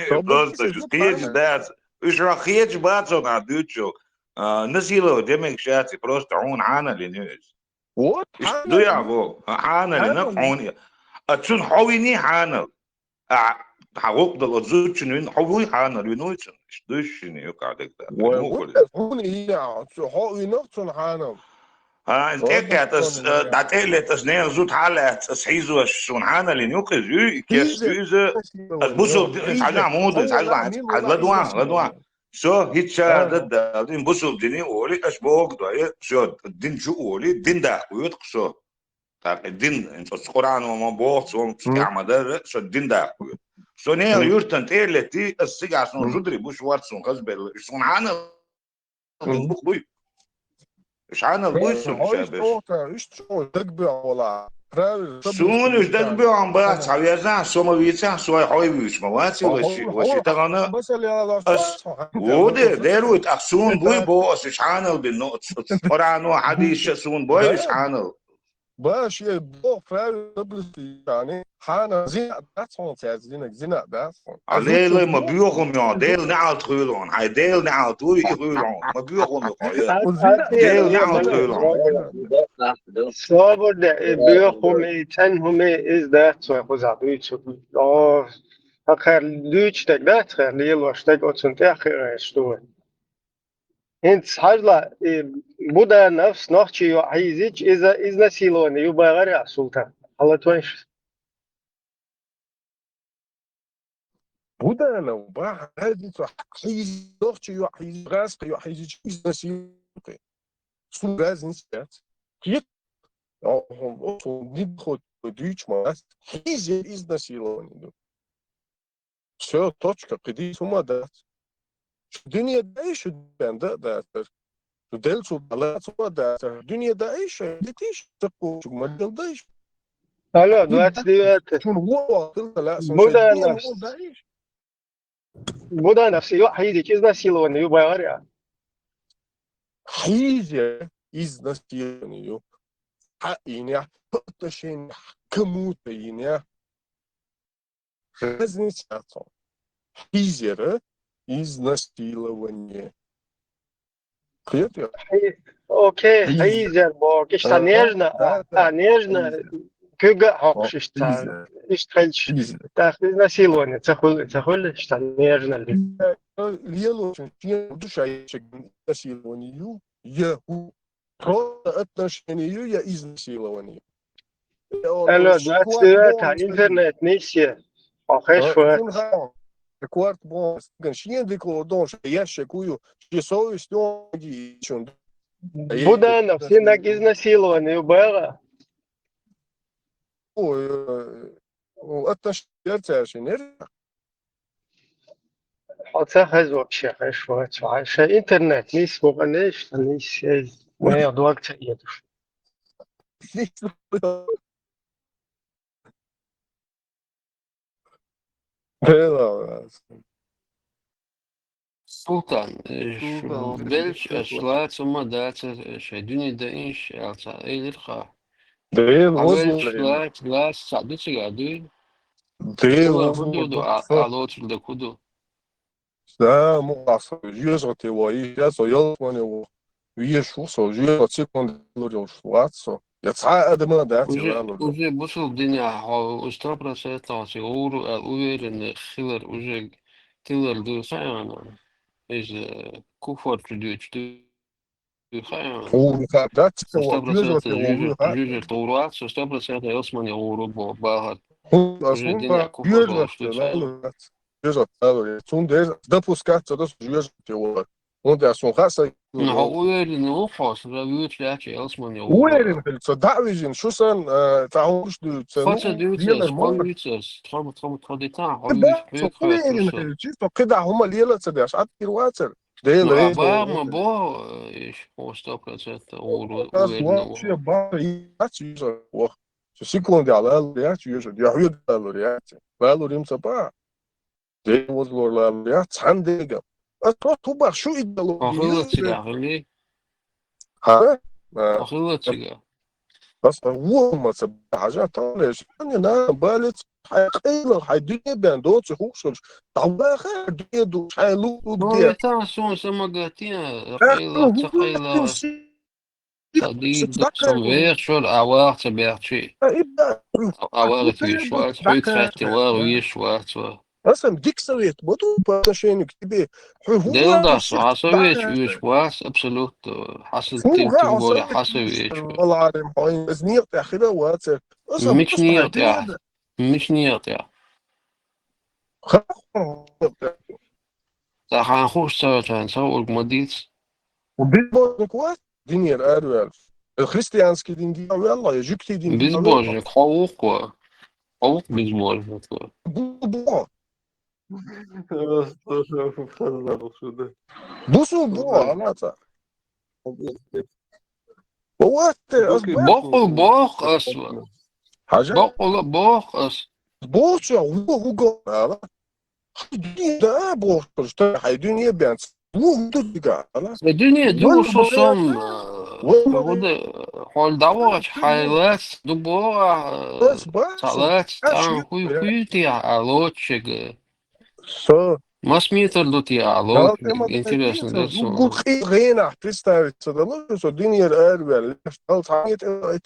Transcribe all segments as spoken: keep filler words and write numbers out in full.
Просто уж кхеча дац. Уж хьо хеташ бац хьо нах дуьйцучох. А, насиловать де мегаш яц, просто хьуна хьанал йина ю иза. Вот, иштта ду яхь бо, хьанал йина хьуна. А цунна хьо вина хьанал. А, хьан гӀулакх дала оцу зудчунна вина, хьо вуй хьанал, вина вуй цунна. Иштта дуй шуна юкъахь дагадоьду. Вай, вуй, хьуна йина, хьо вина цунна хьанал. А, иза тӀекхетта ас, а, дӀа тӀе а летта ас, нехан зуда хьалаьцна ас хьийзош суна хьанал йина юкъа иза, юй, и кеш ю иза, ас бусулба дин, хьажа муха ду, хьажа, хьажа, ладуван, ладуван. Со хӀинца ша дада, дин бусулба дин ю олий, аш боху дой, со дин чу олий, дин даккха вуьйту со. ТӀаккха дин, оцу Къуръано ма боху, цо ма тӀехь ма дарра, со дин даккха вуьйту. Со нехан юьртана тӀе а леттий, ас цигахь суна зударий буш варц суна хазбелла, уьш суна хьанал буй. Уьш хьанал буй суна ша беш. Уьш чӀогӀа дагабоьгӀна вала. Суна уьш дагабоьгӀна бац, хьан везахь, со ма вийцахь, со хьой вуьйцуш ма вац, вай ши, вай ши тахана. Ас, ву де, дер вуй, тӀаккха суна буй боху ас уьш хьанал бина, оцу, оцу Къуръано, хьадисо суна бой уьш хьанал. Ба, шен боху правила соблюсти яни, хьанал зина дац хьуна цаьрца, зина, зина дац хьуна. А лелай ма боьху хӀума ю, Делан неӀалт хуьлу хьуна, хьайн Делан неӀалт ву, и хуьлу хьуна, ма боьху хӀума ю хьо, я. Делан неӀалт хуьлу хьуна. Собар де, и боьху хӀума, и цӀена хӀума, иза дац вай кхузахь дуьйцург. О, хӀокхара дуьйцуш дерг дац, хӀара лелош дерг оцунна тӀехь хиъна ду вай. ХӀинца хьажал, и Буданов нохчийн йоӀ хьийзича, иза изнасилование ю бахара ахь, Султан. Хьала тойш. Буданов баха разница хьийза, нохчийн йоӀ хьийза, гӀазкхийн йоӀ хьийзича изнасилование. Цу разница яц. Кхета? О, о, о, дин хоть дуьйцуш ма дац. Хьийза изнасилование ду. Всё, точка, кхидийца хӀума дац. Шу дуьне даий, шу дуьнен да а дацар. Шу делла цул дӀа лаца хӀума дацар. Дуьне даий, шу дитий, шу цаккхо чуг ма делла даий. Алло, двадцать девятое. Шуна вон вон хила лаьа, со шайн Буданов. Вон вон даий. Буданов, сан йоӀ хьийзича, изнасилование ю бахара ахь. Хьийза изнасилование ю. Хьа йинехь, отношение к кому-то йинехь. Разница яц. Хьийза яра изнасилование. Кхета? Хьи-, окей, хьийза яра боху. Иштта нежно, а, нежно, куьйга а хьокхуш иштта. Иштта хилча. ТӀаккха изнасилование ца хуьлу, ца хуьлу иштта нежно ли. Лелочун шен ду ша изнасилование ю, я хӀу. Просто отношение ю я изнасилование ю? Алло, двадцать девятое, интернет нийса я. Хьо хезаш вац. Кварт бон, стиган шен дика ло дон, шен яшек ву ю, шен совесть йонгий чун. Буданов, синаг изнасилование ю бахара? Ой, э, отношение яра цаьршиннера. Хьо ца хеза вообще, хезаш вац, хьо шайн интернет нийса бу, къанехь, нийса, ма дог ца эцуш. Султан, э, ш-, Султан, белш, аш лаца хӀума дацар, э, шайн дуьне даийша, аьлла цхьа элира хьа. Дела хьан веза велча лаца, лаца цхьаъ ду цигахь, дуй? Дела хӀун ду, а, а лоцург дан хӀун ду? Да, мукъа со жоьжахате ваха, я со ялсамане ваха. Везаш ву со, жоьжахате секунда лур йолуш вац со. Я цхьа а адам а дац, уже, я лур. Уже бусулба динехь хьо сто процентов хьо цига гӀур ву аьлла уверенный хилар уже тилар ду хаьий хьуна? Иза куфар чу дуьйцуш ду хаьий хьуна? ГӀур хаьа дац, со сто процентов жоьжахате гӀур вац, со сто процентов ялсамане гӀур ву бо-, бахар. Уже динехь куфар долуш ду хаьий хьуна? Жоьжахате лалур яц. Цундела допускать ца до со жоьжахате вахар. ХӀунда аьлча суна хаьа сайн. Ну, хьо уверенный ву хьо, со вуьйцуш лаьттачу ялсамане ву. Уверенный хила, со дӀа а вижина, шу санна, а, цхьа хӀумаш дуьйцу ца. Хьо ца дуьйцу аса, хьо вуьйцу аса, тхо, тхо, тхо дитахь, хьо вуьйцу хьоьга уверенный хила, чисто кхидӀа хӀума лело а ца деш, Ӏад хир вацара. Дела, ну, а бан ма бо, иш хьо сто процентов уверенный ву. Вообще бан яц вижа вах. Со секундехь лалур яц, вижа, я хьоьга лалур яц. Лалур йим ца бан. Дела возлор лалур яц цхьана деган. Ас тхо ту бах шу идеология. Хьо хилла цигахь, хилли? Хьа? А. Хьо хилла цигахь. Ас вон ма ца бахьажа, товарищ. Ани на балец, хьай къайла, хьай дуьне бен доцу хушулш. Давлаха дуьне ду, хьай лу Ну, де. это сон самогатин, Ах, къайла, ца ну, къайла. ну, Ца дийр ду, сам вехшур, а вахца бехчи. А вахит виш вац, хьуьк хатти вар виш вац ва. Асан дик совет, вот по отношению к тебе. Хьу Дел да, хьасовет, уьш вац, абсолютно. Хьасил тем, тем более хьасовет. Аларим, хой, из нет, я хира вац. Мич нет, я. Мич нет, я. Ха? Та хан хуш ца чан, ца ург ма диц. Убил бозник вац? Динер арвел. Христианский дин дин вел, я жугти дин дин вел. Безбожник, хьо вукхо. Хьо вукх безбожник. Бу-, бу-, Просто фраза шуда. Бусу бу, алаца. Вот ты, ас Бокъул бох ас. Хажа? Бокъул бох ас. Бохча, ву, ву го, ала. Хай дуьне да, бохча, хай дуьне бен. Ву, ву ду дига, ала. Э, дуьне ду Вон су бо сом, я, э, вон бо вот, я. э, хол давач, хай лац, ду бо, э, Бас, бас, ца лац, бас, тан хуй, я. Хуй ти, а, лочег. Со. Масс метр ду ти, а, лочег. Интересно, да, со. Гу-, гу-, гу-, гена, представиться, да, ну, со, дуьне арвел, стал, ца, нет, э,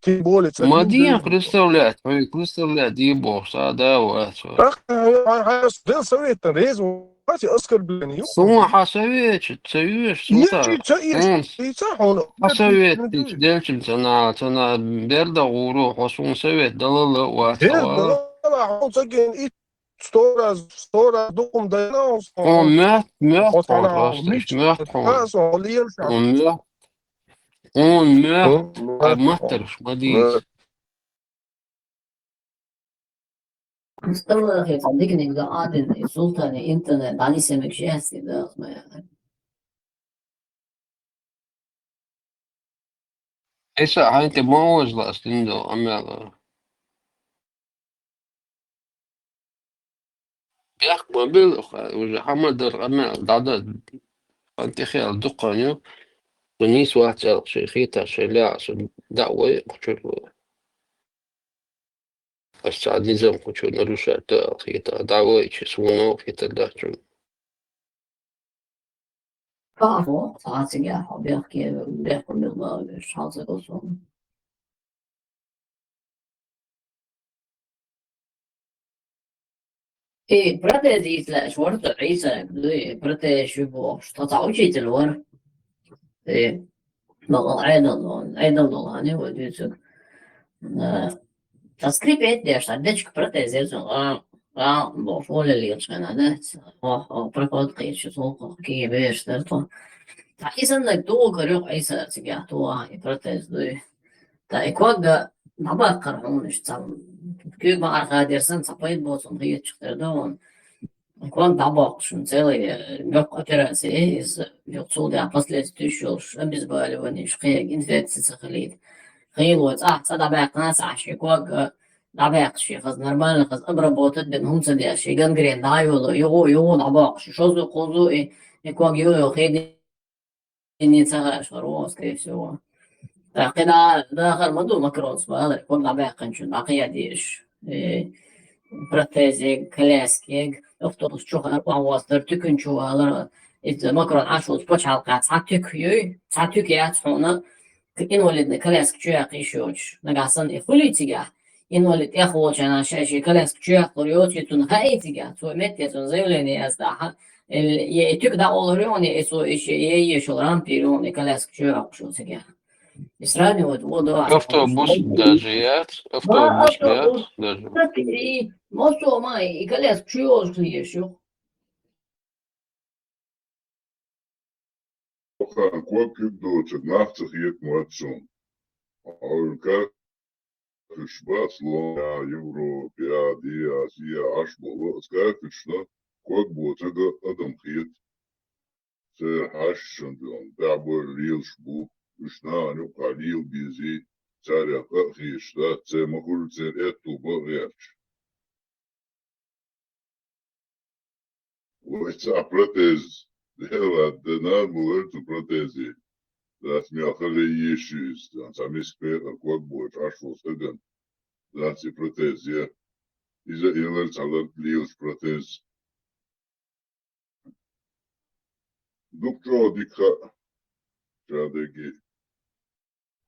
тем более, ца, Ма дин, дин, представлять, ой, представлять, ди бог, са, да, вот, вот. Ах, а, а, а, с-, да, совет, там, резво, Хати оскорбление. Суна хьан совет, ца юш, суна. Ечи ца иш, М. и ца хьона. Хьан совет, ца делчим ца на, ца на берда гуру, хьо суна совет, далала, ва, Дел, ца ва. Далала, хьон ца ген, и сто раз, сто раз духум дайна, Он мёрт, мёрт, он просто, мёрт, он. Он мёрт. Он мёрт, ай, маттарш, мадис. Муставахи, цхьа диканиг дан Ӏадина, и султани интернет дӀанисамиг ши хьаьсти даха ма яхар. Иса хьайти ма вожла ас дин до амяла. Бяхк ма бил, уже хьамадар амяла, дада, хьан тихел дукханю, тунис вацал, ши хита, ши ля, ши дауай, кучур. Ас цхьа низам кхучу нарушать даьлла хета, дӀавайча, суна хета даьчун. Паво, цхьаьццигахь хьо бехке, бехке мила веш, хьал ца гусун. И протез йийцалаьш вара цу Ӏийсаг, дуй, и протез шу бохуш, тхо цхьа учитель вара. И, бакъал Ӏедал дон, Ӏедал долу хьан вай дуьйцург. Э, цхьа скрипет деш, цхьа дечка протез яра цуьнан, гӀа, гӀа, бохуш, воле лелачу хенахь, да? О, о, проход кхийча, цу кхе бераш дара тхо. Цхьа и саннаг тухур юкъа Ӏийса цигахь туху, и протез дуй. Ткъа и ког дӀабаккхар хьуна иштта цхьа, куьйга ма архадерсан цхьа пайда боцун хеташ тера ду хьуна. И ког дӀабоккхуш шуна целый, э, мекх операци, иза юха цул тӀаьхьа последствия йолуш, обезболивание, кхин инфекция ца хилийта. Хийла вай цӀахь цӀа дӀабаьккхина ца Ӏаш, и ког, э, дӀабаьккхаш, и хаза нормально, хаза обработать бина хӀума ца деш, и гангрена дӀа а йолу, юху, юху дӀабоккхуш, шозу, кхузу, и, и ког юху, юху хи И ница гӀаш вара вон, скорее всего. ТӀаккха кхин дахар ма ду Макронс, валар, ког дӀабаьккхинчун дӀакхайа дезаш. Э, протезег, коляскег, автобус чу хаар, охьавостар, туькан чу валар. Иза Макрон Ӏаш волчу пачхьалкхехь цхьа туька юй, цхьа туька яц хьуна, инвалидный коляска чу яккха йиш йоцуш. Нагахь санна и хуьлий цигахь, инвалид тӀех волчарна шаьш и коляска чу яккхалур йоций цунна хаий цигахь, цо метте цунна заявление яздахьа, я и туька дӀакъовлур ю хьуна, я и цо и ши, я и ешал рампир ю хьуна, и коляска чу йоккхуш ю цигахь. И сравнивать вон до Автобус даже яц, автобус яц даже. Мосо ма и коляска чу йолуш хир ю. Хан ког куьг доцург нах ца хеташ вац суна. Хьуьлка Кафеш бац ло, я Европе, я Азия, Ӏаш болу, оцу кафешна ког боцург адам хета. Церан хьашташна дуьхьал тӀаьхьабойла лелаш бу, уьш нахана юккъахь лела безий, царех къа а хеташ дац, церан ма хуьллу церан аьтту бан а гӀерташ. Вай цхьа протез, дела, де нана бу вай цу протезе. Дац, мел хаза йиш ю иза, цхьа миска пекъар ког боцуш Ӏаш волу стагана. Дац, и протез я. Иза а елира цхьа лар лелаш протез. Дукха чӀогӀа дика хаьа, ша дерриге.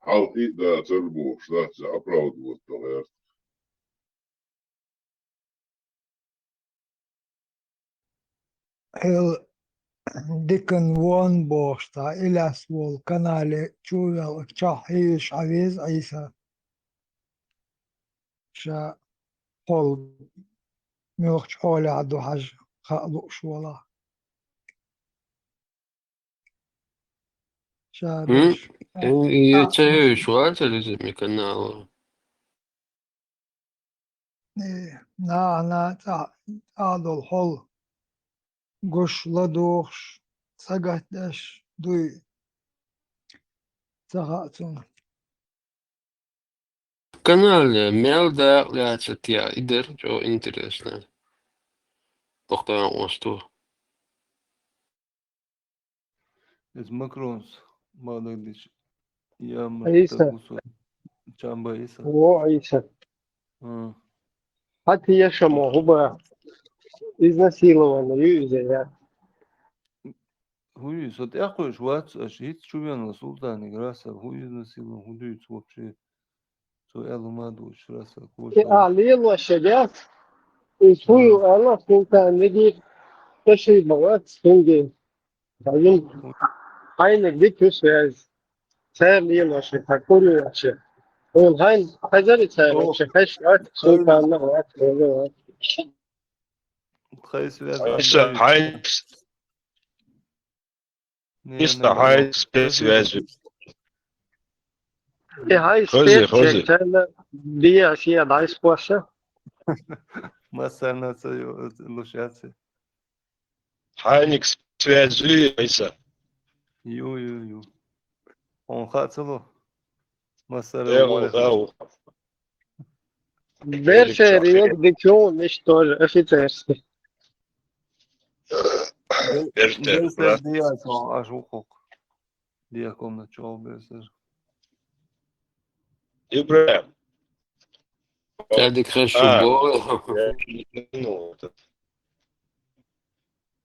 Хьалха и а дацара бохуш, дац, иза оправдывать до гӀерта. Хьел дикан вон бохуш, цхьа и лаьцна волу канале чу а ваьлла, чохь хьийзаш Ӏан веза Ӏийса. Ша хьол муьлхачу хьолехь ду хьажа хаа лууш волахь. Ша М? деш. Э, и ца хьоьжуш вацара иза меканала? Э, нахана цӀа-, цӀа долу хьол гуш ладугӀуш, сагатдеш дуй. Ца хаьа цунна. Канале мел дакъа лаьцна техьа, и дара чӀогӀа интересно. Бакъдан осту. Иза Макронс, Багдадич, я Ӏийса. Мартакусу, Чамба Ӏийса. Во, Ӏийса. А. Хьан теша мо, хӀун бан? Изнасилование ю иза, я? ХӀун ю, со тӀекхуьуш вац, аша хӀинца чу венна Султаниг, Расал, хӀун изнасилование, хӀун дуьйцу вообще? Цо аьлла ма дуьйцуш, Расал, И кошал. А лелош дац. Иза хӀун ю аьлла, Султан, мегий, ташийба вац, хӀинца. Хьайна, хьайна дика ю связь. Цара лелош, хьан кур ю аьлча. Хьуна хьайна хьажари цара О. Вообще хьаьш вац, Султанна вац, хьуна вац. Тхайн связь Аша хьайна. Не, Иштта не, хьайн не. Спецсвязь. И хьайн Хози, спецсвязь, хози. Царна биа шиа дайс поша. Массарна ца ю-, луш яц. Хьайниг связь ю, Иса? Ю, ю, ю. Он хацало. Массара Э, воле. Да, у. Бершери Эрик Чохи. Дичун, миш тоже офицерский. Эртер, Бершери брат. Диакон, аж укук. Диакон на чё, Бершер. Ибрахим. Тадик хорошо А, было. Я не, ну, этот.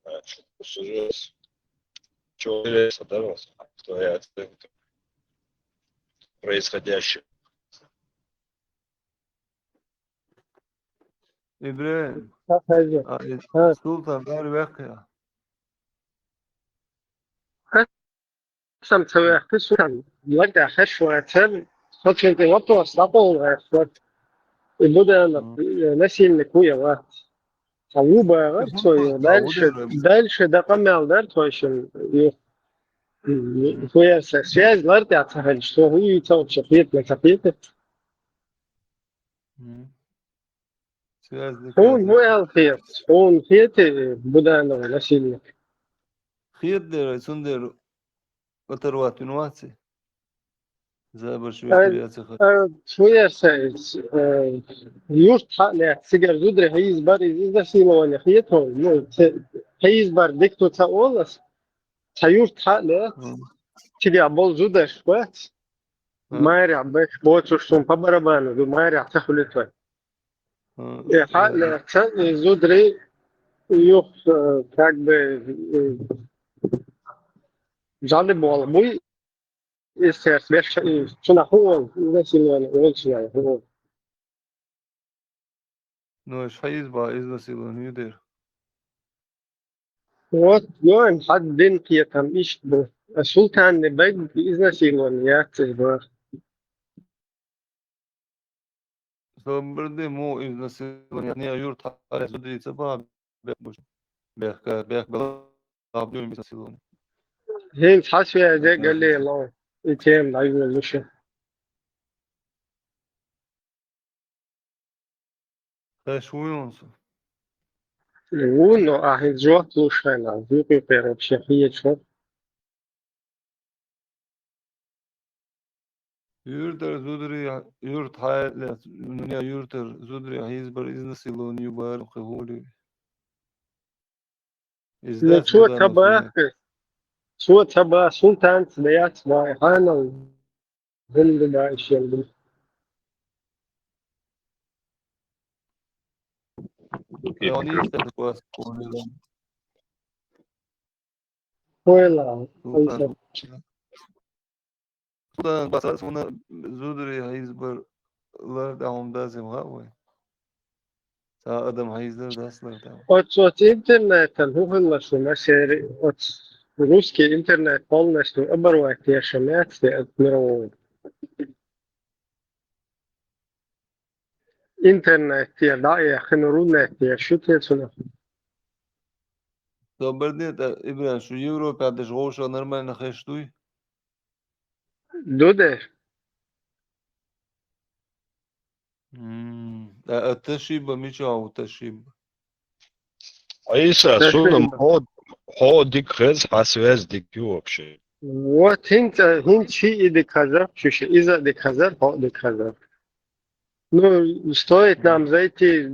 А, что, что же, что интересно, да, вот, твоя оценка происходящего? Ибрахим. Ха, хайди. А, э, Ха. Султан, бер векъя. Ха. Сам ца вехки, Султан. Лагда хаш вацан. Сочинте вопрос, да, полный вопрос. И буду она, Мгм. э, насильник уя ват. А ву бара, Мгм. Сой, Султан, дальше, удивлен. Дальше, да, помял, да, то есть, э, э, Мгм. Хуя со-, связь, ладно, я ца хаш, что вы и ца вообще, нет, не хотите. Мгм. Связь Хьуна дакар. Хьуна аьлла хета, хьуна хета Буданова насильник. Хета дера, цундела оторвать вина вац и. Забарш Э, векъяцаха. Э, фу я ца, э, юрт хьале, цигара зударий хьийза бар, иза изнасилование хета, ну, ца, хьийза бар, дика ду ца олас. Ца юрт хьале, Мгм. Цига болу зударш бац. Мгм. Майря беш боцуш сун по барабану, ду майря ца хуьлуьйту. Мгм. Э, хьале, ца, э, зударий, юх, э, как бы, э, жали болу буй, и сердце беш, э, цунах хӀун, изнасилование, волчунах хӀун. Ну, иш хьийза бан изнасилование ю дера. Вот, ну, хьан дин кхетам иштта бу. Султанни бег изнасилование яц иза бан. Собар де, му изнасилование, не юрт хьале зударий ца бан, бех буш. Бех ка, бех бала, баб ю изнасилование. ХӀинца хьан связе галело, и тема дӀайолуша. Хеш вуй хьуна со? Ву, но ахьа жоп луш хьайна, юкъе кхерам шен хьечо. Юьртара зударий, юрт хьале, ну, я юьртара зударий хьийза бар изнасилование ю бара кхин хӀули. Иза Ну, дац чё, Буданов ца бахка? Цо ца ба, сунтанца да яц ма, хьанал гӀунда да ишел. Окей, Ани прекрасно. Хойла, Султан. Султан, баса суна зударий хьийзабар лар тӀехь хӀума дазим гӀа вай. Ца адам хьийзар даслар тӀехь. Оц, оц интернетан хӀу хилла шуна шери, оц русский интернет полностью оборвать яша мяц, я от мирового. Интернет я, да, я хин рунет я, шу те цуна. Добрый день, та, Ибран, шу Европе деш гӀовша нормально хеш дуй? Ду де. М, а, а ташиба, мича у ташиба? Айса, ташиба. Суна хьо, хьо дик хез, хьа связь дик ю вообще. Вот хинца, хинца ши и дик хазар, ши ши иза дик хазар, хьо дик хазар. Ну, стоит нам зайти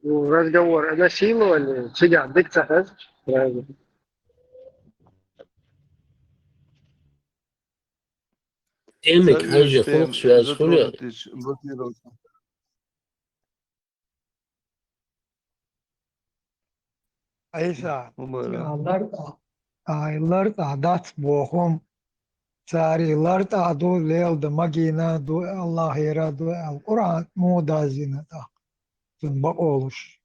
в разговор о насиловании, сидя дик ца хез. Эмик, хьажа, хулк связь хуьлу? Айса, лартӀа, ай, лартӀа дац бохум, цари лартӀа ду, лел ду, магийна ду, Аллахера ду, ал Къуръан муха дазийна тӀаккха? Цун бакъолуш,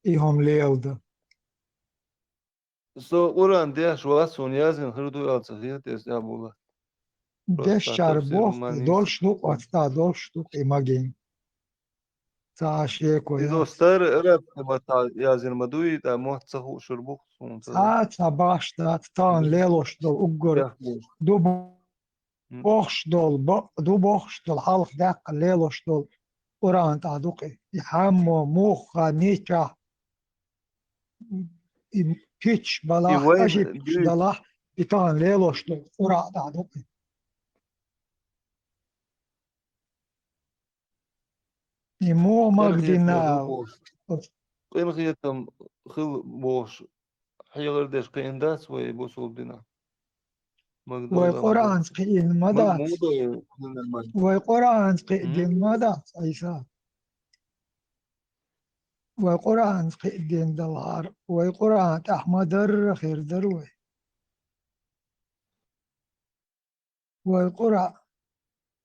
и хӀума лел ду. Со Къуръан деш вац, суна яздина хир ду аьлла ца хета, эс тӀехь була. Дешчара боху, долуш ду, оцта долуш ду, и магийна. Ца шеко яц. Изо старый арабский маттахь яздина ма дуй, тӀа мотт ца хууш шур бу суна ца. Ца, ца баш дац, тахана лелош долу уггар. Ду бохуш долу, бо-, ду бохуш долу, хьалха даккха лелош долу Къуръан тӀа ду-кх и. И хьаммо, муха, мичахь, и пич балахь, и вайн ажиб дуьйцу далахь, и тахана лелош долу Къуръан тӀа ду-кх и. И муха мах дина? Къинхетам хила бохуш, хьехар деш кхиъна дац вай бусулба динахь? Вай Къуръанца кхиъна ма дац. Вай Къуръанца кхиъдина ма дац, Айса. Вай Къуръанца кхиъдина далахьара, вай Къуръан тӀехь ма дарра хир дара вай. Вай Къуръан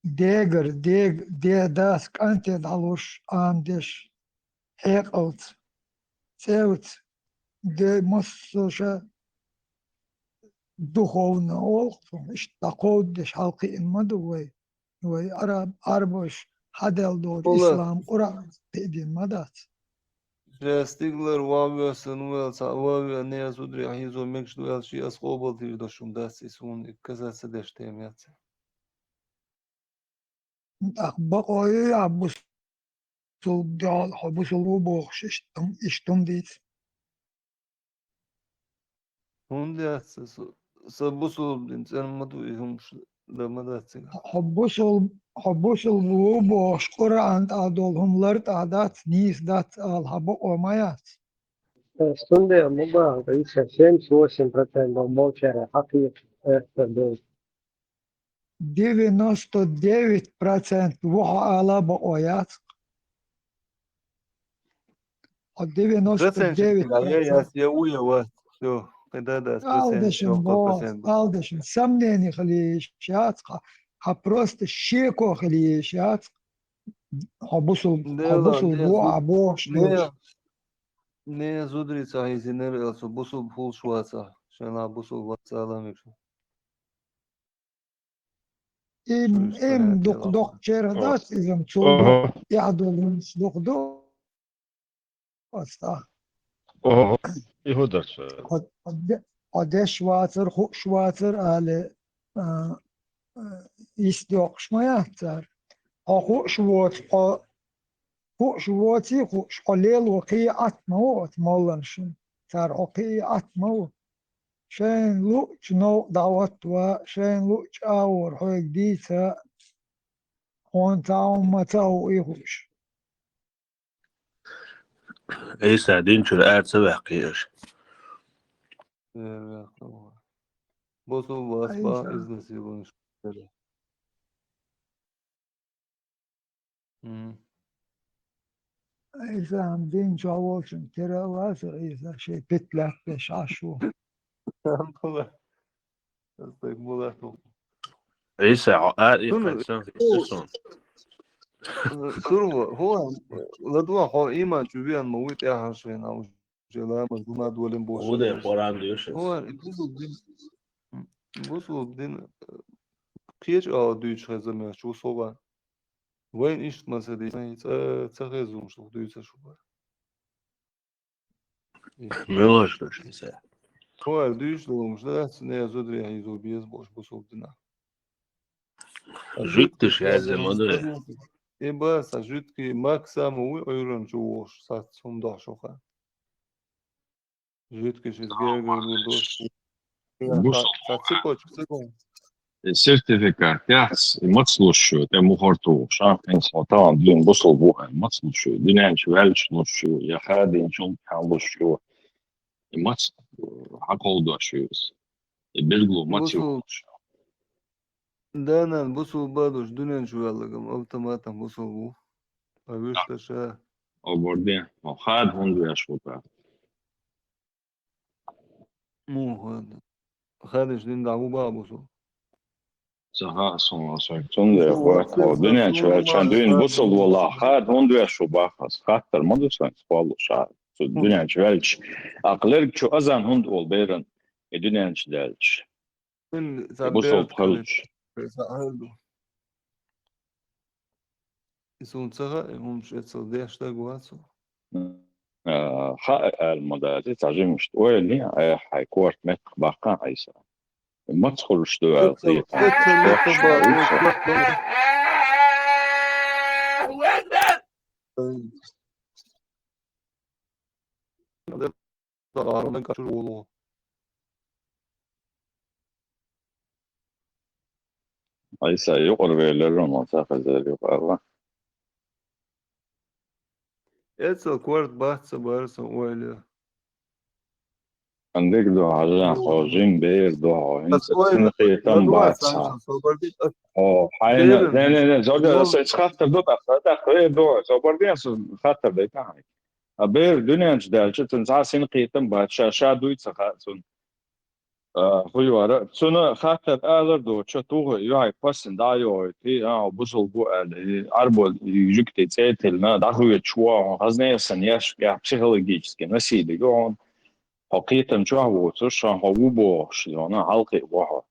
дегара, дег-, де-, дас кӀанте дӀалуш, Ӏамадеш, хьекъалца, цӀевца, де массо ша духовно олу цунах, иштта дӀакховдадеш хьалкхиъна ма ду вай. Вай араб-, арабаш хьаделла долчу ислам Къуръан кхиъдина ма дац. Ша стигалара ван весан вел цхьа ван веа не зударий хьийзо мегаш ду аьлла, ши ас къобал дийр долуш хӀума дац, и суна и каза ца деш тема яц. ТӀаккха бакъо ю, я бусулба, хьо бусулба ву бохуш, иштта хӀум-, иштта хӀума дийца. ХӀунда яц аса, сан бусулба дин цӀена ма ду, и хӀумаш дан ма дац цига. Хьо бусул-, хьо бусулба ву бохуш, Къуръан тӀа долу хӀума лар тӀа дац, нийса дац ала хьан бакъо ма яц. Цундела ма бахара, иштта семьдесят восемь процентов болчара хьакхийча, эхта ду. Девяносто девять процент ву хьо ала бакъо яц. Хьо девяносто девять процент. Процент я, я, я, я, у, я, ва. Всё, кхин да, да, процент, процент. Алдашин бо, процент. Алдашин. Сомнение хила йиш яц хьан, хьан просто шеко хила йиш яц. Хьо бусул-, хьо бусулба ву, а бохуш долуш. Не, не, зударий ца хьийзинера, аса бусулба хулаш вацахь, шайна бусулба вац ала мегаш. Им, им дукха-дукха чера дац иза, цул дукха тӀаьхьа долу хӀумаш дукха ду. Аса. Ого, и хӀун дар цара? Хьо, хьо де-, хьо деш вацар, хууш вацар али, а, а, йист йоккхуш ма яц цара. Хьо хууш воцу, хьо хууш воций хууш, хьо лело кхиъ атта ма ву оцу молланашна. Цара хьо кхиъ атта ма ву. Шайна луъчу новкъа дӀахӀоттава, шайна луъчу агӀор хьоьга дийца, хьуна цхьа хӀумма ца хууш. Ӏийса, дин чуьра ара ца ваьккхий аша? Бусулба ас баха изнасилование. Мгм. Айса, дин чохь волчун тера а вац, Айса, шен петлаьтта деш Ӏаш ву. Астагфируллах. Астагфируллах. Ӏийса, хьо ара иккхина сан хиста суна. Сурва, хӀун, ладугӀа, хьо иман чу веана ма вуй тӀаьхьарчу хенахь, уже ламаз, жума долийна бохуш. Худа Къуръан доьшуш. ХӀун, и бусулба дин, бусулба дин, кхечу агӀор дуьйцуш хезна моьттуш ву со ван. Вайна иштта ма ца дийцина, цӀа ца хезна хӀумаш дуьйцуш ву бара. Муьлш ду шуьца? Хор дуьйцуш долу хӀумаш дац, не зударий хьийзо беза бохуш бусулба динахь. Жуьгташ яздина ма ду. И бац, жуьгтий Макс а ма вуй Ӏуьйранна чу вогӀуш, сац хӀума дохьуш ву хан. Жуьгташ иза гергарло долуш. Бусулба. Ца, ца цепочка, ца гон. И сертификат яц, и маца луш ю, тӀе мухӀар тухуш, а? ХӀинца хьо тахана дуьйна бусулба ву аьлла, маца луш ю? Дуьнен чу ваьлча луш ю, я хадийначул тӀаьхьа луш ю? И маца, э, хьакховдош ю иза? И билгало маца ю? Бусулба. Да-нана бусулба а луш, дуьнен чу ваьлларг-м автоматом бусулба ву. А вуьшта ша? Оборден, хьо хада хӀунда веш ву тӀаккха? Муха хада? Хадийначу дийнахь ву баха бусулба? Ца хаьа суна, аса цундела хӀотто. Дуьнен чу ваьлча дуьйна бусулба валахь, хада хӀунда веш ву баха аса? Хаттар ма ду сан, кхоллуш а. Цу дуьнен чу ваьлча, акхлерг чу азан хӀунда олу беран, и дуьнен чу даьлча? Бусулба хилча. И суна ца хаьа, и хӀумаш эцал деш даг вац ву. А, хаьа аьлла ма дац, цхьа жимашна ойла е, айхьа хьайн корта меттах баккха Ӏийса. Маца хуьлуш ду аьлла хета. Ӏийса юкъара велира, ма ца хезара юкъара. Эцал корта бац ца бара сан ойла. Андик ду хьажа, хьо жима бер ду хьо, хӀинца синкхетам бац хьан. Хьо хьайна, не, не, не, зовдера, аса хаттар ду тӀаккха, тӀаккха вер ду, зовбар ден, аса хаттар дайта хьайна. А бер дуьнен чу даьлча, цунна цхьа синкхетам бац, ша, ша дуй ца хаьа цунна. А, хӀун яра, цунна хаттар алар доцуш, туха юьхьиг пассина дӀа а йохуьйтий, а, хьо бусулба ву аьлла, и Ӏарбо жуьгтий цӀе а тиллина, дӀахоьцуш ву хьуна, хаза нехан санна еш, я психологически насилие ю хьуна, хьо кхетам чохь воцуш, сан хьо ву бохуш, йона хьалкхе а ву хьо.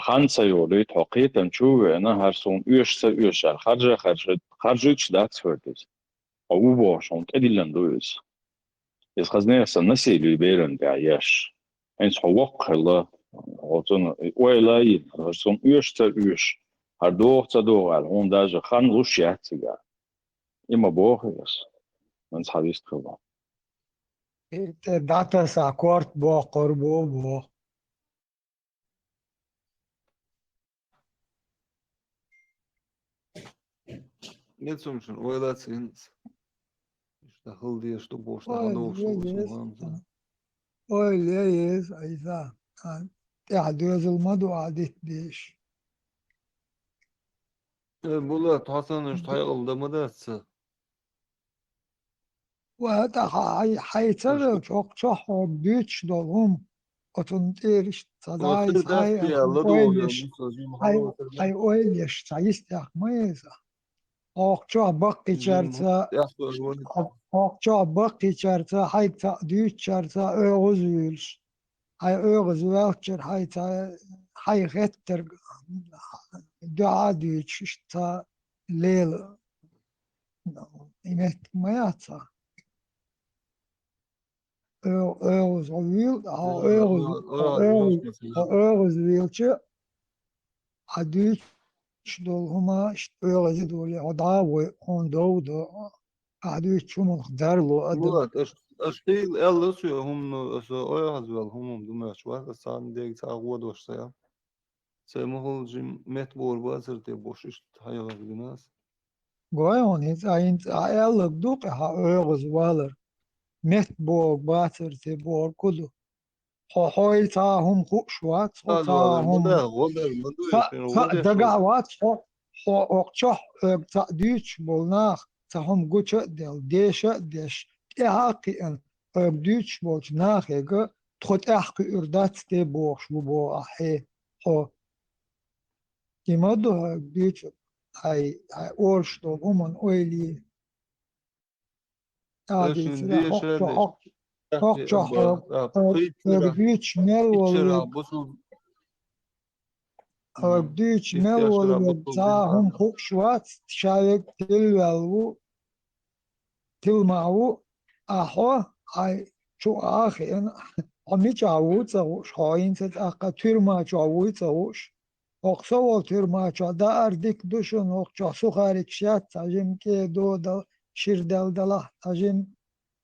Хан ца йолуьйту, хьо кхетам чу а веана, хӀара суна оьшу ца оьшу аьлла, харжа а харжа, харжуьйтуш дац хӀара иза. Хьо ву бохуш, хьуна тӀедиллина ду иза. Иза хаза нехан санна насилие ю берана тӀехь еш. ХӀинца хьо воккха хилла, хьо цунна ойла а йина, хӀара суна оьшу ца оьшу, хӀара догӀу ца догӀу аьлла, хьуна даже хан луш яц цигахь. И ма боху аса. ХӀинца хьан вист хилла. И тӀе дӀатаса корта боккхур бу, бу. Мецумшин ойла ца йина аса. Иштта хила дезаш ду бохуш, дӀахьадохуш ду аса. Ойла е еза, Ӏийса. А, тӀаьхьа доьзал ма ду ахьа дитта дезаш. Э, Булат, хьо санна иштта хьекъал дан ма дац ца. Ва тӀаккха хьай, хьай ца велча, хӀокху чохь хьо дуьйцуш долу хӀума, оцунна тӀера иштта ца дӀа, хьай ойла еш, хьай ойла еш, цхьа йистехь ма еза. Хьо хӀокху чохь баккхийчаьрца, хьо хӀокху чохь баккхийчаьрца, хьайга цхьаъ дуьйцучаьрца оьгӀаз а вуьйлуш, хьайн оьгӀаз ваьллачара хьайн ца, хьайн хеттарг дуьхьа а дуьйцуш, иштта ца лела. И меттиг ма яц хьан. ОьгӀ-, оьгӀаз хьо вуьйла, хьо оьгӀаз, хьо оьгӀаз, хьо оьгӀаз вуьйлча, хьан дуьйцуш долу хӀума иштта оьгӀазе долий, хьо дӀа а вой, хьуна дов а до, ахьа дуьйцучу хӀуманах дарло а дан. Булат, аш, аш хийла аьлла соьга хӀума, аса оьгӀазваьлла хӀума ду моьттуш вац, аса царна дега цхьа а гӀо дош ца ял. Сайн мухӀал жима метта богӀур бацара те бохуш, иштта хьехар гина аса. Гой хьуна, хӀинца, а, хӀинца а аьлларг ду-кх хьан оьгӀаз валар. Метта богӀург бацара те бохург хӀун ду? хьо хьой цхьа хӀума хууш вац, хьо цхьа хӀума, ма да, гӀо бер, ма дуй, цхьа, цхьа гӀо бер дагахь вац, хьо, хьо окху чохь оьгу цхьаъ дуьйцуш болу нах цхьа хӀума гуча а делла, деша а деш, тӀаьхьа а кхиъна, оьгу дуьйцуш болчу нахега тхо тӀаьхьа кхуьур дац те бохуш ву боху ахь хье, хьо. И ма ду хьоьга дуьйцург, хьайн, хьайн олуш долу хӀуманан ойла е. Аса дийцира, хӀокху чохь, хӀокху чохь, хьоьга дуьйцуш мел волу верг, хьоьга дуьйцуш мел волу верг цхьа хӀума хууш вац, ша верг тилваьлла ву, тилмахь ву, а хьо, хьайн чу а хиъна, хьо мичахь ву ца хууш, хьо хӀинца тӀаккха туьрма чохь вуй ца хууш. ХӀокху со волу туьрма чохь даар дика ду шуна, хӀокху чохь сухарикаш яц цхьа жима, кӀеда, шира дала далахь цхьа жима,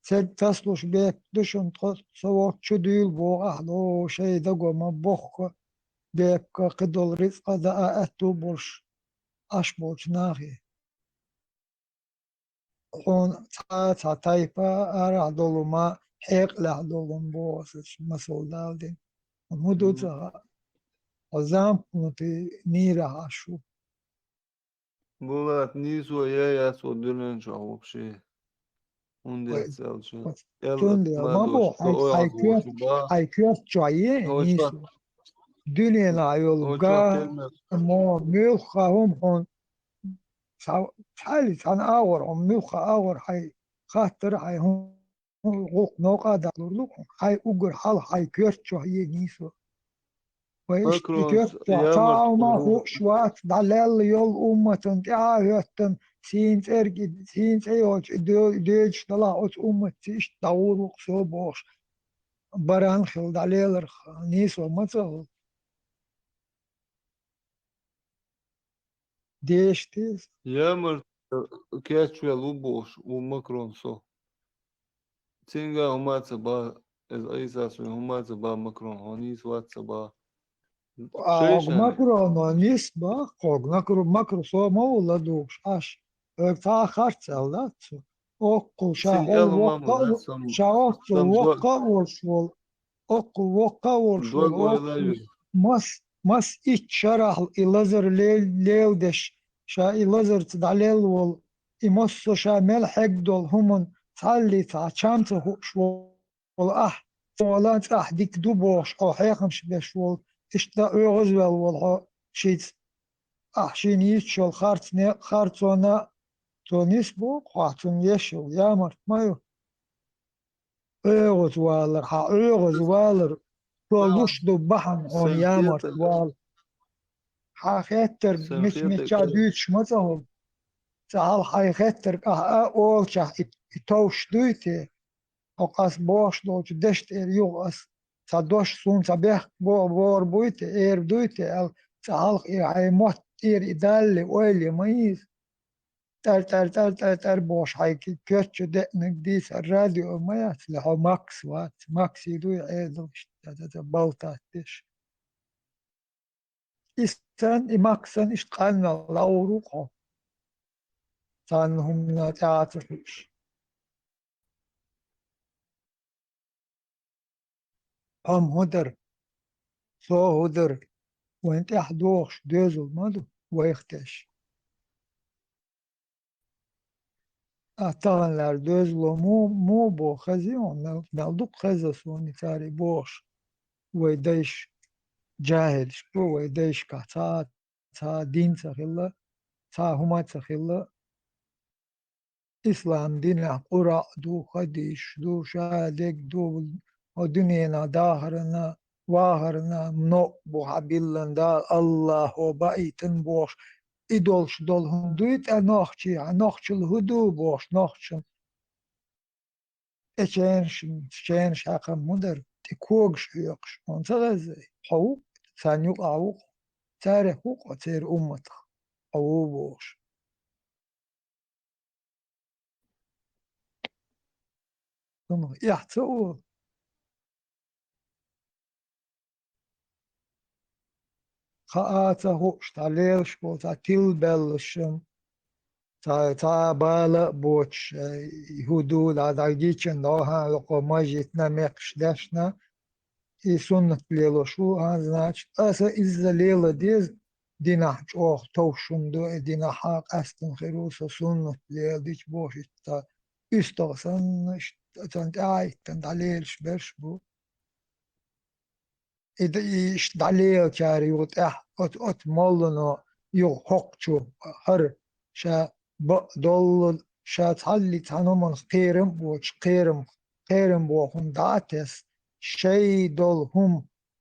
церг таслуш бепиг ду шуна, тхо со волчу чу дуьйла боху ахь, ло, шайн даго ма бохка, бепиг, кхидолу рицкъа даа аьтту болуш Ӏаш болчу нахе. Хьуна цхьа а цхьа тайпа арахь долу ма, хьекъалехь долу ма боху аса, масал дала дина. ХӀун ду ца хаьа? Хьо замкнутый мирехь Ӏаш ву. Булат, нийсо яй яц ву дуьнен чохь вообще. ХӀунда яц аьлча, цундела ма боху, хьайн, хьайн коьртачу, хьайн коьртачохь е нийсо. Дуьненахь йолу га, мо, муьлхха хӀума хьуна, цхьа, цхьаьлли цхьана агӀор хьуна, муьлхха агӀор хьайн хаттар, хьайн хӀума гӀуллакх новкъа далур ду хьуна, хьайн уггар хьалха хьайн коьртачохь е нийсо. Вай иштта и коьртачохь цхьа хӀума хууш вац, дӀалаьлла йолу умматан тӀаьхьа а хӀоьттина, сийна цӀерга, сийна цӀе йолчу и до-, доьдуш далахь оцу умматца иштта дӀагӀур ву-кх со бохуш, баран хилла дӀалеларх нийсо ма ца хуьлу. Деша деза. Ямарт кечвелла ву бохуш, ву Макрон со. Цуьнга хӀума ца бан, иза Ӏийсас вайн хӀума ца бан Макрон, хьо нийса вац ца бан. А, Макроно нис бан, кхога Макро-, Макро со ма ву ладугӀуш Ӏаш. Оьгу цхьа а харц аьлла дац цо. Оккхул ша хьол воккха а, ша оккхул воккха а волуш волу, оккхул воккха а волуш волу, оккхул мас, мас итт шарахь и лазар лел-, леладеш, ша и лазарца дӀалелла волу, и массо а ша мел хьегна долу хӀуманна цхьаллий цхьа чам ца хууш волу ахь, цо валан цӀахь дика ду бохуш хьо хьехамаш беш волу, иштта оьгӀазвелла волу хьо шица. Ахь шина йиташ йолу харц некъ, харцонна а цо нис боху, хьо цунна еш йолу ямарт ма ю. ОьгӀазвалар, хьан оьгӀазвалар, цо луш ду бахьана хьуна ямарт вала. Хьан хеттарг мича-мича дуьйцуш ма ца хуьлу. Цкъа хьалха хьайн хеттарг ахь а олучохь и, и товш дуй те? Хьо ас бохуш долчу дешна тӀера юха ас цхьа дош суна цхьа бехк бо-, бор буй те, эр дуй те аьлла, цкъа хьалха и хьайн мотт тӀера и далале, ойла е ма йийза. ТӀар-тӀар-тӀар-тӀар-тӀар бохуш хьайн ки-, коьртачу деъниг дийца радио ма яц, ле хьо Макс вац, Макси дуй Ӏедалш, тӀа-тӀа-тӀа балтат деш. И санна, и Макс санна, иштта къанвелла лаур ву-кх хьо. Царна хӀуманна тӀаьхьа ца хууш. Хьо-м хӀун дара? Со хӀун дара? Вайн тӀаьхьа догӀуш доьзал ма ду вайх деш. Ас тахана лаьрра доьзало муха, муха боху, хезий хьуна? Мел, мел дукха хезна суна и цара и бохуш. Вай дайша жахӀилаш бу, вай дайшкахь цхьа, цхьа дин ца хилла, цхьа хӀума ца хилла. Ислам динехь Къуръан ду, хадисаш ду, шадерг ду, хӀо дуьненахь дахарна, вахарна, новкъа бу хьан биллина Дала, АллахӀо баийтина бохуш, и долуш долу хӀума дуй тӀе нохчий, хьан нохчалла хӀун ду бохуш, нохчан тӀе ченаш, ченаш хьаькхам хӀун дара, тӀе когаш хьоькхуш, хьуна ца хезай? Хьо ву, царна юкъахь ву, царех ву, церан умматах хьо ву бохуш. Цунах эхь ца олу. Хаа ца хууш, цхьа лелаш болу, цхьа тилбаьллаш, цхьа, цхьа бала а боцуш, и хӀун ду, дӀа, дӀа гичан дохьа, йокхо мажитна, мекхаш дешна, и суннат лелош ву, а, значит, аса изза лела деза, динахь чӀогӀа товш хӀума ду, и динахьа къаьстина хир ву со суннат леладича бохуш иштта, уьстагӀ санна, иштта царна тӀаьхьа а хӀиттина дӀалелаш берш бу. И д-, и иштта дӀалелачара юха тӀехь оцу, оцу моллано юха хӀокхучу хӀара ша бакъдоллал, ша цхьалли цхьана хӀуманах кхерам а боцуш, кхерам, кхерам боху хӀума дӀа а тесна, шай долу хӀума,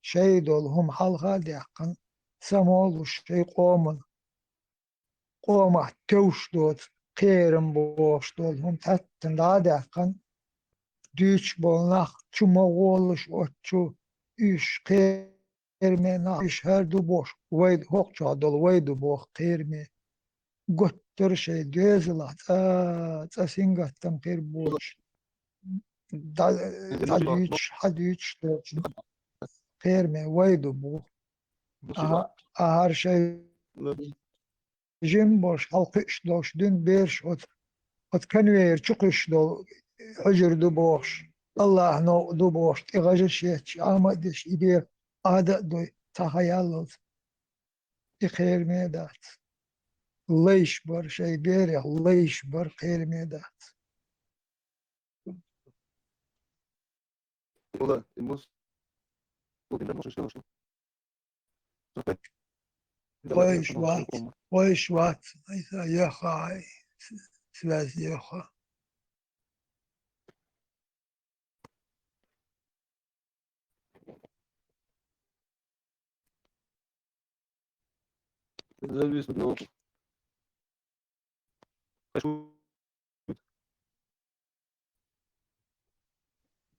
шай долу хӀума хьалха а даьккхина, самолуш шайн къоман, къомах тевш доцу, кхерам бохуш долу хӀума цхьаьттина дӀа а даьккхина, дуьйцуш болу нах чу ма гӀолуш оцу чу, уьш кхераме нах, уьш хӀара ду бохуш, вай хӀокхучохь долу вай ду боху кхераме. Готтара шайн доьзалахь цӀа, цӀа сингаттам хир боцуш, дӀа-, дӀадуьйцуш, хьадуьйцуш доцу кхераме вай ду боху. Аха, ахьара шайн жима болуш, хьалакхуьуш долуш дуьйна бераш оцу, оцу конвейер чу кхуьссуш долу хьуьжар ду бохуш, Аллахьа новкъа ду бохуш, тӀе гӀажаш етташ, Ӏама а деш, и дера Ӏада а дой, цхьа хан яллалц. И кхераме дац. Лайш бар, шайн берех лайш бар кхераме дац. Вайш вац, вайш вац, айса яха, связь яха. Завис, ну.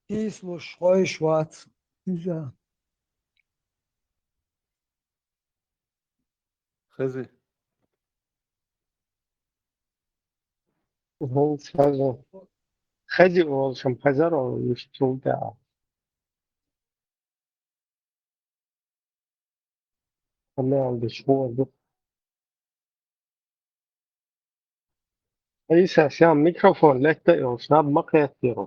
Кислуш, хойш вац. Иза. Хези. ХӀинца хеза. Хези олушам хезар олу, муьсту тӀехь. Амма алда чугӀа ду. Айса, сен микрофон летта йолуш, наб ма кхеттийра.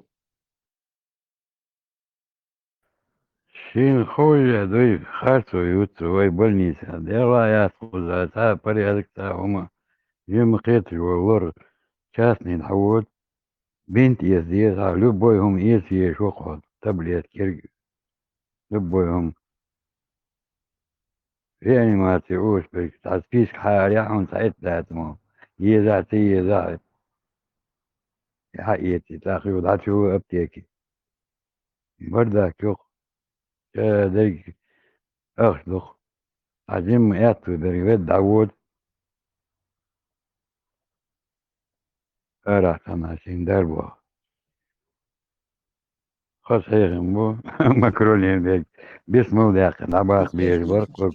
Шена ховшалла дуй, харцо юц вай больница. Делла яц кхуза, цхьа порядок, цхьа хӀума. Жимма кхеташ волу лор, частный дӀавода, бинт эца деза, любой хӀума эца езаш ву кхо, таблетка, ерг, любой хӀума. Реанимаци уьш берг, цхьа список хьаарехь, хьуна цхьа эцна дац мо. Еза, ца еза. Хьаэци, тӀаккха юха дӀачу аптеке. Бардак юха. Ша дерг ахча дукха. Хьан жимма аьтту берг ведда дӀавода. Арахь цхьана шин дарбо. Хас хьехам бу, Макронин бег. Бисмал даьккхина, дӀабаха безаш бара кху.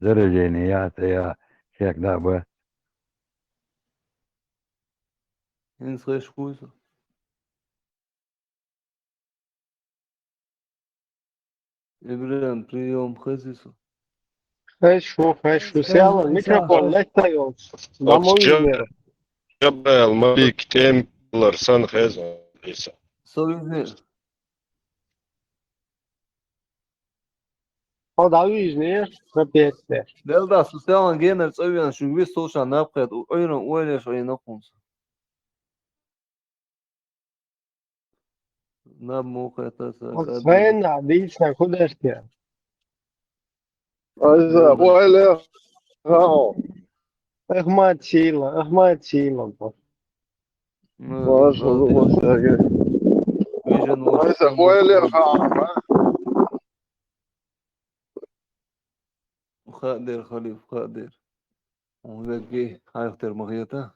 Заражение яц, я, шек дӀа а ба. ХӀинца хеш вуй со. Ибрахим, приём хези со. Хеш ву, хеш ву. Хеш ву, села, хеш ву. Микрофон летта йолуш. Дамо Жаб-, вине. Жабраил Малик тем лар сан хеза, Иса. Со визни. Хьо дӀавижне, ца петте. Делда, со селан генар цӀа веана, шуьга вист сулшан наб кхета, ойран ойла еш ойна кхунца. Наб мухе таса. Вот кадам. Хвена, дийцна, куда ж ты? Айса, ойла, хао. Ахмат сила, Ахмат сила. Ну, Маша, молодец. Маша, Вижен, Айса, ойла, хао. Хадер, халиф, хадер. Вегги хьайх тер ма хета.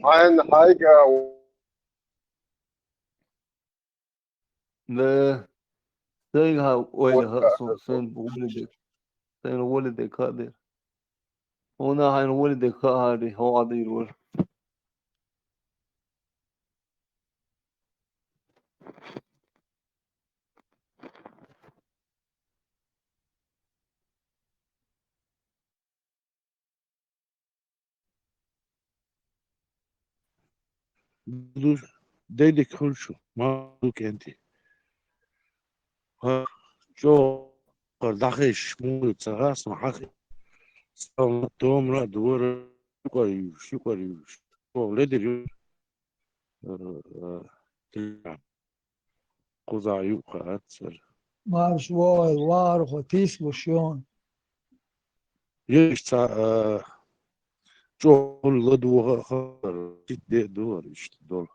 Хьайн хьайга. Да. Сайга хьа ойла ха сун, сайн волидек. Сайн волидек хадер. Хьуна хьайн волидек хаари, хьо Ӏадийр вара. Душ. Дайдик хуьлуш, ма ду кӀентий. Ха, чӀогӀа дӀахеш, муха ца гӀас, ма хьахи. Салам томра дора, юкъара юш, юкъара юш. О, ледир ю. Э, э, Телеграм. Кхуза юкъа ацар. Марш вай, вархо, тислуш ён. Еш ца, э, чӀогӀа ладувгӀа хабар, сит де дора, иштта дора.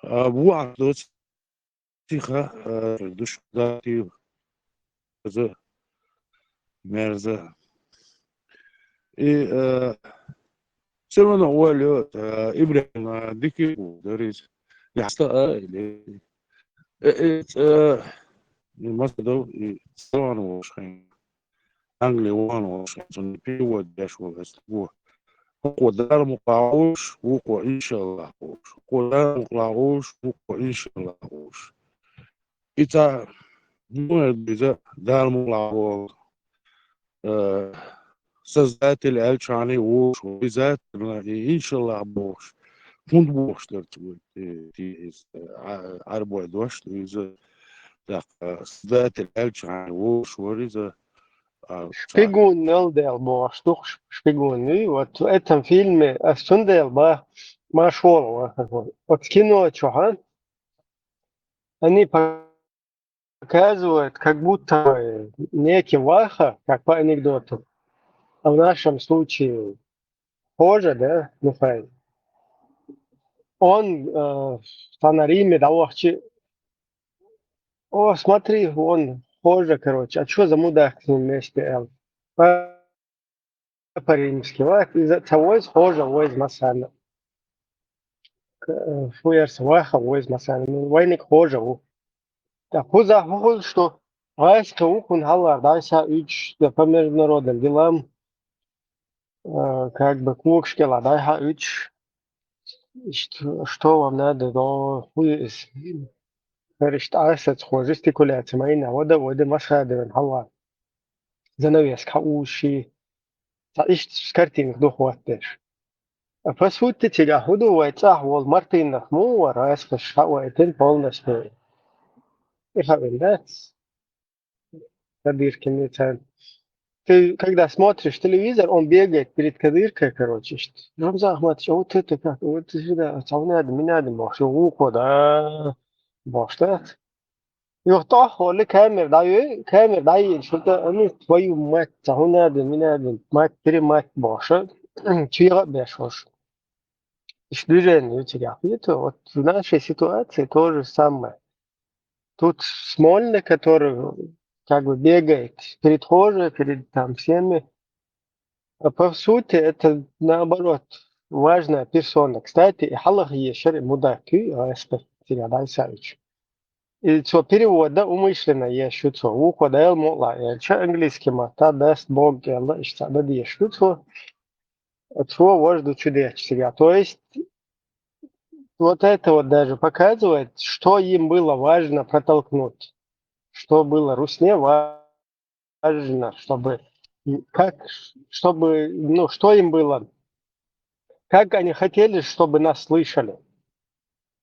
А, бу а доц Тихо, э, душ дати за мерза. И, э, всё равно уволю, э, Ибрагим, э, дики дарис. Я ста, э, или, э, э, э, и Масадов, и Салан Волшхайн. Англи ван волуш, цунна перевод деш волу аса гу. Вукхо Дала мукъагӀа вуш, вукхо иншаллахӀ вуш. Вукхо Дала мукъагӀа вуш, вукхо иншаллахӀ вуш. И ца, ну, иза Дала мукъагӀа волу, э, Создатель аьлчхьана вуш, обязательно, и иншаллахӀ бохуш. ХӀунда бохуш дара цу, э, ти-, иза, а, Ӏарбой дош, иза, тӀаккха Создатель аьлчхьана вуш вара иза. А, Шпигун нал дел бохуш ду, шпигун. И вот в этом фильме, а цундел ба, Машолова, вот кино чухьа, они показывают, как будто бы некий Ваха, как по анекдоту, а в нашем случае Хожа, да, Михаил? Он, э, в Танариме, да, вахчи. О, смотри, он Хожа, короче. А чё за мудак с ним вместе, Эл? По-, по-римски. Вот, из-за того из Хожа, вой из Масана. К-, э, фуерс Ваха, вой из Масана. Ну, войник Хожа, у. Так, хуза, ху-, ху-, что? Вайс, кого, кун, халар, да, ся, ич, да, по международным делам. Э, как бы когаш кӀела дӀайхьа уьдуш, иштта, что вам надо, но хуйс, хӀара иштта Ӏаса ца хожа, жестикуляция майна, вода, вода, масхадеван, хьалла. Занавеска хьауши, цхьа иштта картинка ду хӀоттадеш. А по сути, цигахь хӀун ду вай цӀахь волу Мартинах муха вара, Ӏаса хьаойтина полностью. И хаъ вина дац. Кадыркин царна. Ты, когда смотришь телевизор, он бегает перед Кадыркой, короче, что: «Рамзан Ахматович, а вот это как? Вот это сюда, а цхьа хӀун ду, мин ду?» бохуш, вукхо, да, бохуш, да? Юха тӀоххьолли камера дӀайой, камера дӀайийна, что-то, а ну, твою мать, цхьа хӀун ду, мин ду, мать, перемать бохуш, чуьйгӀа а беш волуш. Иштта движение ю цигахь. И то, вот в нашей ситуации то же самое. Тут Смольный, который как бы бегает перед Хожей, перед там всеми. А по сути, это наоборот важная персона. Кстати, и хьалха ешар и мудак, и Аспер Сергей Александрович. И цо перевода умышленно еш ю цо. Вукхо Дала мукъ лахь аьлча, английский матта даст Бог аьлла, иштта ца дадеш ю цо. Цо вожду чудеш цига. То есть, вот это вот даже показывает, что им было важно протолкнуть, что было русне важно, чтобы, и как, чтобы, ну, что им было, как они хотели, чтобы нас слышали.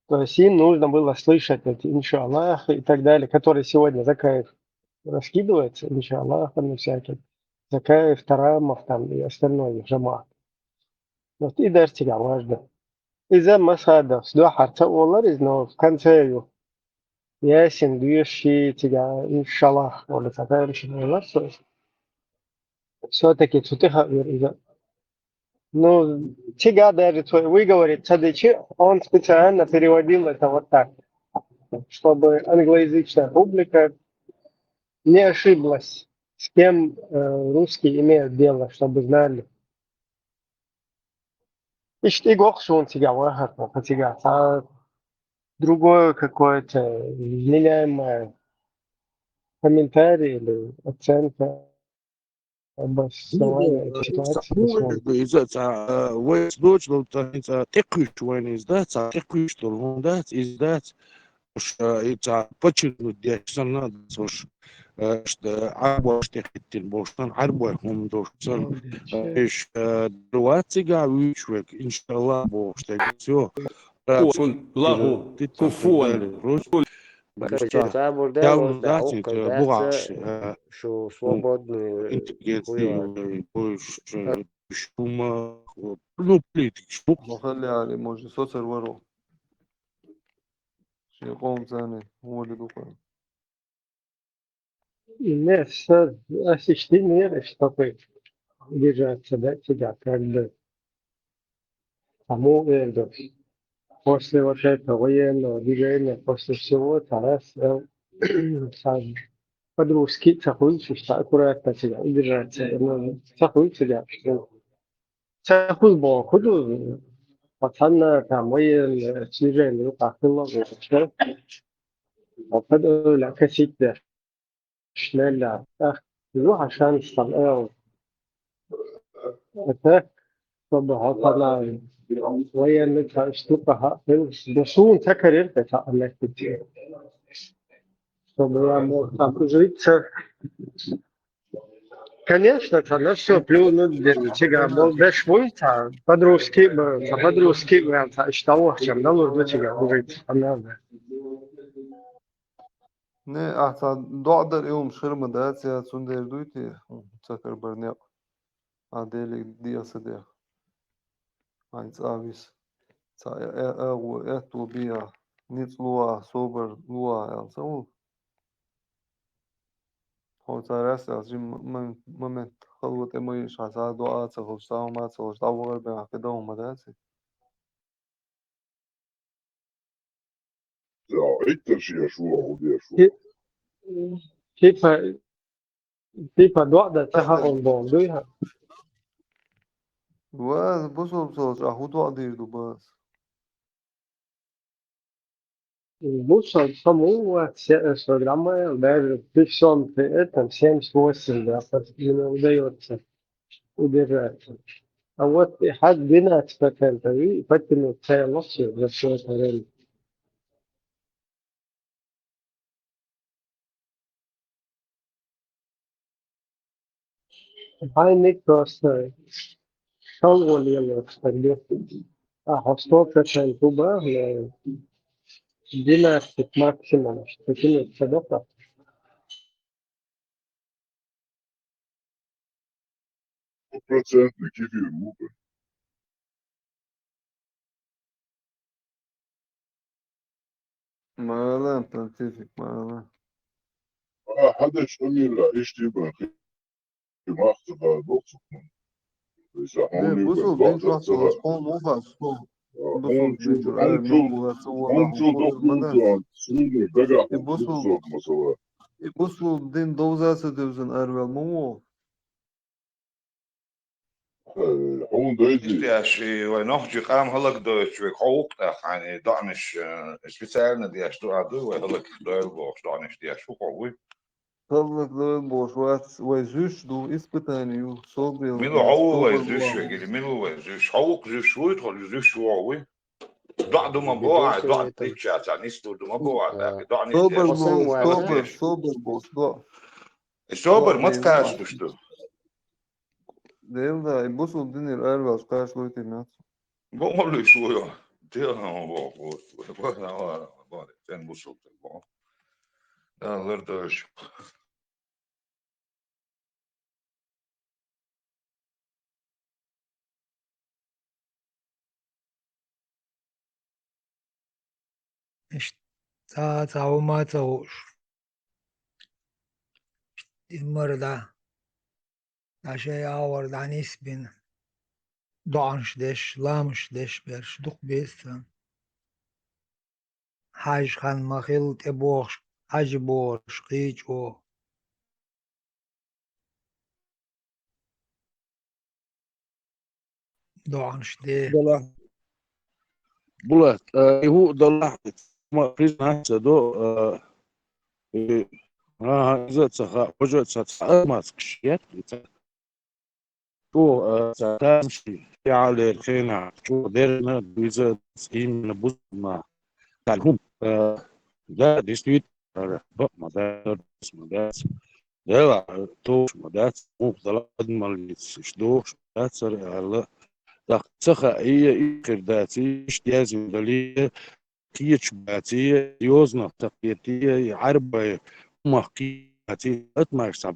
То есть им нужно было слышать эти «Иншаллах» и так далее, которые сегодня Закаев раскидывается, «Иншаллах», там и всякие, Закаев, Тарамов там и остальное, Жамаат. Вот и дальше тебя важно. Иза Масхадов, дуьххьара ца олар иза, но в конце ю. Ясин дуьйш ши цига, иншаллах, олу ца тайраш олар со. Всё-таки цу тӀехьа вир иза. Ну, цига даже твой выговорить ца дичи, он специально переводил это вот так, чтобы англоязычная публика не ошиблась, с кем, э, русские имеют дело, чтобы знали. Иштта и гоху суна цига вахар, цига цхьа другое какое-то вменяемое комментарий или оценка, обоснование этой ситуации, посмотрим. Иза цхьа, э, вайца дочу долу цхьа, цхьа тӀекхуьйсуш вайна иза дац, цхьа тӀекхуьйсуш долу хӀума дац, иза дац. Уж, э, и цхьа подчеркнуть деш санна, уж, э, ш-, э, Ӏарбош тӀехӀиттина болуш санна, Ӏарбой хӀума долуш санна, э, иш, э, вац цигахь вуьйцуш верг, иншаллах, бохуш дерг, всё. Куфун, лагу, куфун. Куфун. Дац, бугӀаш, шу свободный интеллигенция, больше, шума, ну, политик, шух. Махалли али, може, соцар варо. Ши къом цани, моли дукъа. Не, с-, осуществление, чтобы держаться, да, тебя, как бы, тому это, после вот этого военного движения, после всего, тогда с-, э, сам подростки, ца хуй, что аккуратно тебя, держаться, ну, ца хуй тебя, что Ца хуй бо, худу, пацанна, там, военные, движение, ну, как было, вот, что? Вот, это, ля, косить, да. Шнелля. Эх, ну, а шанс там, э, это, чтобы вот она, военный, там, штука, ха, ну, да, сун, ца карьер, это, а, чтобы я мог там жить, ца. Конечно, ца на всё плюнуть, дерри, чига, мол, беш вуй, ца, подростки, б-, ца, подростки, б-, ца, иштта вахчам, да, лур, да, чига, уже, ца, надо. Не, а ца доӀа дар илм ширма дац, я цундер дуйти, ца карбар некъ. А дели диаса дех. Ай, цавис. Ца, э, э, э, гу, э, ту бия. Ниц луа, собар луа, ял, ца у. Хо царас аз жим м-, м-, момент халват эмой шаса дуа ца хол саума ца хол давгар бен хакы давма даси. Да, эттер ши яшуа, худ яшуа. Ти-, типа, типа дуа да ца ха он бон, дуй ха. Ва, бусул бусул, а ху дуа дир ду бас. Бусал саму, вот, се-, э, программа, даже при всём при этом семьдесят восемь, да, почти не удаётся удержаться. А вот и хат двенадцать процентов, и подтянуть целый вообще за всё это время. Хай ник просто шалгӀун лелаш хӀалли. А, хӀо сто процент хӀуба, но двенадцать максимум, что ты не садока. Сто процентный кефир лупы. Мала, понтифик, мала. А, хӀадач Амира, ишди бан, хи-, махтаба, бохсухман. Иса, не, хӀуни бусул бан, дин бохсухман. Шахталас, хӀун муха, сто. А, бусул хӀун чу, дин чу, ай, хӀун чу, муха, сто, хӀун чу, хӀун доху, мада. Чу, ан, суну, дага, и бусул, бусул, масала. И бусул дин довзаса девзан арвел, мумо. Э, хӀун дойди? Иштяш, и вай нохчи къам хӀалакдойтуш, вай хьо вукъ тӀаккха, хӀани доӀанаш, э, специально деш дуа дуй, вай хӀалакдойл бохуш, доӀанаш деш вукъ вуй. ХӀалакдойл бохуш вац, вай зуьш ду, испытание ю, собрил. Мила хьо ву вай собрил зуьш ву. Вегили, мила ву вай зуьш? Хьо вукъ зуьш вуй, тхо зуьш ву вуй? ДоӀа ду ма бо, а, доӀа дича, ца нис ду ма бо, а, да, доӀа нис собар деш. Бо, собар, собар бо, собар. Э, собар, доӀа мац деш кхача ду, что? Дел да, и бусул динир арвелш кхача луйти мац. Бо ма луй шуйо. Дел ма бо, бо, бо, бо, бо, бо, бусул бо. Да, лар дойш. Иш цӀа-, цӀа хӀума ца хууш. Иммара дӀа. ДӀа шай агӀор дӀанисбина. ДоӀанаш деш, ламазаш деш берш дукха беза царна. Хьажа хан ма хилла тӀебохуш, хьажа бохуш, кхечо. ДоӀанаш де. Дала. Булат, э, и хӀу дала, ма признаться до, э, э, ага, иза ца ха, уже ца ца, а, маскаш, я, и ца. Чо, э, ца танчи, я лер хена, чо дерна, дуйза, именно бусма. Калхум, э, да, действительно, э, бо, ма да, ма да. Дела, э, то, ма да, мух, дала, молиться, что, ма да, цар, Алла, ТӀаккха ца хаьа, и хир дац, иштта яздина дале, кхечу бац, и йозанах ца кхета, и Ӏарбай хӀумах кхета, атмаш цхьа,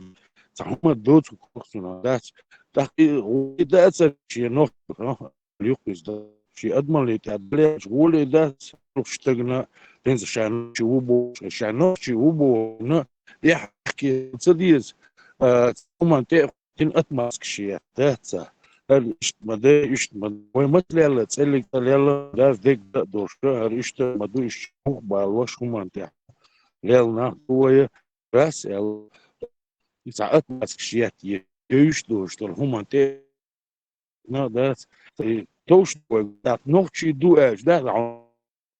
цхьа хӀума доцург хӀокхунах дац. ТӀаккха и гӀоле дацара шен нохчо, юккъе иза дан. Шен адамаллин тӀехь далаьлча гӀоле дац, луш стагана, хӀинца ша нохчи ву бохуш, ша нохчи ву бохуш, тӀехь ца деза, а, цу хӀуманна тӀе а хӀоттийна, отмазкаш етта, дац цара. ХӀара иштта ма дай, иштта ма дай. Вай маца лелла, цӀеллиг ца лелла, дас дегга а долуш, хӀара иштта ма ду, иштта муха балош хӀуманна тӀехь. Лелла нах ду вай, рас аьлла, цхьа отмазкаш етта, е, девзаш долуш долу хӀуманна тӀе, на, дац. И товш вай, дац, нохчий ду аьлча, дац,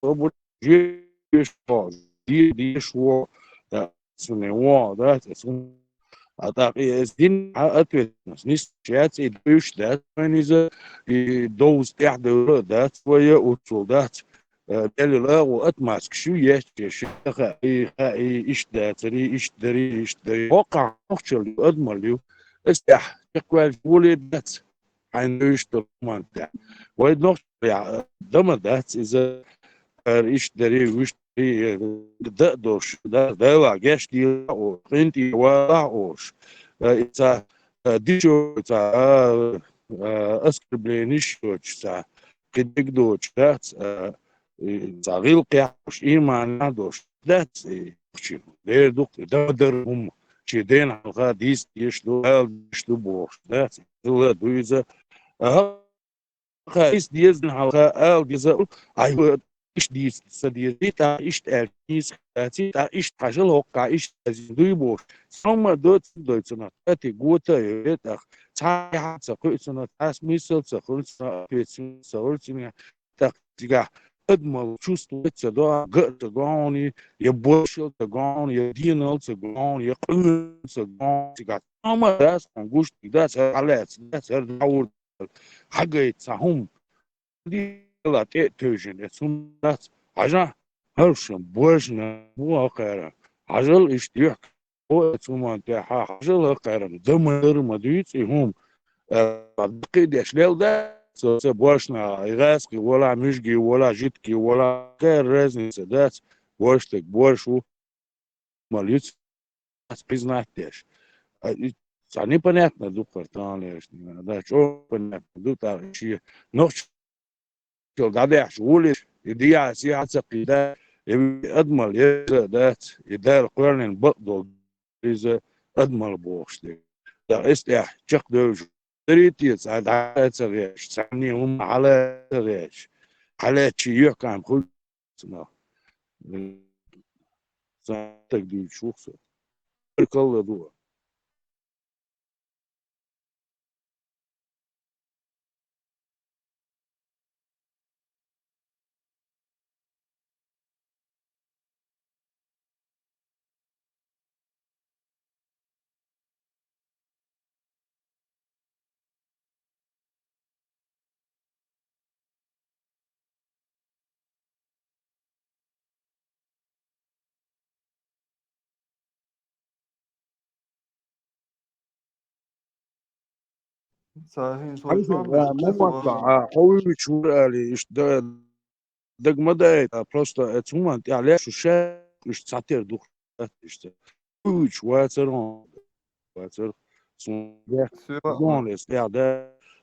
хьо бу-, жуьгташ ву, де-, деш ву, да, цуьнан вон, да, цуьнан. А тӀаккха и эс дина хьан ответственность нисдеш яц, и дуьйш дац вайн иза, и довза тӀаьхьадевлла а дац вай, уццул дац. Э, Делила а ву отмазкаш ю еш, еш, хаьий, хаьий, иштта дацарий, иштта дарий, иштта дарий. ХӀокхахь нохчалла ю, адамалла ю. Эс тӀехь чекхваьлча воле дац. Хьайна дуьйш долу хӀуманна тӀехь. Вай нохча, я, дама дац иза, ара иштта дарий, вуьш дарий, дан а долуш, да, Дала гечдийла а олуш, къинтӀера вала а олуш. Э, и ца, э, дичо, ца, а, а, оскорблениш йоцуш, ца, кхидерг доцуш дац, а, и ца гӀиллакхехь а долуш, ийманехь а долуш дац, и, чу, дера ду-кх, и дан дара хӀума, шен дена хьалха дийца дезаш ду, ала дезаш ду бохуш дац. Хилла ду иза. Аха, дийца деза хьалха ала деза, ай, иштта дийца ца деза, и тӀаккха иштта аьлла нийса дац, и тӀаккха иштта хьажал хӀокхахь, иштта язйина дуй бохуш. Цхьа хӀума а доцу, дой цунах, тӀе гота а йой, тӀаккха цхьа а ца кхуьу цунах, цхьа а смысл ца хуьлу цунах, ответственность ца хуьлу цунах. ТӀаккха цигахь адамалла чувствовать ца до, ган а ца го хьуна, я боршал ца го хьуна, я денал ца го хьуна, я къоьнал ца го хьуна, цигахь цхьа хӀума а дац хьуна гуш дерг, дац, хӀара хьалаьцна, дац, хӀара дӀагӀур дара, хьагайта цхьа хӀума. Дела тӀе а тевжина, эца хӀума дац, хьажахь, хӀара шун божна бу хӀокхара, хьажал иштта юьхь О, эца хӀуманна тӀехь хьажал хӀокхарна, дан ма дара, ма дуьйцу и хӀума. Э, даккхийдеш лелла дац, со, со бошна, и гӀаьскхи волахь, муьжги волахь, жуьгти волахь, какая разница дац, божа стаг божа ву, мала юьцу, ас признать деш. А, и цхьа непонятно ду кхара таханлерчу дийнахь, да, чӀогӀа непонятно ду, тӀаккха шен нохчо дӀадаьхьаш волуш, и дехьа-сехьа ца кхийда, и адамалла еза а дац, и Дала кхоьллина бакъдолу иза адамалла бохуш дерг. ТӀаккха эс тӀехь чекхдевлча, дарий те, цхьа дӀа а ца гӀерташ, цхьанне хӀума хьала а ца гӀерташ, хьалаьцча юьхькӀам хуьлу цунах. Сан стаг дуьйцуш ву-кх со. Калла ду. Ца хӀинца вай Хьайса, чохь а, беш ма вац, хӀокху а, хьо вуьйцуш вара али, иштта да-, дага ма даита, просто эца хӀуманна тӀехь леш шу ша, иштта цхьатера дукха дац иштта. Хьо вуьйцуш вацара хьо, вацара. Суна де-, Всё, гонлес тӀехь да,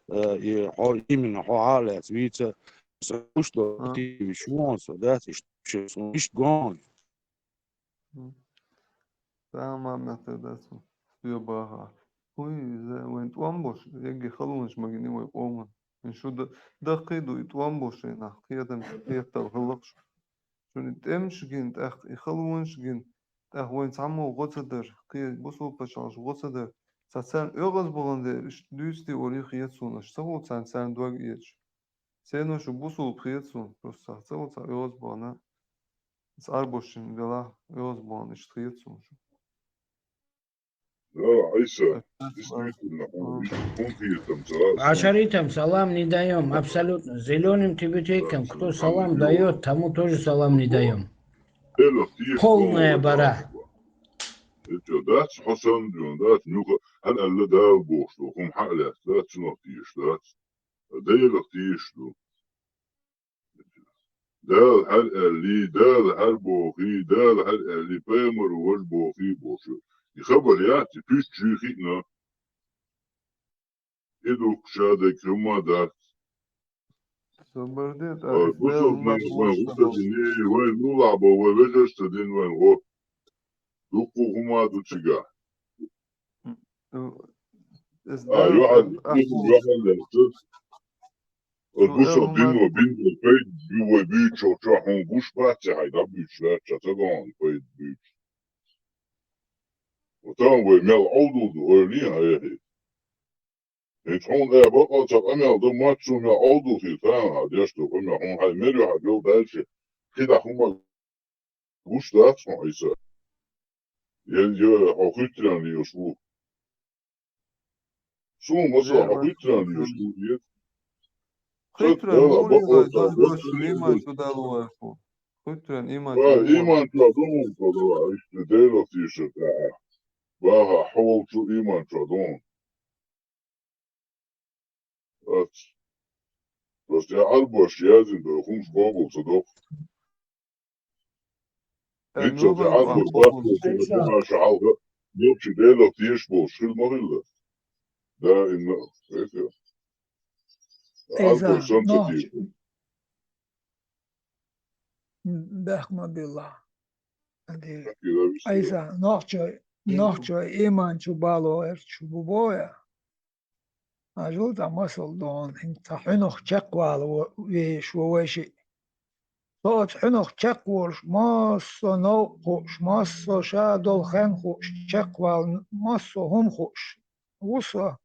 э, и хьо именно хьо хьалаьцна вийца, сан уьш до А. Ти вуьйцуш вон со, дац иштта, шу суна иштта гон. М. Тамам меттиг дац ву. Соьга баха. ХӀуй, иза вайн тӀом болуш, эгги халонаш магина вай къоман. Ин шу д-, даккхий ду и тӀом болуш вай нах, кхетам, кхетам хилла-кх шу. Шуна тӀемаш гина, тӀаккха и халонаш гина, тӀаккха вайн цхьаммо гӀо ца дара, кхе бусулба пачхьалкхаш гӀо ца дара. Ца царна оьгӀаз бахана дела, иштта дуьйцу те олий хета суна, аша ца хула царна, царна дог эцаш. Церан шу бусулба хета суна, просто цхьа ца хула цхьа оьгӀаз бахана, цхьа арбошин велахь, оьгӀаз бахана иштта хета суна шу. Да, Айса, действительно, хьуна хӀун хетам ца лаьа. Ашаритам салам не даём, абсолютно. Зелёным тюбетейкам, кто салам даёт, тому тоже салам не даём. Полная бара. Эцо дац, хьо санна дуьйна дац, нуха, хьан аьлла Дала бохуш ду, хӀума хьан а лаьцна дац, цунах тешаш дац. Делах тийша ду. Дала хьар аьллий, Дала хьар бохий, Дала хьар аьллий, пайхамар вар бохий бохуш. И хабар яц, и пуьст чуьйхиъна. И дукха ша дерг хӀумма дац. Собар де, Ой, тӀаккха бусалба нах вайн гӀусадине, вайн лулахь бо, вай вежаршца дин вайн гӀо. Дуккха хӀумма ду цигахь. М, м, эс А, да, юхьан, а, а, юхьан лаьцна. Оцу Шу бусалба эл дино, ман- бинго пайда бу вай буьйцуш чохь хьуна гуш бац, хьай дӀабуьйцуш лаьцна, ца догӀу пайда буьйцуш. Вот там вай мел Ӏовдал ду, ойла йин хьан яхье. ХӀинца хьуна а бакъал ца къамел ду, мац цу мел Ӏовдал хир, тана хьан деш ду къамел, хьуна хьай мер ю хьан гал дальше, кхидӀа хӀума гуш дац хьуна Ӏийса. Ел, ел, хьо хуьттаран лелаш ву. Суна масала хьо хуьттаран лелаш ву, ет. Хуьттаран Дала ву, бакъо ца, дош, дош, иман чу дала ву. Хуьттаран иман чу дала ву. Иман чу дала ву, иштта Делах тийшар тӀаьхьа. Баха хьо волчу иман чу дала ву. Ац. Просто я Ӏарбош язйина дара, хӀумаш богӀул ца доккху. Э, ХӀинца ну, тӀе Ӏарбош баккхал ца доккху, ша хьалха, нохчий Делах тешаш болуш хила ма хилла. Даимна, эсо. Ӏарбош санна ца тешаш. Бехк ма билла. Айса, нохчой, нохчой иман чу бало эрчу бу боя. Ажул тӀа масал дон, хӀинца хьуьнах чекхвала во-, везаш ву вай шиъ. Со оцу хьуьнах чекхволуш, массо а новкъа хууш, массо а ша долу хен хууш, чекхвала, массо а хӀума хууш ву со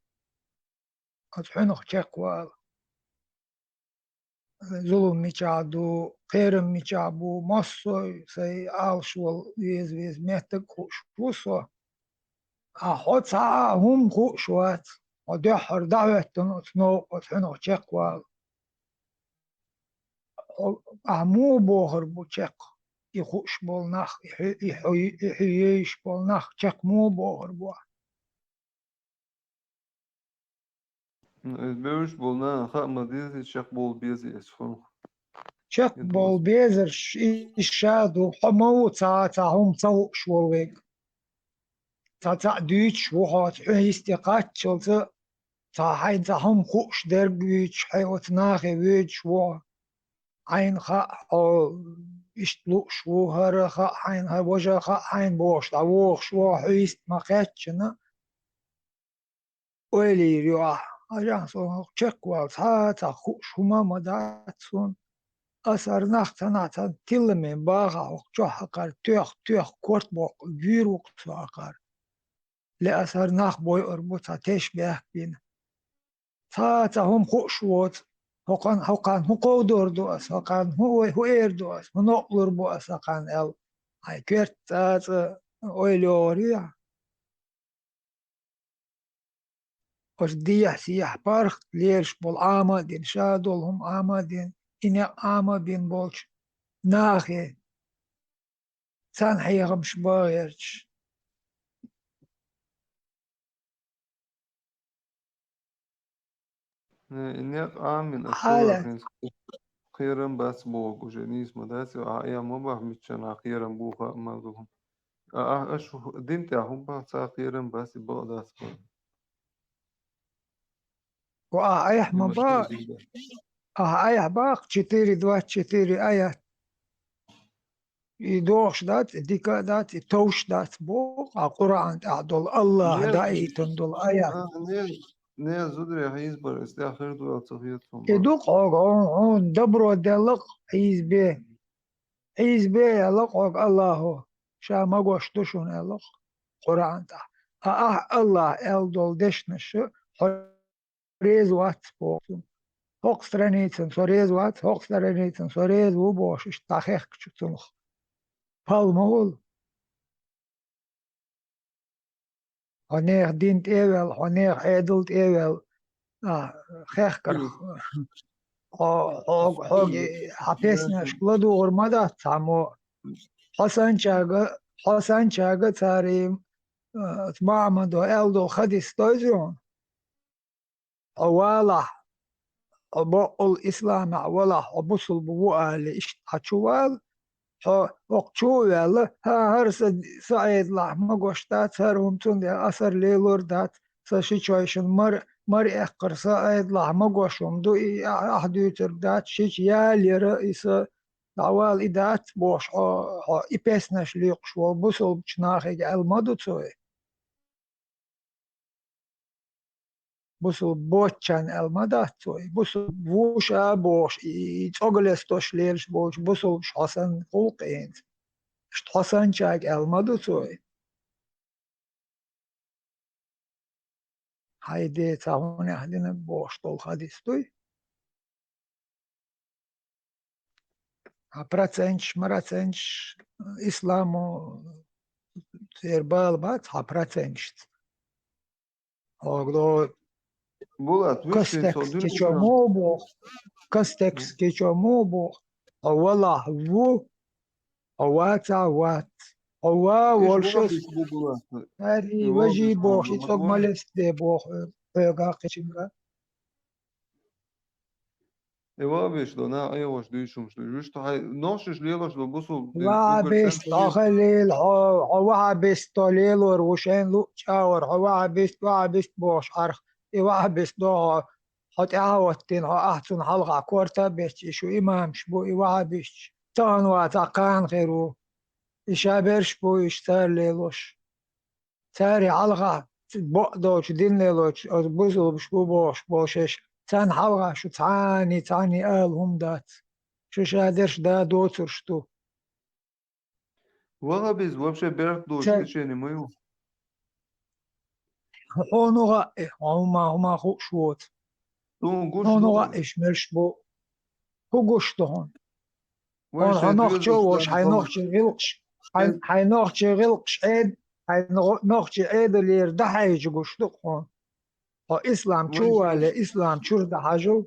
оцу хьуьнах чекхвала. Зулам мичахь ду, кхерам мичахь бу, массо а сайн Ӏалаш волу веза-веза меттиг а хууш ву со. Ахьа хьо цхьа а хӀума хууш вац, хьо дуьххьара дӀахӀоьттина оцу новкъа, оцу хьуьнах чекхвала. Хьо, ахьа муха бохур бу чекх, и хууш болу нах, и хьу-, и хьу-, и хьуьйш болу нах чекх муха бохур бу ахьа? Ну, иза бевзаш болу нахана хаа ма деза, иза чекхбовла беза иза хьуна. Чекхбовла безарш иза ша ду, хьо ма ву цхьа а цхьа хӀума ца хууш волу вега. Цхьа цхьаъ дуьйцуш ву хьо, хьуьнан йисте кхаччалца, цхьа хьайна цхьа хӀума хууш дерг вуьйцуш, хьайн оцу нахе воьдуш ву хьо. Хьайна хаьа, хьо иштта лууш ву, хӀара хаьа хьайна, хӀара важа хаьа хьайна бохуш, дӀавогӀуш ву хьо, хьуьнан йисте ма кхаьччина. Ойла йийр ю ахь, хьажахь, со хӀокху чекхвала цхьа а цхьа хууш хӀума а ма дац суна. Аса хӀара нах цхьанхьа цхьана тиламе баха хӀокху чохь хьакхар, тоьхна-тоьхна корта боккху вуьйр ву-кх со хьакхар. Ле, аса хӀара нах бойур бу цхьа теш бехк бина. Цхьа а цхьа хӀума хууш воцу, хӀокхана, хӀокхана хӀун кховдор ду аса, хӀокхана хӀун ой, хӀун эр ду аса, хӀун новкъалур бу аса хӀокхана аьлла, хьайн коьрта цӀа-цӀа ойла йогӀур ю ахь? Оцу дехьа-сехьа паргӀат лелаш болу Ӏама а дина, ша долу хӀума Ӏама а дина, и некъ Ӏама а бина болчу нахе царна хьехамаш бан гӀерташ. Э, и некъ Ӏамина, аса хьалаьцна. Кхерам бац боху, уже нийса ма дац, а, я ма баха, миччанхьа кхерам бу хаа ма ду. А, а, аша дин тӀехь хӀун баха, цхьа кхерам бац, и бакъ дац боху. Ва ахь айхьа ма баха, ахь айхьа баха четыре двадцать четыре аят. И дохуш дац, и дика а дац, и товш дац боху, а Къуръан тӀехь долу АллахӀа даийтина долу аят. А, не, не, зударий хьийзабар, аса тӀехь хир ду аьлла ца хета суна. И ду-кх хьоьга, хьуна, хьуна добро делла-кх хьийзабе. Хьийзабе аьлла-кх хьоьга АллахӀа, ша магош ду шуна аьлла-кх Къуръан тӀехь. А ахь АллахӀа аьлла долу дешнаш хьо реза вац боху цунах. ХӀокху страницан со реза вац, хӀокху страницан со реза ву бохуш, иштта дӀахехкачу цунах. Пал ма волу. Хьо нехан дин тӀе а ваьлла, хьо нехан Ӏедал тӀе а ваьлла, а, хехкарх. Хьо, хьо, хьо, хьан песнашка ладугӀур ма дац цхьаммо. Хьо санчага, хьо санчага цара, а, Мухьаммадо аьлла долу хадис дойза хьуна? Хьо валахь, хьо боккъал исламехь валахь, хьо бусулба ву алий, иштта хьо чу вала, хьо хӀокху чу а ваьлла, хӀа, хӀара сан, сан Ӏедалехь магош дац, хӀара хӀума цундела аса лелор дац, сан шичойшна мар-, мара эккхар сан Ӏедалехь магош хӀума ду, и а-, ахь дуьйцург дац, шича ялаяра и сан, дӀавала и дац бохуш, хьо, хьо и песнаш лоькхуш волу бусулбачу нахе аьлла ма ду цо и? Бусулба боцчарна аьлла ма дац цо и? Бусулба ву ша бохуш, и, и цӀога лестош лелаш болчу бусулбаша хьо санна гӀуллакх хьо санчаьрга аьлла ма ду цо и? Хьайн ден цхьа хӀунех динарг бохуш долу хадис дуй? Хьан проценташ, проценташ исламо церан бала бац хьан проценташца? Хьо Булат, вуьшта костекс цо кечо дуьйцу? Мо боху? Костекс кечо мо боху? Хьо валахь ву, хьо вацахь вац. Хьо ва Иш волуш вахабиш бу, Булат. Ари, и важий вахабиш боху, бу, и цӀогма лестаде боху хьоьга кхечуьнга. И вахабиш до, нах Ӏехош дуьйцуш ду. Вуьшта хьайн нохчаш лелош ду бусул. Вахабист, хьо халийла, хьо, хьо вахабист до лелор ву шайн луъ чӀагӀор, хьо вахабист, вахабист бохуш Ӏарх. И вахабист до хьо, хьо тӀаьхьа хӀоттийна, хьо ахь цунна хьалха корта а бетташ, и шу имамаш бу, и вахабисташ. Тахана вацахь кхана хир ву. И ша берш бу, и шу цара лелош. Цара хьалха бакъдолчу дин лелочу оцу бусулбаш бу бохуш болу шаьш, царна хьалха шу цхьаний, цхьаний ала хӀума дац. Шу ша дерш да доцурш ду. Вахабизм вообще беркат долуш течение ма ю. Хьуна хаьа, хьо хӀума, хӀума хууш воцу. Суна гуш ду. Хьуна хаьа, уьш муьлш бу. ХӀун гуш ду хьуна? Хьуна хьо нохчо а волуш, хьайн нохчийн гӀиллакхаш, хьайн, хьайн нохчийн гӀиллакхаш Ӏед-, хьайн нохчийн Ӏедалера дӀахьаьжча гуш ду-кх хьуна. Хьо ислам чу а вале, ислам чуьра дӀахьажал,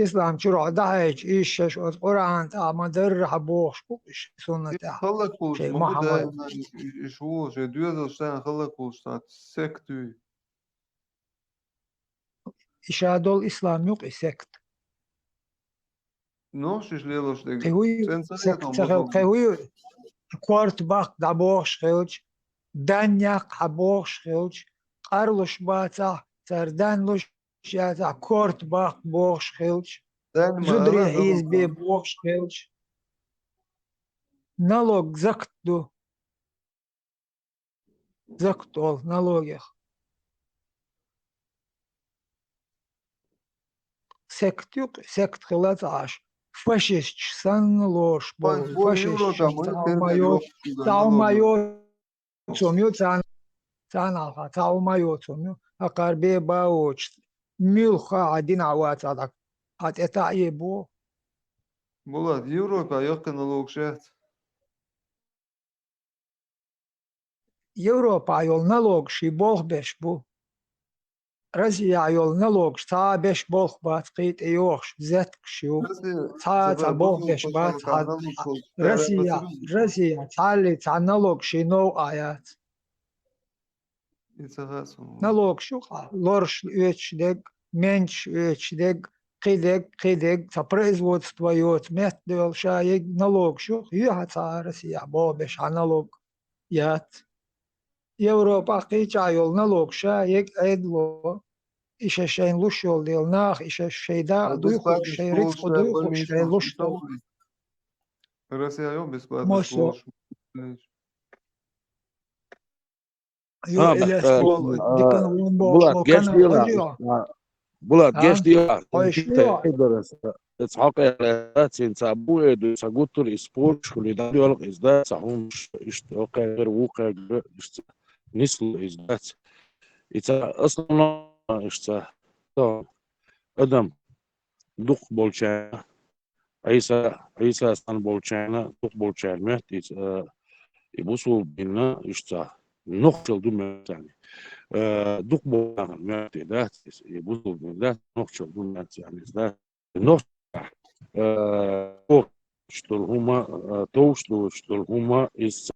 ислам чуьра хьо дӀахьаьжча, иза шаьш оцу Къуръан тӀехь ма-дарра хьан бохуш бу-кх уьш суннатехь. Шайн Мухьаммад. Иш ву, шайн доьзалш царна хӀаллакволуш цхьа сект юй. И ша долу ислам ю-кх и сект. Нохчаш лелош дерг. Кхин хӀу ю, сект ца хила, кхин хӀу ю, корта баккха дӀабохуш хилча, дан яккха хьабохуш хилча, къарлуш бацахь, цара дан луш яцахь, корта баккха бохуш хилча, зударий хьийзабе бохуш хилча. Налог закат ду. Закат олу налогех. Сект ю-кх, сект хила ца Ӏаш. Фашисташ санна лоруш болу. Фашисташ цхьа хӀума йоцу, цхьа хӀума йоцу хӀума ю царна, царна хьалха цхьа хӀума йоцу хӀума ю. Акхар бе бан воцуш, муьлхха а динахь вацахь дӀа, хьан тӀе таӀе бо. Булат, Европа йоккхина налогаш яц? Европа йолу налогаш и болх беш бу. Россия йолу налогаш цхьа а беш болх бац, кхин тӀе йохуш, зеткаш ю. Цхьа а цхьа болх беш бац, Россия, Россия цхьалли цхьа налогаш и новкъа яц. Налогаш ю-кх, лораш оьцуш дерг, менчаш оьцуш дерг, кхидерг, кхидерг, цхьа производство йоцу метта йолу ша ерг налогаш ю-кх, юьхьа цхьа Россия болх беш хьан налог яц. Европа кхечахь йолу налогаш ша ерг Ӏедало, и шаьш шайна луш йолу дела, наха и шаьш шайн дакъа дуй хууш, шайн рицкъа дуй хууш, шайн луш долу. Россия йо бесплатно школаш. Йо, Ильяс, Булат, гечдела. Булат, гечдела. Хьо иштта хьо къеле, цхьа бу э ду, цхьа гуттар и спорт школе дан йолу иза дац, цхьа хӀума иштта хьо кхегара, ву кхегара, иштта нисло иза дац. И цхьа основной иштта адам дукха болчарна, Ӏийса, Ӏийса санна болчарна, дукха болчарна моьтту иза, э, и бусулба дин иштта нохчалла ду моьтту царна. Э, дукха болчарна моьтту дац иза, и бусулба дин дац, нохчалла ду моьтту царна иза дац. Нохчалла, э, товш долу хӀума, э, товш долу хӀума иза,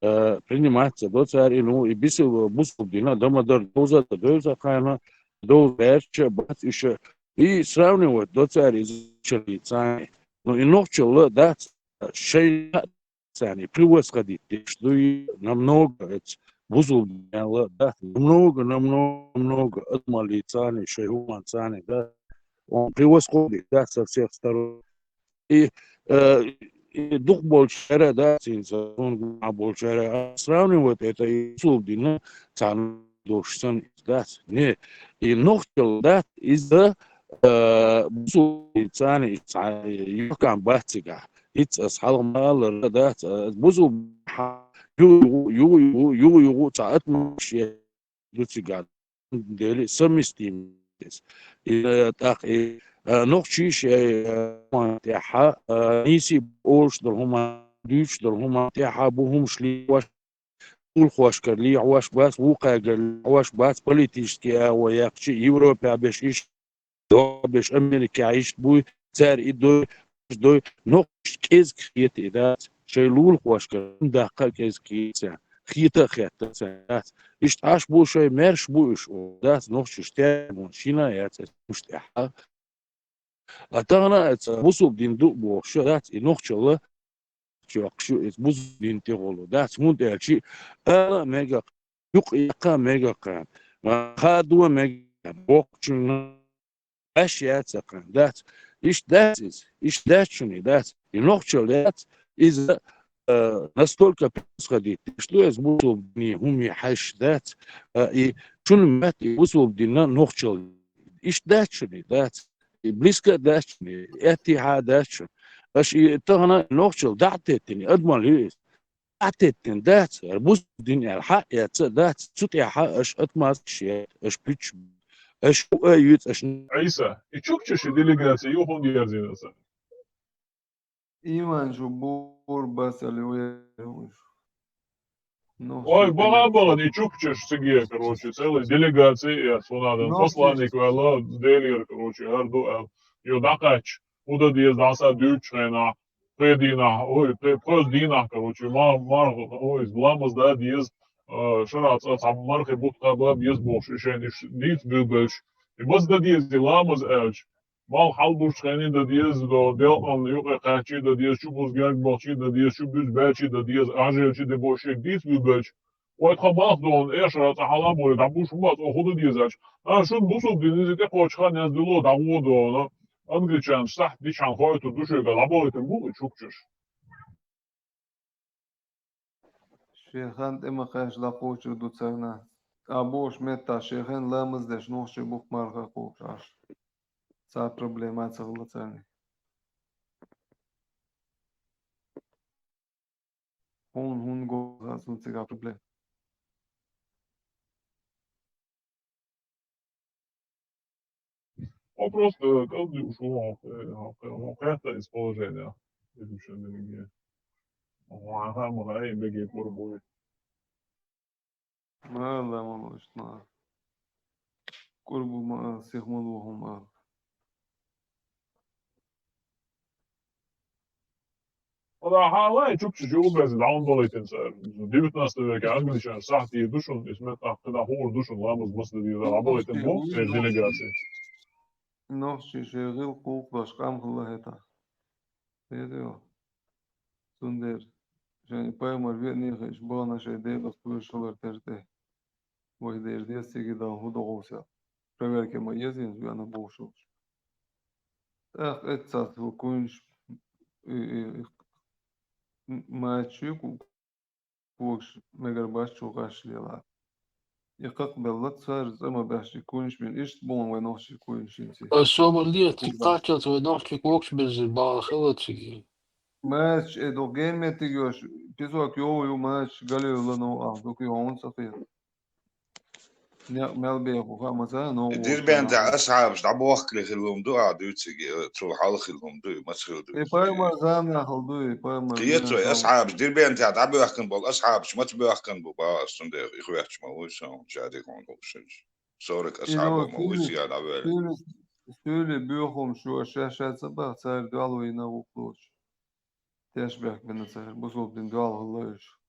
э, принимать ца до цара, и, ну, и бусулба дина дан ма дарра, довза а довза кхана, довза гӀерташ а бац уьш, И сравнивать до цари изучали цани. Ну, и нохчалла дац, шайна цани превосходить деш дуй намного, эц бузулбала, да, намного, намного, намного отмали цани, шайхуман цани, да. Он превосходит, да, со всех сторон. И, э, и дух болчара, да, цин сон гуна болчара. А сравнивать это и бузулбала цан дош сан, да, не. И нохчал, да, из-за, э, бузулбала цани, ца-, юкан бацига. Иц ас халмалар, да, ца-, бузу ха-, ю-, ю-, ю-, ю-, ю-, ю-, ца-, атмаш, я, дуцига. Дели совместим. И, э, так, и, э, нохчиш, э, э, тяха, э, ниси ош дурхума, дуч дурхума, тяха бухум шли ваш, улхвашкар ли ваш бас, вукагар ли ваш бас, политически а ва якчи Европе а беш иш, до беш Америке а иш буй, цар и дой, дой, нохчиш кез кхет и дац, шай лулхвашкар, да ка кез кхет, хита хет, дац. Ишт аш бу шай мерш бу иш, о, дац, нохчиш тя, мон шина яц, муштяха. А тагана эца бусулб дин ду бохша, дац, и нохчалла чуакшу, эц бусулб дин тиголу, дац, мун тялчи, ала мега, юк яка мега кан, ма хадуа мега, бокчуна, аш яца кан, дац, иш дац из, иш дац чуни, дац, и нохчал яц, из, э, настолько происходит, что эц бусулб дин хуми хаш, дац, э, и чун мат, и бусулб дин на нохчал, иш дац чуни, дац. И близко дачни, эти ха дачу. Аш и тагана нохчал датетин, адмал юис. Датетин дац, ар бусулб дин ар ха яца дац, цут я ха аш атмас ши, аш пич, аш у а юц, аш. Иса, и чукча ши делегация, юхун ярзинаса. Иван жу бур басали уя. Ну, ой, бага-бага, и чукчаш сиге, короче, целая делегация, я, сунада, ну, посланник вала, делир, короче, арду, а, ё дакач, уда диез даса дюч хена, предина, ой, пре-, през дина, короче, ма-, мар-, ой, ламаз да диез, э, шарац, а, сам мархи бутка ба диез бош, ишен иш, диц билбелш. И баз да диез, и ламаз элч. Мал хьалбуш хени да диез до, делкъан юкъе кхачи да диез, чу буз герг бахчи да диез, чу буз бачи да диез, ажелчи да бошек диц билбелч. Ой, тха мах дон, эш ра, ца хала боли, да буш мат, о худа диез ач. А шун бусулб дин изи те коч хан яз дило, да гу дона. Англичан, сахт дичан хойто душега, да боли тем бу, чукчуш. Шехан тӀема кхаьча дӀакхочур ду царна. А бош метта шехан ламаз деш нохчий бухк марха кхочуш. Ца проблема ца хилла царна. Хьун, хьун го хазун цига проблема. Вопрос, э, калди ушел, э, э, э, это из положения. Изучение религии. Ага, ага, и беги курбуй. Ма, ла, ма, ма, ишт, ма. Курбу, ма, сих, ма, лу, ху, ма. Вала хала чукчу жу без даун долайтен сар. Девятнадцатый век англичан сахти душун, исмет ахтына хур душун, ламаз масда ди работает бу, э, делегация. Нохчи шегил кулк баш кам хла хета. Видео. Сундер. Жани паймар вени хеш бана шей де бас плюс шолар терте. Вай дер дес сиги дан худо гося. Проверка ма езин, я на бошуш. Эх, эцас ву кунш, и, и, и, м-, мачи ку-, кукш, мегар баш чугаш лела. И как белла цар, зама баши кунш бин, ишт бон вай нохши кунш инси. А сома лет, и качал свой нохши кукш без бал хилаци. Мач, э, до гейме тигёш, песок ё, ё мач, галю лано, а, до кё он сафе. Не, мел бе ху, ха, ма ца, но. Дербент асхабш, да бохкли хилум ду, а, дуци, э, цу хал хилум ду, мац хил ду. И пай ма зам на хал ду, и пай ма. Киет зам на хал. Асхабш, Дербент да бохкан бол, асхабш, мац бохкан бу, ба, сунде, их вяч ма, уй, сан, чади кон, кон, шин. Сорок асхаб ма, уй, сия, да, бе. Сюли, сюли, бюхум, шу, ша, ша, ца, ба, цар, дуал, уй, на, уклуч. Тяжбяк бина цар, бусулбин дуал хилла уж.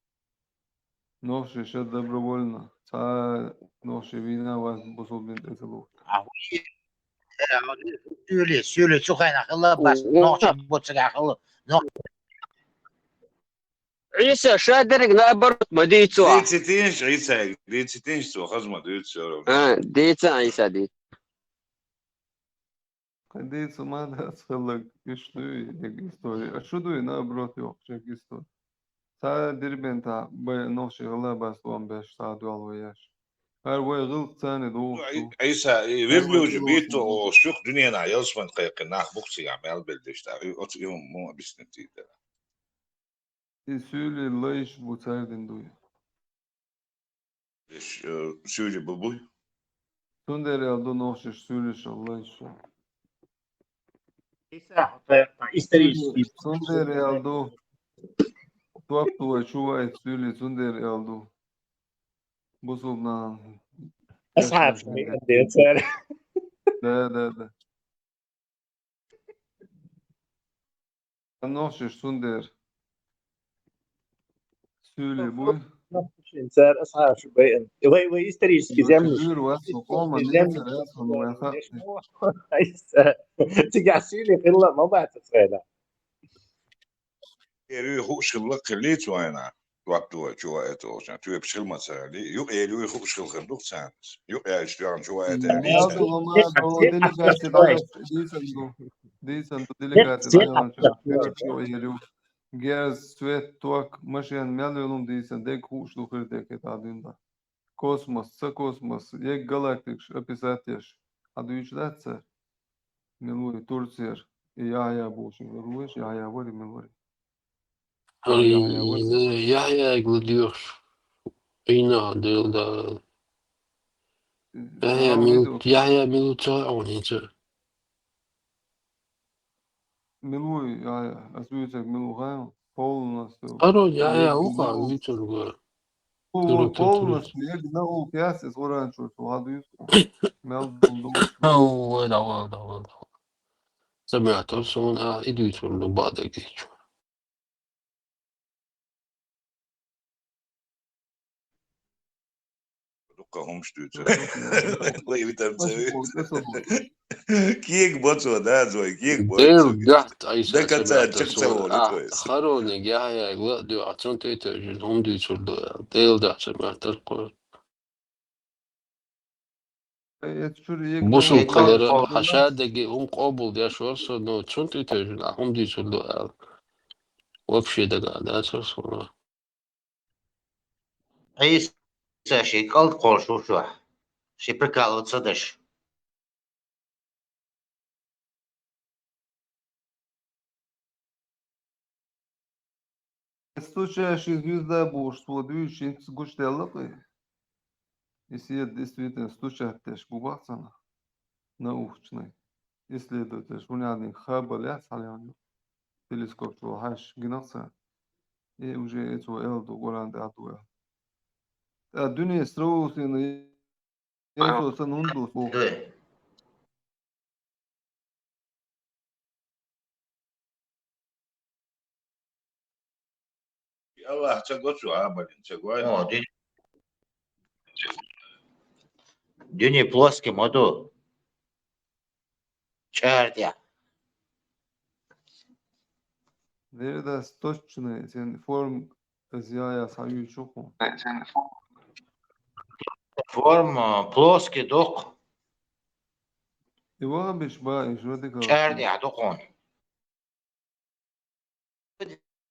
Нохши ша добровольно. Ца нохши вина вас бусулбин тесалу. А хуи, Суьли, суьли цу хенахь хилла бас, нохчий буцагахь хилла. Нох- Ӏийса, ша дерг наоборот ма дийцу. Дийци тинш, Ӏийса, дийци тинш, цо хаза ма дуьйцу всё равно. А, дийца, Ӏийса, дийца. Кхин дийца ма дац хилларг, уьш дуй, дерг истори. А шу дуй, наоборот, йохуш, дерг истори. Ца дирбен та, бай нохчий хилла бас лом беш, ца дуьллу еш. ХӀара вай гӀиллакх царна духуш ду. Ӏийса, и вирдуьйчу бийтту о шух дуьненахь ялсаман кхайкхина нах бух цигахь мел белдеш та. И оцу и хӀума муха биснарг тӀе дара. И суьйли лайш бу цаьрдина дуй. Иш, э, суьйли бу буй? Цундела аьлла ду нохчаш суьйлиш лайш. Исторический. Цундела аьлла ду. Топ ду вай чу вай суьйли цундела аьлла ду. Бусулбан. Асхьабаш ме децара. Да, да, да. Нохчаш цундела. Суьйли буй. Цара асхьабаш байан. Вай, вай исторический земли. Жур вас, кома, не цара, ну, я ха. Цига суьйли хилла ма баца цена. Эр юй хууш хилла кхин лицо айна. Топ ду вай чу вай это олчан. Туьпаш хил ма цара ли. Юкъ эр юй хууш хил хин дух царнас. Юкъ яйчу тӀехь чу вай это. Мадо, мадо, делегация дӀа, дийцан ду. Дийцан ду, делегация дӀа. Герз, цвет, ток, машен, мел йолум дийцан, дег хууш ду хир дег, хета дин да. Космос, ца космос, ег галактикаш описать еш. Хьан дуьйцуш дац цара? Мила вуй Турцера? И Яхьъя бохуш, мила вуй, Яхьъя вари, мила вари? Яхьъя вари? Яхьъяга ладоьгӀуш. Къийна Дела да. Яхьъя мила, Яхьъя мила ца хьуна ца. Мила вуй, Яхьъя, ас вуьйцург мила ву хаьий? Полностью. Аро, Яхьъя ву хьан вуьйцург? Полностью, я на улке яс, из Къуръан чуьра цо хьан дуьйцу? Мел ду. Ой, давай, давай, давай. Ца мятор суна, а, и дуьйцур ду баъ дагийчу. Дуккха хӀумаш дуьйцур. Вай витам ца вуьйцу. Кег боцо, да, зой, кег боцо. Дел гахт айса. Дакаца чакца волу, то есть. Харониг Яхьъяга ла а дуьйхьа, цунна тӀе тевжина хӀума дуьйцур ду аьлла. Дел дахьа ца маттар кхо. Бусулба хилар хьан ша дерриге хӀума къобалдеш вара со, но цунна тӀе тевжина хӀума дуьйцур ду аьлла. Вообще дага а дацара суна. Ӏийса шен кӀалд кхоллуш ву чохь. Шен прикалываться ца деш. Стучащий звезда бохуш, цо дуьйцуш, хӀинца гучудаьлла-кх и. И седа действительно стучать деш бу бах цхьана наукачнай, исследователаш, хӀунда аьлла Хаббл яц хьалаьхна, телескоп чу хьаьжча гина-кх цара. И уже и цо аьлла ду, Къуръан тӀехь ду аьлла. ТӀаккха дуьне страусина яйцо санна хӀунда ду боху? Аллах ца го цу Хабблин, ца гой? О, дуьне, дуьне плоский ма ду. ЧӀара тӀехь. Дера дас точно, цен форм зяя схьаюьйцу хьуна. Форма плоский доккху. И вахабиш ба, и жодика. ЧӀара тӀехь доккхун.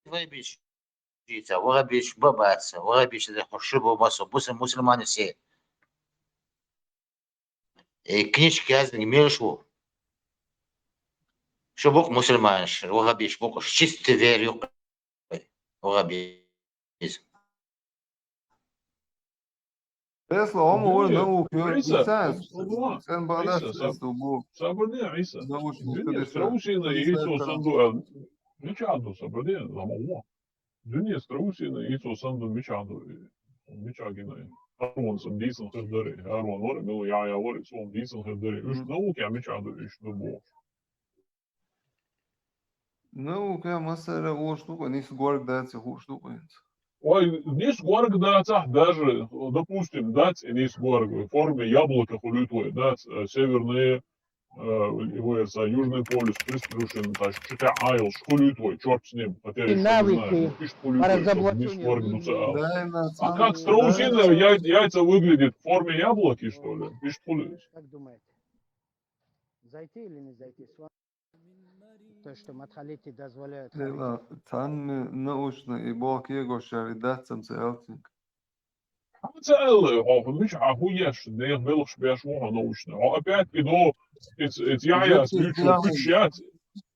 Вахабиш жийца, вахабиш ба баца, вахабиш де хьо шу бу масо, буса мусульмане се. Э, книжка яздинг мелаш ву? Шу букъ мусульманаш, вахабиш букъ, чистый вер юкъ. Вахабизм. Бесла, хӀума вара наука йо, Ӏийса, цен бадац Ӏийса, саб-, бу. Сабрде, Ӏийса. Дуьне страусина яйцо санна ду аьлла. Мича ду сабрде, ламо. Дуьне страусина яйцо санна ду мича ду, мича гина. Харон сан дийсан хир даре, Харон вара, мила Яхьъя вара, цо дийсан хир даре. Уьш наука мича ду, уьш ду бохуш. Наука массара вуш ду-кх, нис горга дац хууш ду-кх хӀинца. Ой, нис горга дацахь даже, допустим, дац и нис горга, в форме яблока хуьлуьйту вай, дац, э, северные, э, и вы за Южный полюс приструшен, значит, чё-то айлш, хули твой, чёрт с ним, хотя И ещё не знаю, навыки ну, пишет хули по твой, чтоб не разоблачению сваргнуться, людей. А Да, и на а самом как деле. страусиные яй- яйца выглядят в форме яблоки, что ли? Пишет хули. Как думаете, зайти или не зайти? С вами то, что Матхалити дозволяет Ила, харить. Царна научно и бохке гошари дацам ца ялцинг. Хьан ца аьлла, хьо мича хьан хӀу еш, нехан белхаш беш ву хьо научно. Хьо опять-таки до, эц, эц яхьяс Жуткий ючу дела. Пуч яц,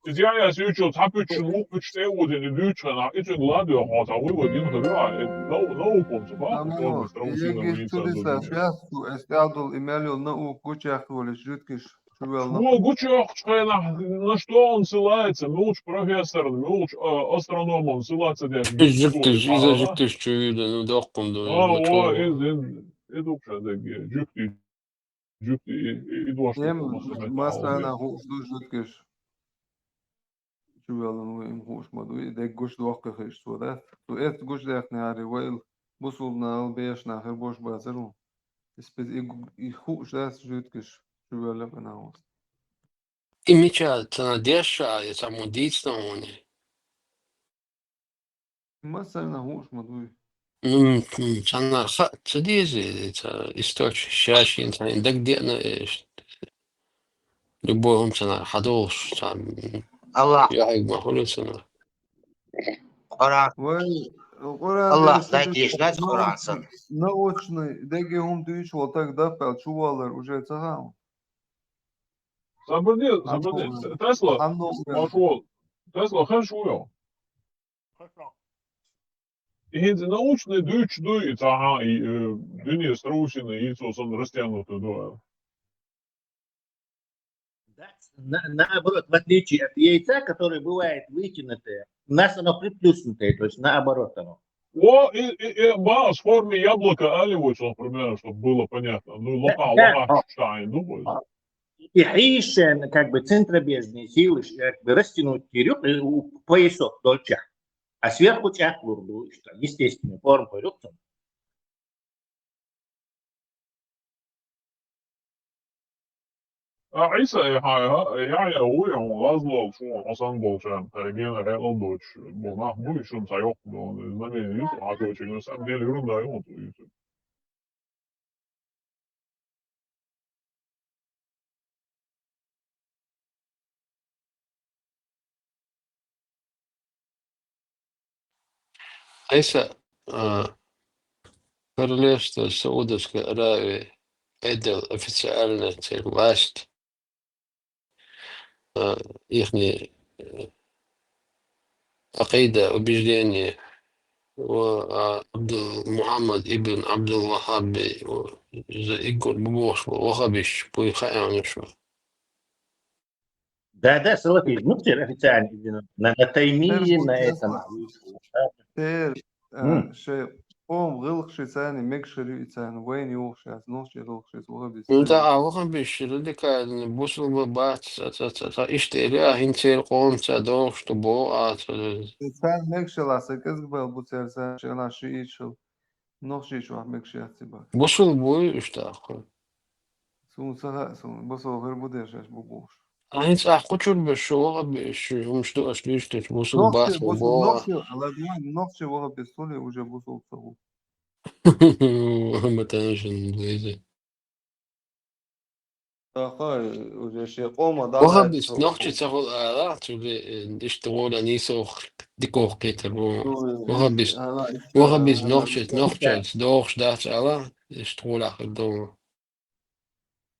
эц яхьяс ючу цхьа пучшин ву пуч тӀе удин, и дуьйчу хана, и цуьнга ладоьгӀ хьо, цхьа вуй вай дин хӀара юкъа, э, нау-, наукум ца баху, Амма, форма страусиного егис яйца цуриса дождь. Шаьс, шу эс тӀаьхьадолу и мел йолу наука гучуяхна волуш жуьткиш. Чувелла. Чего гучуйоккхучу хенахь, на что он ссылается? Муьлхачу профессорна, муьлхачу, а, астрономна ссылаться деш? Иза жуьгташ, иза жуьгташ чу вийла, ну, доккхун ду, А, ну, о, чего? Иза, иза, иза укша дагге, жуьгти, жуьгти, и, и, и дош Эм, массарна хууш ду жуьгташ. Чувелла, ну, им хууш ма ду, и деггуш доккху хиш цо, да? Цу эцна гуш дехнехьари, вайла бусулба нахал беша нахар бош бацара ву. Иза беза и гу-, и хууш дац жуьгташ, чувелла къинахь вац. И мича цана деш а, я цхьаммо дийцина хьуна? Массарна хууш ма дуй. Ну, м, м, цхьаннара хаа ца деза, и ца источник, ша шена цхьаьна дагадеана, э, ш-, любой хӀума цхьаннара хьадолуш, цхьа, м, Аллах. Яхьиг ма хуьлу цхьаннара. Къуръан. Вай, Къуръан Аллах, дайта дешна дац Къуръан санна. Научный, дегге хӀума дуьйцуш волу таг даппал чуваллар уже ца хаьа? Сабарде, сабарде. Тесла, Тесла, хеш ву йо? И хӀинца научный дуьйцуш дуй, и цхьа, и, э, дуьне страусиный яйцо санна растянутый ду аьлла. Да, на-, наоборот, в отличие от яйца, которое бывает вытянутое, у нас оно приплюснутое, то есть наоборот оно. О, и, и, и, ба, в форме яблока, али вот, например, чтобы было понятно. Ну, Да, лоха, да, лоха, а, что они думают. И хьийшен, как бы, центробежные силы, ш-, как бы, растянуть кирюк, э, у, поясок дольча. А сверху чахлур ду, что естественная форма, кирюк там. А Ӏийса, э, хьан, э, Яхьъя вуй, хьуна гӀазлол шуна хьо санна болчарна, тхайн генара хьекъал доцуш, бо нах буй, шуна цхьа йоккха долу знамение ю, хьан кочуьнга, на самом деле, ерунда ю, хьуна ю. Ӏийса, а, королевство Саудовской Аравии, это официально церковь, власть, а, ихний, э, Акъида, убеждение, ва, а, Абдул-, Мухаммад ибн Абдул Ваххаби, ва, за иггур бу бохуш бу, ваххабиш, буй хаьа хьуна шу? Да, да, салафизм. Ну, теперь официально, именно на, на Таймии, на этом. Тер, а, М. шайн къоман гӀиллакхаш царна мегаш хир ю и царна вайна йохуш яц, нохчийн гӀиллакхаш ваххабизм. Ну да, а ваххабиш радикальный, бусулба бац, ца, ца, ца, ца, иштта эр я, хӀинца церан къомаца догӀуш ду боху, а, ца, Царна мегаш хила сан кӀезиг бала бу церан, царна шена шиъ ичал, нохчийчохь мегаш яц и бац. Бусулба буй уьш тӀаккха? Суна ца хаьа, суна бусулба хир бу дешаш бу бохуш. А хӀинца ахь кху чуьра беш шу ваххабиш, шу хӀумаш ду аша дуьйцуш дерш, бусулба бац бу боху. Нохчи, ладно, нохчи ваххабист хуьлий, уже бусулба ца хуьлу. Ма тайна шуна веза. Тахана уже шен къоман дӀа Ваххабист нохчи ца хуьлу ала, цуьнан, э, иштта гӀоле нийсо дикох кхетар бу. Ваххабист, ваххабист нохчи, нохчаца догӀуш дац ала, иштта гӀоле хир ду.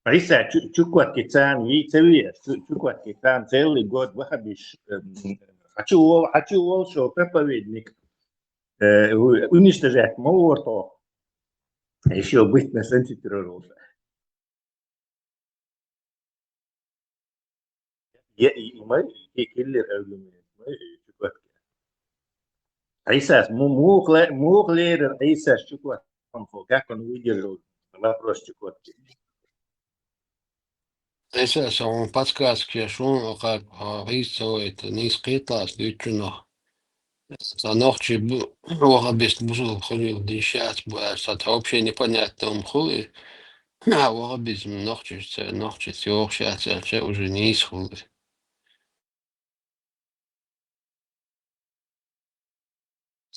Ӏийса, Чу-, Чукотки царна вий ца вий, Чу-, Чукотки царна целый год ваххабиш, эм, хьачу вол-, хьачу волчо проповедник, э, у-, уничтожать ма вор тхо. Ещё быть на санчитирор волча. Я, и, и май, и киллер аргумент, май, и Чукотки. Ӏийсас, му-, муха ле-, муха лерира Ӏийсас Чукотки? Как он выдержал вопрос Чукотки? Ӏийсас, хьуна подсказка еш ву, хьо, хьо хӀинца ца вайта, нийса кхеталахь дуьйцучунах. Цхьа нохчи бу-, ваххабист бусулба хуьлийла дийш яц бу аьлла, цхьа тхьа вообще непонятно хӀума хуьлу и. А, ваххабизм нохчашца, нохчашца йохуш яц аьлча, уже нийса хул.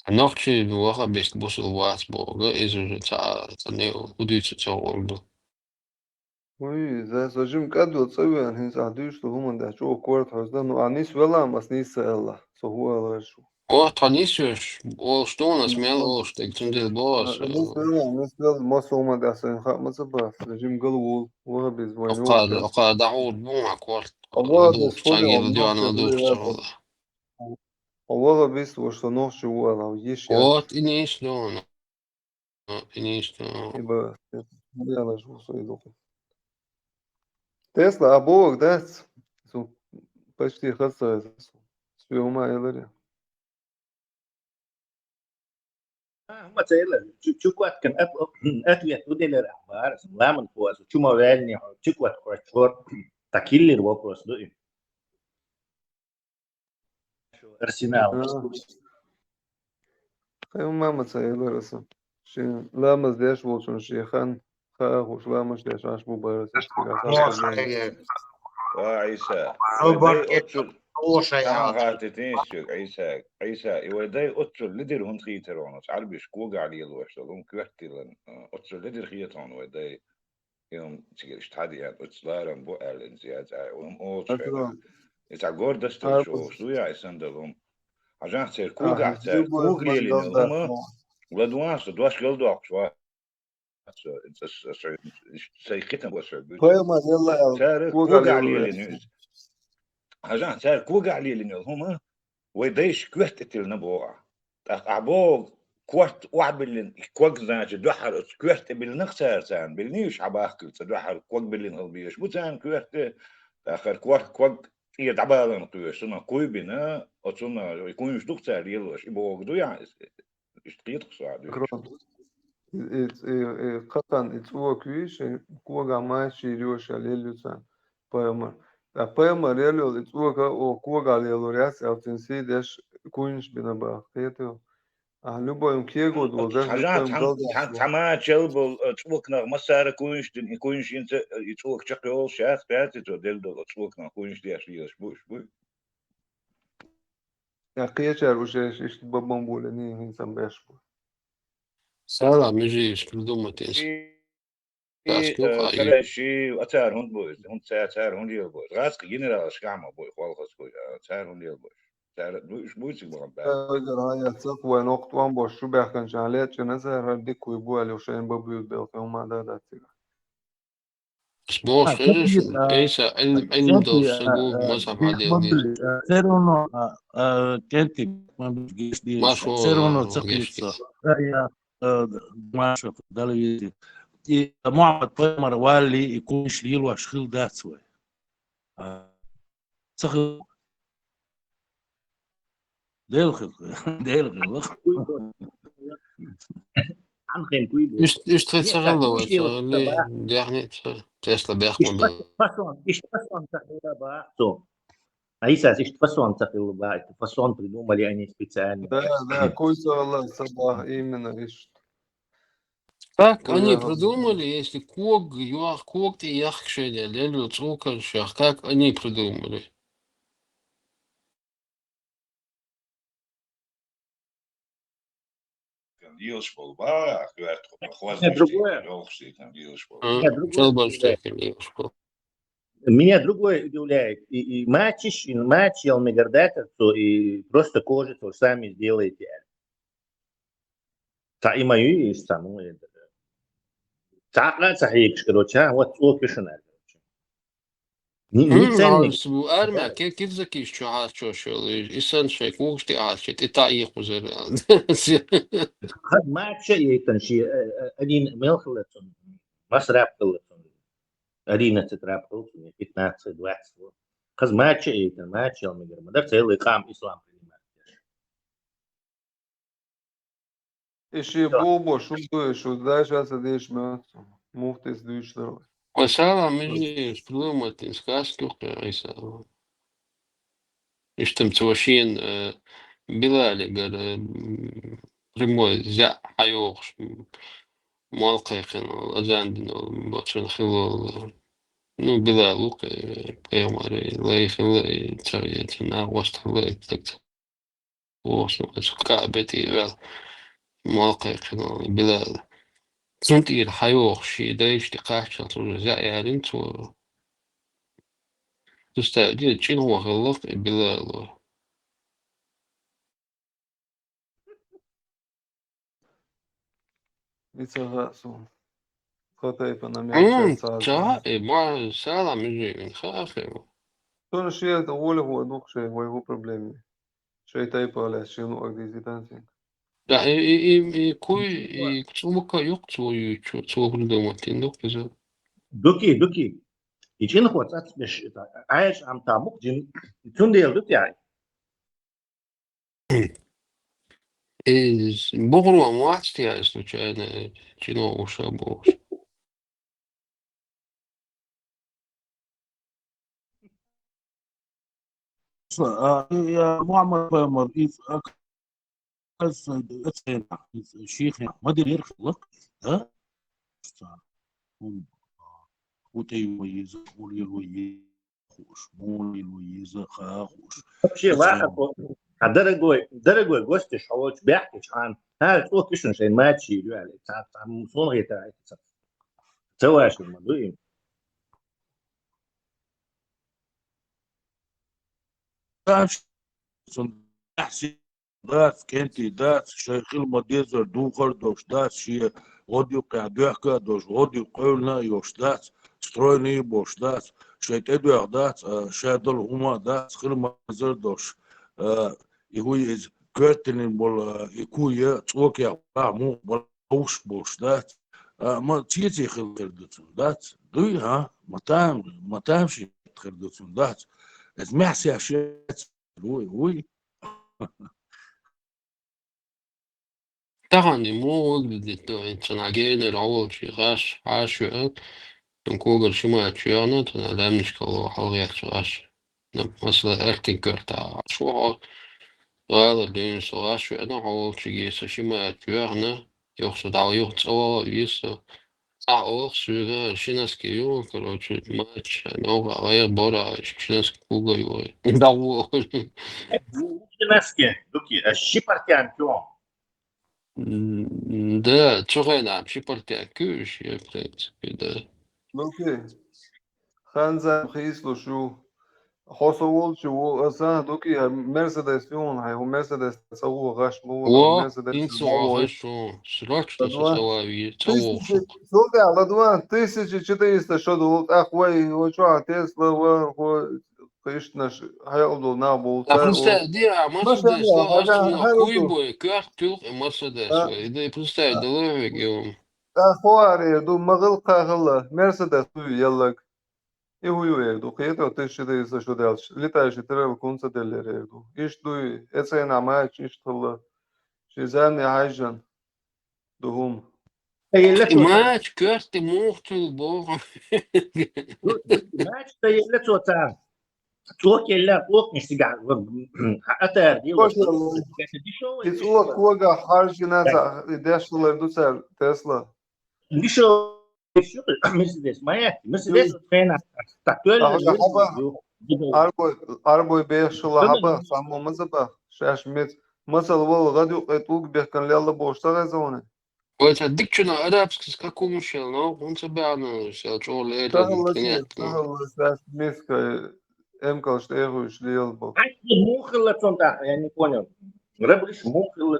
Нохчий ваххабист бусул вац боху, иза уже ца, ца не удуьйцу ца гӀур ду. Уй, за со жим кӀадвелла цӀа веана, хӀинца ахь дуьйцу хӀуманна тӀехь чӀогӀа корта хьожда, ну, а нис велла, ас нис ца аьлла, со хӀун ала гӀерш ву. О, тхо нис веш, олуш дуна ас мел олуш дерг, цундела боху ас. Нис велла, нис велла, массо хӀуманна тӀехь сайна хаа ма ца бац, жим гала вул, ваххабизм вайн Окха, йохуш яц. Окха дӀагӀур бу хьан корта. Аллах, ладугӀуш, цхьаьнгге ладоьгӀна, ладугӀуш ца гӀур. Аллах бис, ваш со нохчи ву аьлла, йиш яц. Вот, и нис дуна. И нис дуна. Иба, ялаш ву со и дукха. Тесла, а боху дац? Цу почти хаза ца хеза. Спи хӀума эларе. А, хӀума ца элар. Чу-, чукоткан ат-, ответ уделар ахбар, ламан хоза, чума вялни, чукотка хор, такиллир вопрос ду и. Арсенал. Ага. Хай мама ца елар аса. Шен ламаз деш волчун шен хан, хаа хуш ламаз деш аш бу барас. Ва Ӏийса. Вай дай оццул, тахана хатти тинсчуг, Ӏийса, Ӏийса, и вай дай оццул лидир хӀунда хийтар вон, оцу Ӏарбиш когахь лелош долу, хӀун коьрталан, оццул лидир хетон вай дай. И хӀума цигара иштта хьадеана, оцу ларам бу аьлла, ин зияц ай, хӀума оцу шайна. И цхьа гордость долуш волуш ду яа, и санна долу хӀума. Хьажахь церан когахь, цара кога лелийна хӀума, ладугӀанца дош галдоккхуш вац. Аса, аса, аса, сайн кхетам аса буьйцу. Пайхамар елла аьлла, цара когахь лелийна иза. Хьажахь, цара когахь лелийна йолу хӀума, вай дайша коьрта тӀе тиллина боху ахь. ТӀаккха ахь боху, корта охьабиллина, и ког, значит, дуьххьара оцу коьрта тӀе биллина-кх цара, царна биллина уьш хьабахкалла, цхьа дуьххьара ког биллина хила безаш бу царна коьрта тӀе, тӀаккха хӀара корта ког тӀера дӀабаларна кхоьшу, цунах куй бина, оцунах и куйнаш ду-кх цара лелош, и боху ду яхь иза. Иштта кхетахь со ахь дуьйцуш. И, и, и, и кхатан и цӀока вийш, и когахь мача йийр йоша лелла ю царна пайхамар. Ткъа пайхамар елла йолу и цӀока оха когахь лелор яц аьлла, цуьнан сий деш куйнаш бина баха, кхетий хьо? Ахь любой кего долу деш, хьажахь, цхьа, цхьа, цхьа мача елла болу, э, цӀоканах массара куйнаш дина, и куйнаш хӀинца, э, и цӀока чекхйолуш яц, кхетий, цо делла долу цӀоканах куйнаш деш лелаш бу уьш, буй? Я кхечара уьш иштта бан-бан болу, хӀинца беш бу. Сала межи придумать. И, и, э, короче, а цара хӀунда бу иза? ХӀунда ца-, цара хӀунда лела бу иза? ГӀазкхи генералаш гахь ма бу, хьалхаза бу, а цара хӀунда лела бу иза? Цара ду-, уьш буй цига бахана баьлла? Цара гара хьан яц, цаьрца вайн воккха тӀом беш, шу баьхкинчу хьан лечкъина цара, хӀара дика хуй бу аьлла, шайна бан буьйла белла, хӀумма дан дац цига. Ас бохуш хезаш, Ӏийса, Ӏилм, Ӏилм долуш са гу, мазхьаб хьаделла деза. Все равно, а, а, кӀентий ма бу геш деза. Все равно ца хилла со. Я, я, э, Маша, Дала везет. И Мухьаммад пайхамар валли, и куйнаш лелош хилла дац вай. А, ца хилла. Дела хила, Дела хила. Хьан хен куй бу? Иш-, иштта хила ца хилла вай, ца хилла, дехне ца, тесла бехк ма бе. Иштта фасон, иштта фасон ца хилла баха цо. Ӏийсас иштта фасон ца хилла баха, это фасон придумали они специально. Да, да, куй ца хилла ца баха, именно иштта. Как они придумали, если ког, юах, ког тӀе яхка шайна лелла цӀокан шех, как они придумали? Лелаш болу баха, коьрта хӀума хоза. Другое. Йолхуш дийцина лелаш болу. М, чалбан штекер лелаш болу. Меня другое удивляет. И, и мачиш, и мач ял мегардатор, то и просто кожа то же самое сделаете. Ца и мои, и самое. Ца, ца хьегаш, короче, а, вот цо кишина, короче. Ни, ни ценник. Арма, ке-, кирзакиш чу хьарчош йолу, и сан шай когаш тӀе Ӏаш, и тӀе таӀийкхузар. Хад мача яйтан ши, э, э, один мел хилла цун, мас раб хилла цун. Одиннадцать раб хилла цун, пятнадцать, двадцать. Хаз мача яйтан, мача ял мегар. Ма дар целый къам ислам принимать. И ши бу-, бу-, шу дуй, шу дальше аса деш меца. Муфтис дуьйцуш дара вай. Ой, салам, мижниш, придумать, сказки, ой, салам. Иштта цо шен, э, Билалигара, м, прямой зя хьайохуш, м, молла кхайкхина волу, азан дина волу, бацана хилла волу. Ну, Билал ву кхе, пайхамаран лай хилла, и цара, и цу наха васт хилла, и цу вовшахтоьхна, цу Каъбе тӀе ваьлла, молла кхайкхина волу Билал. Цунна тӀера хьайогӀуш шен дайша тӀе кхаччалц уже зӀе ярина цо. Представь, де, чӀинхо хилла-кх и Билал. И ца хаьа суна. Тхан тайпана мел М, ца ца хаьа, и ма салам мижи вин хаьа хир. Цунна шен тӀе гӀоле хӀун ду-кх шайн, вай хӀун проблема? Шайн тайпа лаьцна шен луъург дийзийтан цуьнга. Да, и, и, и, и куй, и цӀока юкъа цо юьйцу, цо хӀума дан ма тин ду-кх иза. Дуки, дуки. И чӀинхо цӀацбеш, Ӏаьржа Ӏам та мукъ жин, цундела ду тӀехь. И бухарон вац те, случайно, чӀинхо вуша бохуш. А, я Мухаммад Пайхамар, из, а, из, э, цена, из, э, шийх, ма дерриг лак, да? Ца, хӀун, хӀун тӀе йо иза, хӀун лело иза, хууш, муха лело иза, ха хууш. Вообще, ваха, а, дорогой, дорогой гость, хьо волчу баьхкичхьана, хӀара цӀока шуна шайн мача шийла ю аьлла, ца, ца, суна хетара, ца, ца ваша ма ду и. Цунна тӀехь дац, кӀентий дац, шайн хила ма-деззара духар а долуш дац, шен гӀодаюккъехь доьхка а долуш, гӀодаюкъ къевлина а йолуш дац, стройный а болуш дац, шайн тӀедоьгӀна дац, а, ша долу хӀума а дац, хила ма-деззара а долуш, а, и хӀуй иза коьртаниг болу, а, и куй а, цӀокех ваха муха бала ховш болуш дац, а, ма цеций хила хир ду цунна, дац? Дуй, хьа? Ма там, ма там шен хир ду цунна, дац? Иза маьхсеш яц, вуй, вуй. Тахана и муха вигна дитто, хӀинца цхьана генара хьо волчу гӀаш, хьаша веана, цуьнан когара ши мача йоьхна, цхьана лаьмнашкахь хьалхечу гӀаш. Ну, масала, аьртин коьрта гӀаш ву хьо, гӀала дуьйна со гӀаш веана, хьо волчуьнга со ши мача йоьхна, юха со дӀа юха цӀа ваха веза со. Ахь олу соьга, ши носки ю, короче, мача, новкъа гӀайгӀа бора, ши носки кугла ю вай. ДӀагӀо. Ши носки, дуки, а ши портянка ю. М, да, цу хенахь ши портянка ю, ши, в принципе, да. Окей. Ханза хийцалуш ю. Хьо со волчу ву, аса, дуки, а Мерседес ю хьуна, хьайн хӀу Мерседес ца ву гӀаш ма ву, О, Мерседес хӀинца ца ву ву. ГӀаш ву. Срочно со ца вави, ца ву. Тысяча, султӀа, ладва, тысяча четыреста шо ду, тӀаккха вай, вай чохь Тесла, вай, хӀу, кхиштнаш, хьекъал долу нах бу. А цара, просто, о, ди, а машина машина, деш, хьажа, машина, хьажа хуй ду. Бой, коьрта тюлкъ, и Мерседес, А, вай. И дай представь, а. Далой вега. ТӀаккха хӀу аре ду, ма гӀилкха хилла, Мерседес ду еллаг. И хӀу ю эр ду, кхета тысяча четыреста шо даьлча, летающий тарелка хӀунда ца деллера эр ду. Иштта дуй, эцайна мача иштта хилла. Ши зама хьаьжжина ду хӀума. Ца елла цо царна. Мача коьрта муха тюл боху. Ду, ду, мача ца елла цо царна. ЦӀока елла, кокнаш цигахь, хьан атар ди, Кош вот, елла. И цӀока когах хьаьжжина ца, и деш хилар ду цара, Тесла. Дишо Мерседес, ма яц, Мерседес, М. Хенахь, так, тоьлла Ахьа хьаба? Арбой, арбой бехаш хилла хьаба, саммо ма заба, шаьш мец, масал вала гӀад юкъе тӀулг бехкан лелла бохуш ца хеза вани? Вай ца дикачуна арабский скакун шел, но хӀунца баьхна шел чӀогӀа леррина Сахалла, кхинетта. Сахалла, шаьш миска эмкалш тӀехуьйш лела бо. Хьаьжча муха хилла цунна тӀаккха, я не понял. Рабриш муха хилла.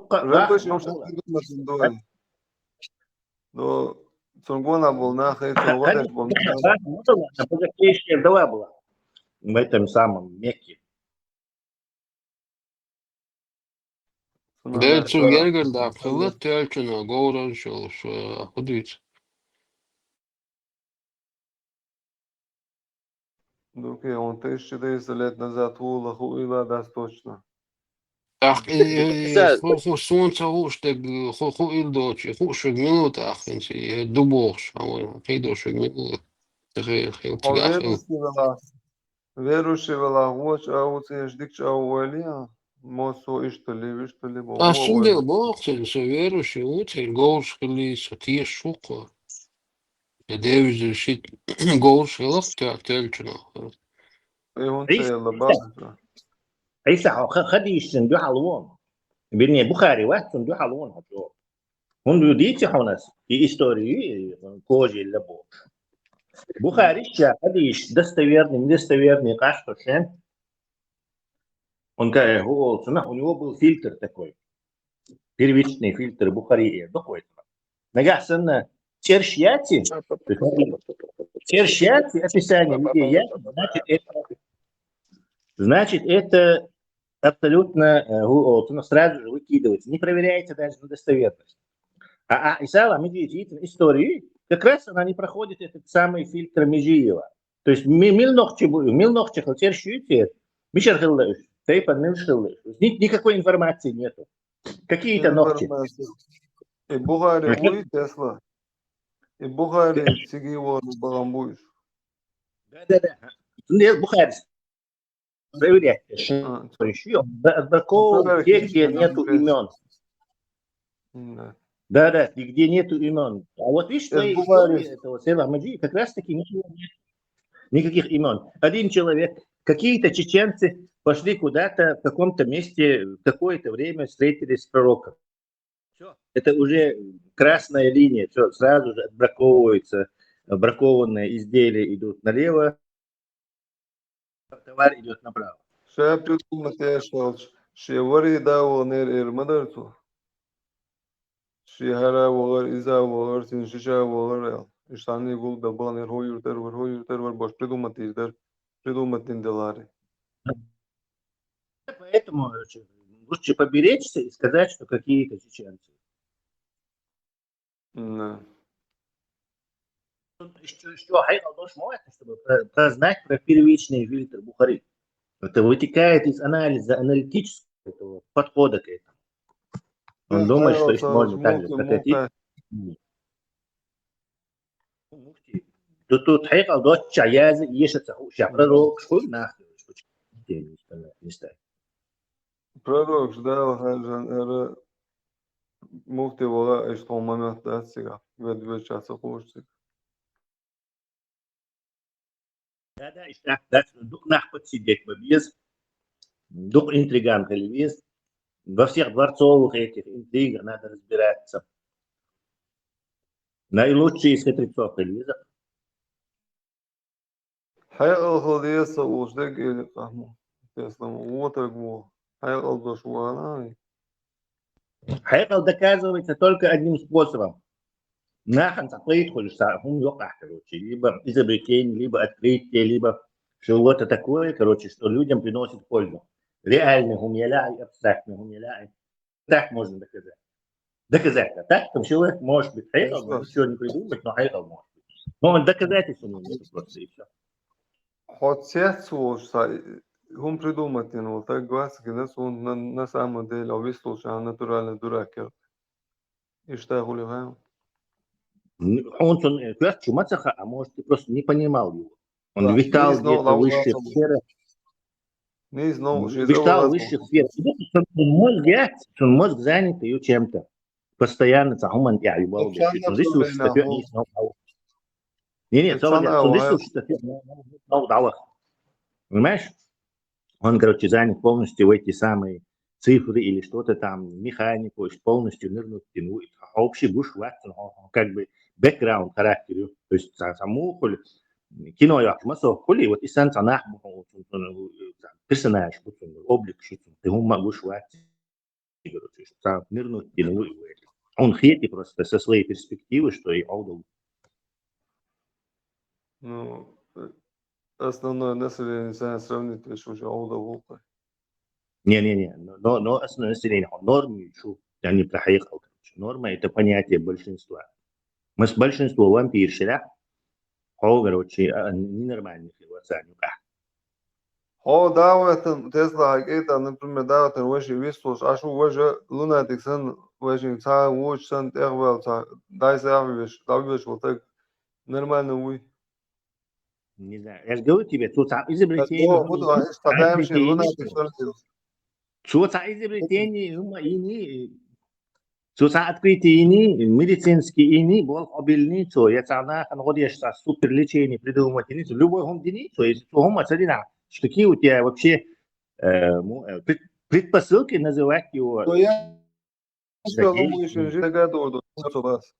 Рабочий машина гонмасан дуй. Но цунна гонах болу нах, и цунна гӀо деш болу нах. Давай была. В этом самом Мекке. Дера цуьнан гергара даккха хилла, тоьллачунна говран шолуш, а, хӀу дуьйцу? Дукхе, он тысяча четыреста лет назад хӀула хуила дац точно. Ах, э, э, э, Ца- ху-, ху-, суна ца хууш дерг, ху-, хуила доцуш, хууш верг мила ву тӀаккха хӀинца, э, ду бохуш, а вай, кхийдош верг мила ву. Ца хи-, хи-, Хьо цигахь хила. Верующий велахь, верующий велахь, вочу а ву цӀеш, дикачу а ву ойла ян. Мо со иштта ли, виштта ли, бо Ас во цундела вай. боху церан, со верующий ву, церан говзаш хилла, со теша ву кхо. Я девиза шит говзаш хилла, ка телчунах. И хӀун Ӏийса, цӀела Ӏийса, бакъ. Ӏийса, хьо ха-, хадийшина дуьхьал вон. Вернее, Бухари вац, цунна дуьхьал вон хьо чӀогӀа. ХӀунда дийци хьуна ас, и история, и кожа илла бохуш. Бухари ша хадийш достоверный, недостоверный къаьстта шен. Он ка, э, хӀу олу цунах, у него был фильтр такой. Первичный фильтр Бухари, э, дукхой. Нагахь санна цӀерш яци, цӀерш яци описание людей яци, значит, это, значит, это абсолютно, э, хӀу олу цунах, сразу же выкидывается, не проверяется даже на достоверность. А, а Исала Меджиевна истории, как раз она не проходит этот самый фильтр Межиева. То есть ми-, мил нохчи бу-, мил нохчи хила цӀерш юйцу, мишар хилла уьш, тайпан милш хилла уьш. Ни-, никакой информации нету. Какие-то нохчи. Информация. И Бухари вуй, Тесла. И Бухари циги вон багам буйш. Да, да, да. Нет, Бухари. Проверяйте. А, Ещё. Отбраковывал те, где нету имен. Да. Да, да, и где нету имен. А вот видишь, в Это твоей Бухари. Истории этого Сейф Ахмаджи как раз-таки ничего нет. Никаких имен. Один человек, какие-то чеченцы пошли куда-то в каком-то месте, в какое-то время встретились с пророком. Все, это уже красная линия, все, сразу же отбраковывается, бракованные изделия идут налево, товар идет направо. Ша придумать еш волчу, шен вари да вогӀу нер эр ма дара цо. Шен хӀара вогӀар, иза вогӀар, син шиша вогӀар аьлла. Иштта гулбел баханера хӀо юртар вар, хӀо юртар вар, бош придумать дийр дара. Придумать дин делари. Поэтому, э, лучше поберечься и сказать, что какие-то чеченцы. Да. Что, что хьекъал долуш ма вац, чтобы про-, прознать про первичный фильтр Бухари. Это вытекает из анализа, аналитического этого подхода к этому. Он Ну, думает, да, что их да, можно так же муфти, сократить. муфти. Муфти. Тут, тут хьекъал доцуча яза, еша ца хуша, пророк, шкур нах, не знаю. Пророк ждал, хьажан, ара, муфти вала, иштта хьо ма моьтту дац цигахь, вед-, вед час ца кхуш цига. Да, да, иштта, да, дукха нах подсидеть ма беза, дукха интриган хила веза. Во всех дворцовых этих интригах надо разбираться. Наилучший из хитрецов хила веза. Хьекъал хила деза ца улуш дерг или къахьмо. Тесла ма вотарг ву. Хьекъал дош ву ала. Хьекъал доказывается только одним способом. Нахана цхьа пайда хуьлуш цхьа хӀума йокъахь, короче, либо изобретение, либо открытие, либо что-то такое, короче, что людям приносит пользу. Реальный хӀума яла, абстрактный хӀума яла. Так можно доказать. Доказать. А так там человек может быть хьекъал, Конечно. Ничего не придумать, но хьекъал может быть. Но он доказательства нет просто, и все. Хьо цец волуш ца хӀума придумать дина волу таг вац гина суна на, на самом деле, а вистулча натуральный дурак. Иштта хули хаьм. Он сон коьртачу ма ца хаьа, а может, ты просто не понимал его. Он Да, витал не знал, где-то в да, высших да. сферах. Не знал, что Витал в высших сферах. Сон мозг яц, сон мозг занят ю чем-то. Постоянно ца хӀуман тӀехь ю бал. Постоянно Сон висел проблема, статья ну. не знал. Не, не, Это сон самое сон главное. Висел статья не знал. Понимаешь? Он, короче, занят полностью в эти самые цифры или что-то там, механику, то есть полностью нырнуть в тему. А вообще гуш ватсан, он, он как бы бэкграунд характер ю. То есть са-, саму хули кино яхаш ма со хули, вот и сан ца нах бу-, персонаж бу-, облик шу, ты хӀума гуш ватсан. Короче, ца нырнуть в тему. Он хети просто со своей перспективы, что и Олдов. Ну, э, основное население, ца сравнить веш уже Олдов гулкъай. Не-не-не, но, но основное население, норма шу, я не про хьекъал, короче. Норма — это понятие большинства. Мы с большинством вампирши, да? Хьо, короче, а, ненормальный хир вацан юкъа. Хьо даватан, Тесла хьакӀийтан, например, даватан ваши вистулш, ашу важа лунатик сан, ваши ца вуч сан, тӀехвел ца, дай сахвиш, давиш вот так нормально вуй. Не знаю, я же говорю тебе, тут там изобретение. Ну, вот, а, что даем ши, лунатик сан. Цо цхьа изобретение, хӀума йийний, цо цхьа открытие йийний, медицинский йийний, болх Ӏобиллиний цо, я цхьа нахана гӀо деш цхьа супер лечение придумать йийний цо, любой хӀума диний цо, если цо хӀума ца дина, что какие у тебя вообще, э, му-, э, пред-, предпосылки называть его. То я Что, ну, мы ещё же догадывали, что вас.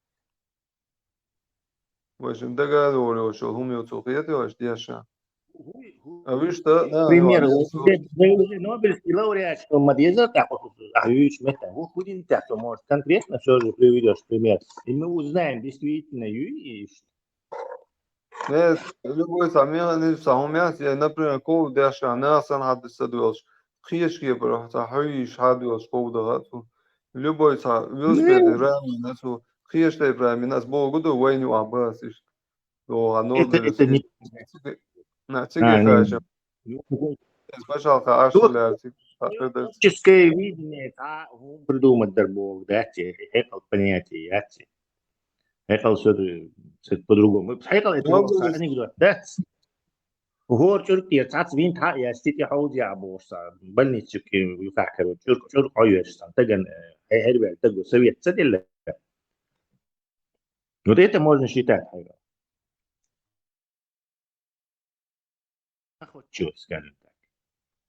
Вы же догадывали, что хумил цухет, я ж деша. А вы что? Да, пример, ну, вот, вы уже Нобелевский лауреат, что Мадеза так вот, а вы ещё это, вы будете так, что, может, конкретно всё же приведёшь пример. И мы узнаем, действительно, ю-, и Нет, любой цхьа механизм цхьа хӀума яц, я, например, ков деш, а, нах санна хьадисса доьлуш, кхечу кепара цхьа хьуьйш хьадоьлуш ков даха а цу. Любой цхьа велосипед рамина цу, кхечу тайпа рамина, ас богу ду, вайна юкъахь бац иштта. ДогӀа, ну, это, это не... На, цига хаьжа. Иза пачхьалкха Ӏаш хилла, цига хьакхир дара. Творческое видение, цхьа хӀума придумать дар боху, дац, хьекъал понятие яц. Хьекъал сер, сер по-другому. Хьекъал это анекдот, да? ХӀора чӀург тӀера цхьацца винт хьа а яьлча, цу тӀе хьовза яа бохуш цхьа больницу юкъахь каро, чӀург, чӀург Ӏойоьжуш цхьа, тагана, э, хье-, хьерваьлла таго совет ца делла. Вот это можно считать хьекъал. Находчивость, скажем так,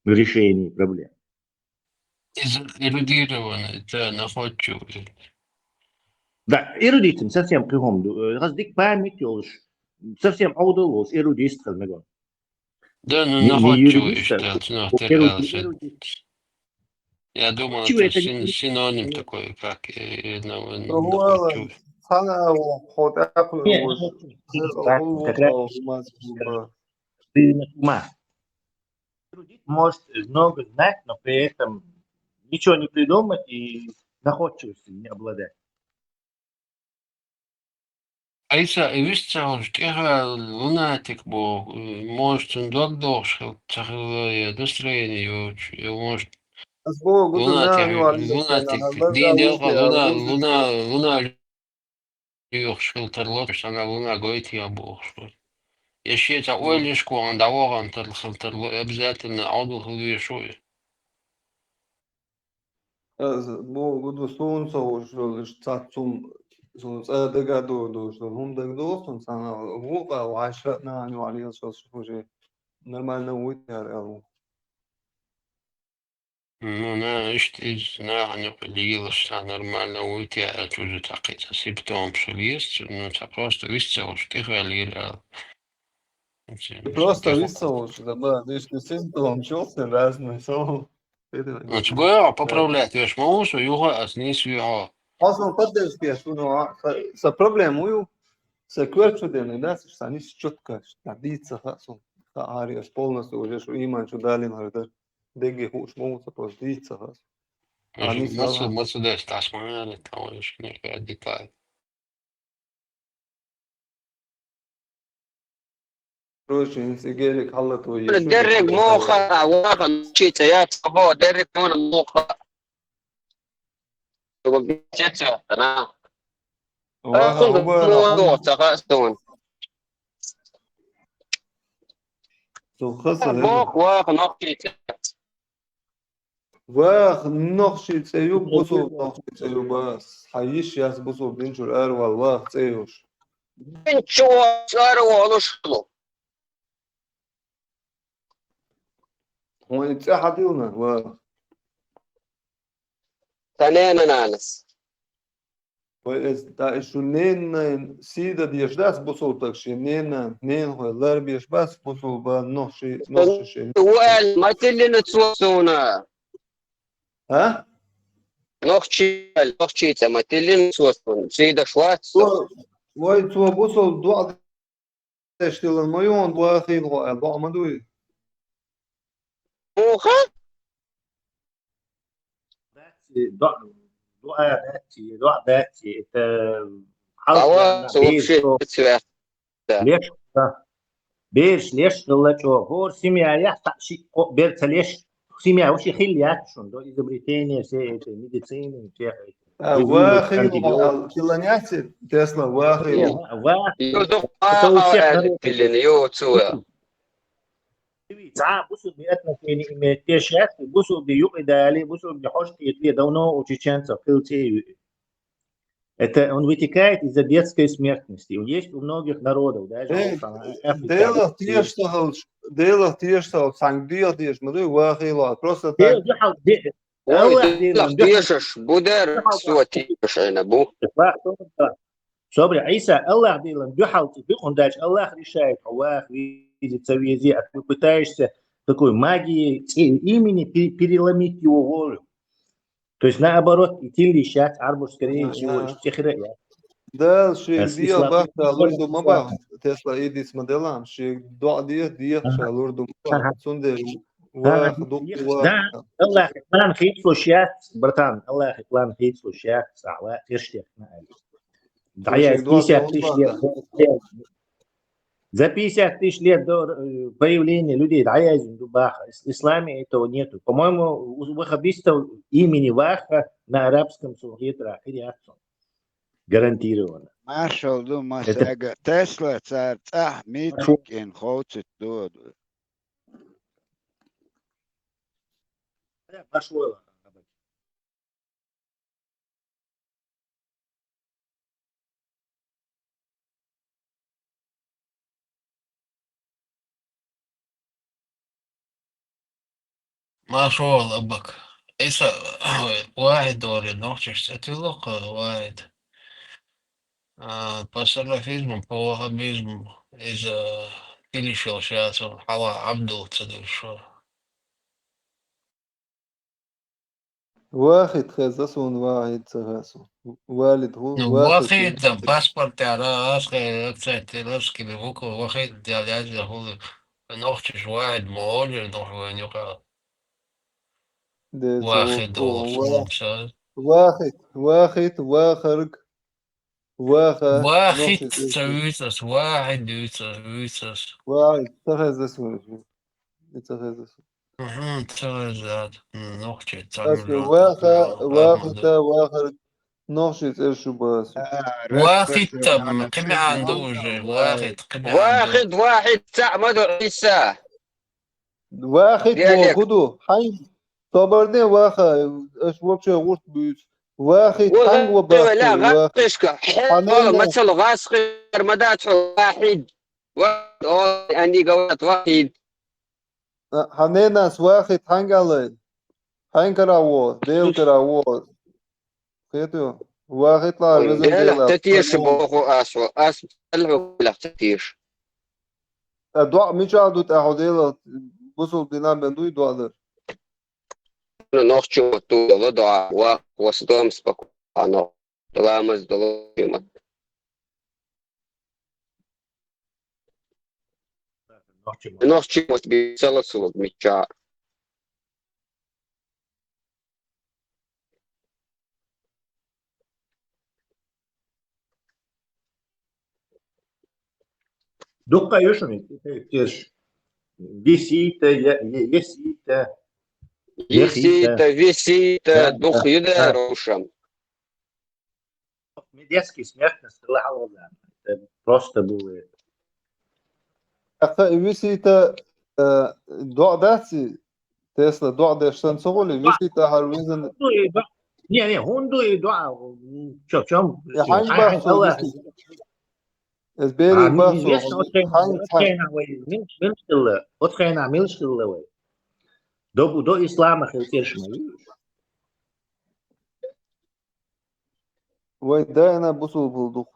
в решении проблем. Из эрудированный, да, находчивый. Да, эрудитам совсем кхин хӀума ду. Э, хаза дика память йолуш, совсем Ӏовдал волуш, эрудист хаза мегон. Да, ну, находчивый, что, цунах тера. Я думал, это син-, синоним такой, как, э, э, на-, находчивый. Цхьана а вон хьо тӀаккха... Нет, находчивый, как раз может много знать, но при этом ничего не придумать и находчивостью не обладать. Айса, и вист ца волуш, тӀехваьлла лунатик боху, может, цунна дог дохуш хила, ца хилла, я настроение йоцуш, я, может, ас боху, гуду лунатик, лунатик, дийна делха луна, луна, луна лоьхуш хила тарло, сан луна гойтий бохуш вара. Я шен цхьа ойла еш кхоана дӀавахана тарла хила тарло, обязательно Ӏовдал хила везаш ву и. Ас боху, гуду суна ца хууш долуш, цхьацца хӀума суна цкъа дага а догӀуш долу хӀума дагадогӀу суна, цхьана вукъа вайша а нахана юкъа лелаш уже нормально вуй те аьлла ву. Ну, на, иштта иза нахана юкъа лелаш цхьа нормально вуй те аьлча, уже цхьа кхин цхьа симптомаш хила еза, ну, цхьа просто вист ца волуш тӀехваьллера аьлла. Просто вист ца волуш, да, ба, дешна симптомаш йолу церан разные, со. Ну, чугоя поправлять веш ма ву со, юха ас нийса ву хьо. Хьо суна поддержка еш ву, ну, а, са, са проблема ву ю, са коьрта чу дерг дац, сан нийса чуьтка, сан дийца ца хаьа суна. Сан ари аш полностью уже шу иман чу далийна хӀара дар. Дегге хууш ма ву со, просто дийца ца хаьа суна. Сан нийса мацу, мацу деш, таш ма яра, там уже не деталь. Короче, хӀинца и гелик хьаллатве. Дерриг муха ваха нохчица яц, хӀо, дерриг муха. Чеца, на. Ваха, а, хӀун хӀума, муха хӀума. Ца хаьа суна. Цу хаса хӀума. Боху, ваха нохчица. Ваха нохчийн цӀе ю, бусулба нохчийн цӀе ю, ба, хьан йиш яц бусулба дин чуьра аравала, ваха цӀе юш. Дин чу араволуш хилу. Хьуна и цӀе хьан дилна, ваха? Сан ненан нанас. Вай эс, да, и шу ненан сий дан дезаш дац бусулба стаг шен ненан, ненахой лар беш бац бусулба нохчи, нохчи шен. Вай ма тиллина цо суна. А? Нохчи, нохчица ма тиллина цо суна. Сий даш вац со. Цо, вай цо бусулба доӀа деш дилла ма ю, вахийна гӀо аьлла, доӀа ма дуй. Муха? Дац, доӀа, доӀа дац, доӀа дац, это хьалха... Ава, со вообще цвет. Да. Леш, да. Бераш леш хилла чӀогӀа. ХӀора семья яц, цхьа шиъ кхоъ бер ца леш. Семья вообще хилла яц шуна, до изобретения всей этой медицины, всех этих. А, придумать вахийна гӀо аьлла, киланеци Тесла вахийна. Ва-, ва-, это у всех народов. Ю, цо. Цхьа бусулба отношение имеет те шесть, бусулба юкъе дали, бусулба хьожа кхетали давно у чеченцев хилчи. Это он вытекает из-за детской смертности. Он есть у многих народов, даже Эй, у Африки. Делах теш сахалш, делах теш сахалш, санг диях деш, ма дуй, вахило. Просто так. Дел духьал, де-, Ой, Аллах делах духьал. Дешаш, будар, сот тешаш айна бу. Собри, Иса, Аллах делах духьал, ты духун дальше, Аллах решает, Аллах видит, ца вези, а ты пытаешься такой магией ц-, имени пе-, переломить его волю. То есть наоборот, и тилли шат, арбур скорее всего, из техира, я. Дал ши диа бахта лурду ма бах, Тесла идис моделам, ши дуа диа, диа ша лурду ма бах, цундер вах, дук вах. Да, Аллах, план хит слушать, братан, Аллах, план хит слушать, сава, тиштех на али. Да, я пятьдесят тысяч лет. За пятьдесят тысяч лет до, э, появления людей, да, я из Дубаха. Ис-, в исламе этого нету. По-моему, у ваххабистов имени Ваха на арабском сулхетра хириатсон. Гарантированно. Маршал ду, это масага. Тесла цар цӀа митик ин хоуцит ду. Маршал. Машалла, аббак. Иса, вахид дори, нохчиш цӀе тиллакха, вахид. А, по салафизму, по ваххабизму, иза тилишал шаца, хьала Абдул ца душа. Вахид хеза сун, вахид ца хеза сун. Валид ху, ну, вахид вахид, да, паспорт яра, ас хе, цайт, русский буква, вахид, я, я, я, ху, нохчиш вахид, моле, нох, ванюка. Вахид, вахид, вахид, вахарг. Ваха, вахид нохчи ца вуьйцӀас, вахид вуьйцӀас, вуьйцӀас. Вахид, ца хеза сун. Ца хеза сун. Мгм, ца хеза, нохчи ца. Аслу ваха, вахита, вахар нохчи цӀер шу баса. Вахид та, кхимян ду уже, вахид, кхимян ду. Вахид, вахид, ца ма ду Иса. Вахид диалект. Во худу, хьайн, собарне ваха, аш вообще гурт буьйц. Вахид, хьайн во бахид, вахид. ГӀаккхишка, хьо, мацал гӀаскхар ма дац хьо, вахид. Ва, о, они говорят, вахид. А, хьаненас вахид, хьайн галай. Хьайн кара во, дел кара во. Хету, вахид ла, ой, везен Делах дела, ца теша хьайн боху асо, ас Делах ца теша. А дуа мичал ду тӀа хьо Делах, бусул динам бен дуй дуа дар? Ну, нохчо ту дала дуа, ва, ва стом спокойно. Ламаз дала. Нохчо. Нохчо мос би сала сулук мича. Дукха ю шуна, теш. Висита, я-, я-, есита. Есита, висита, да, дух да, ю да, да. Рушам. Детский смех на столе Аллаха. Это просто было. Аха, висита, э, дуа даци, Тесла дуа деш сан цогули, висита хар визан. Не, не, хунду и дуа, чё, чё, я хай хай бахсу, Аллах. Висита. Эс бери бахсу, хай, хай. Милштилла, вот хай на милштилла вай. До, до ислама хилтершма. Вай дайна бусул булдук.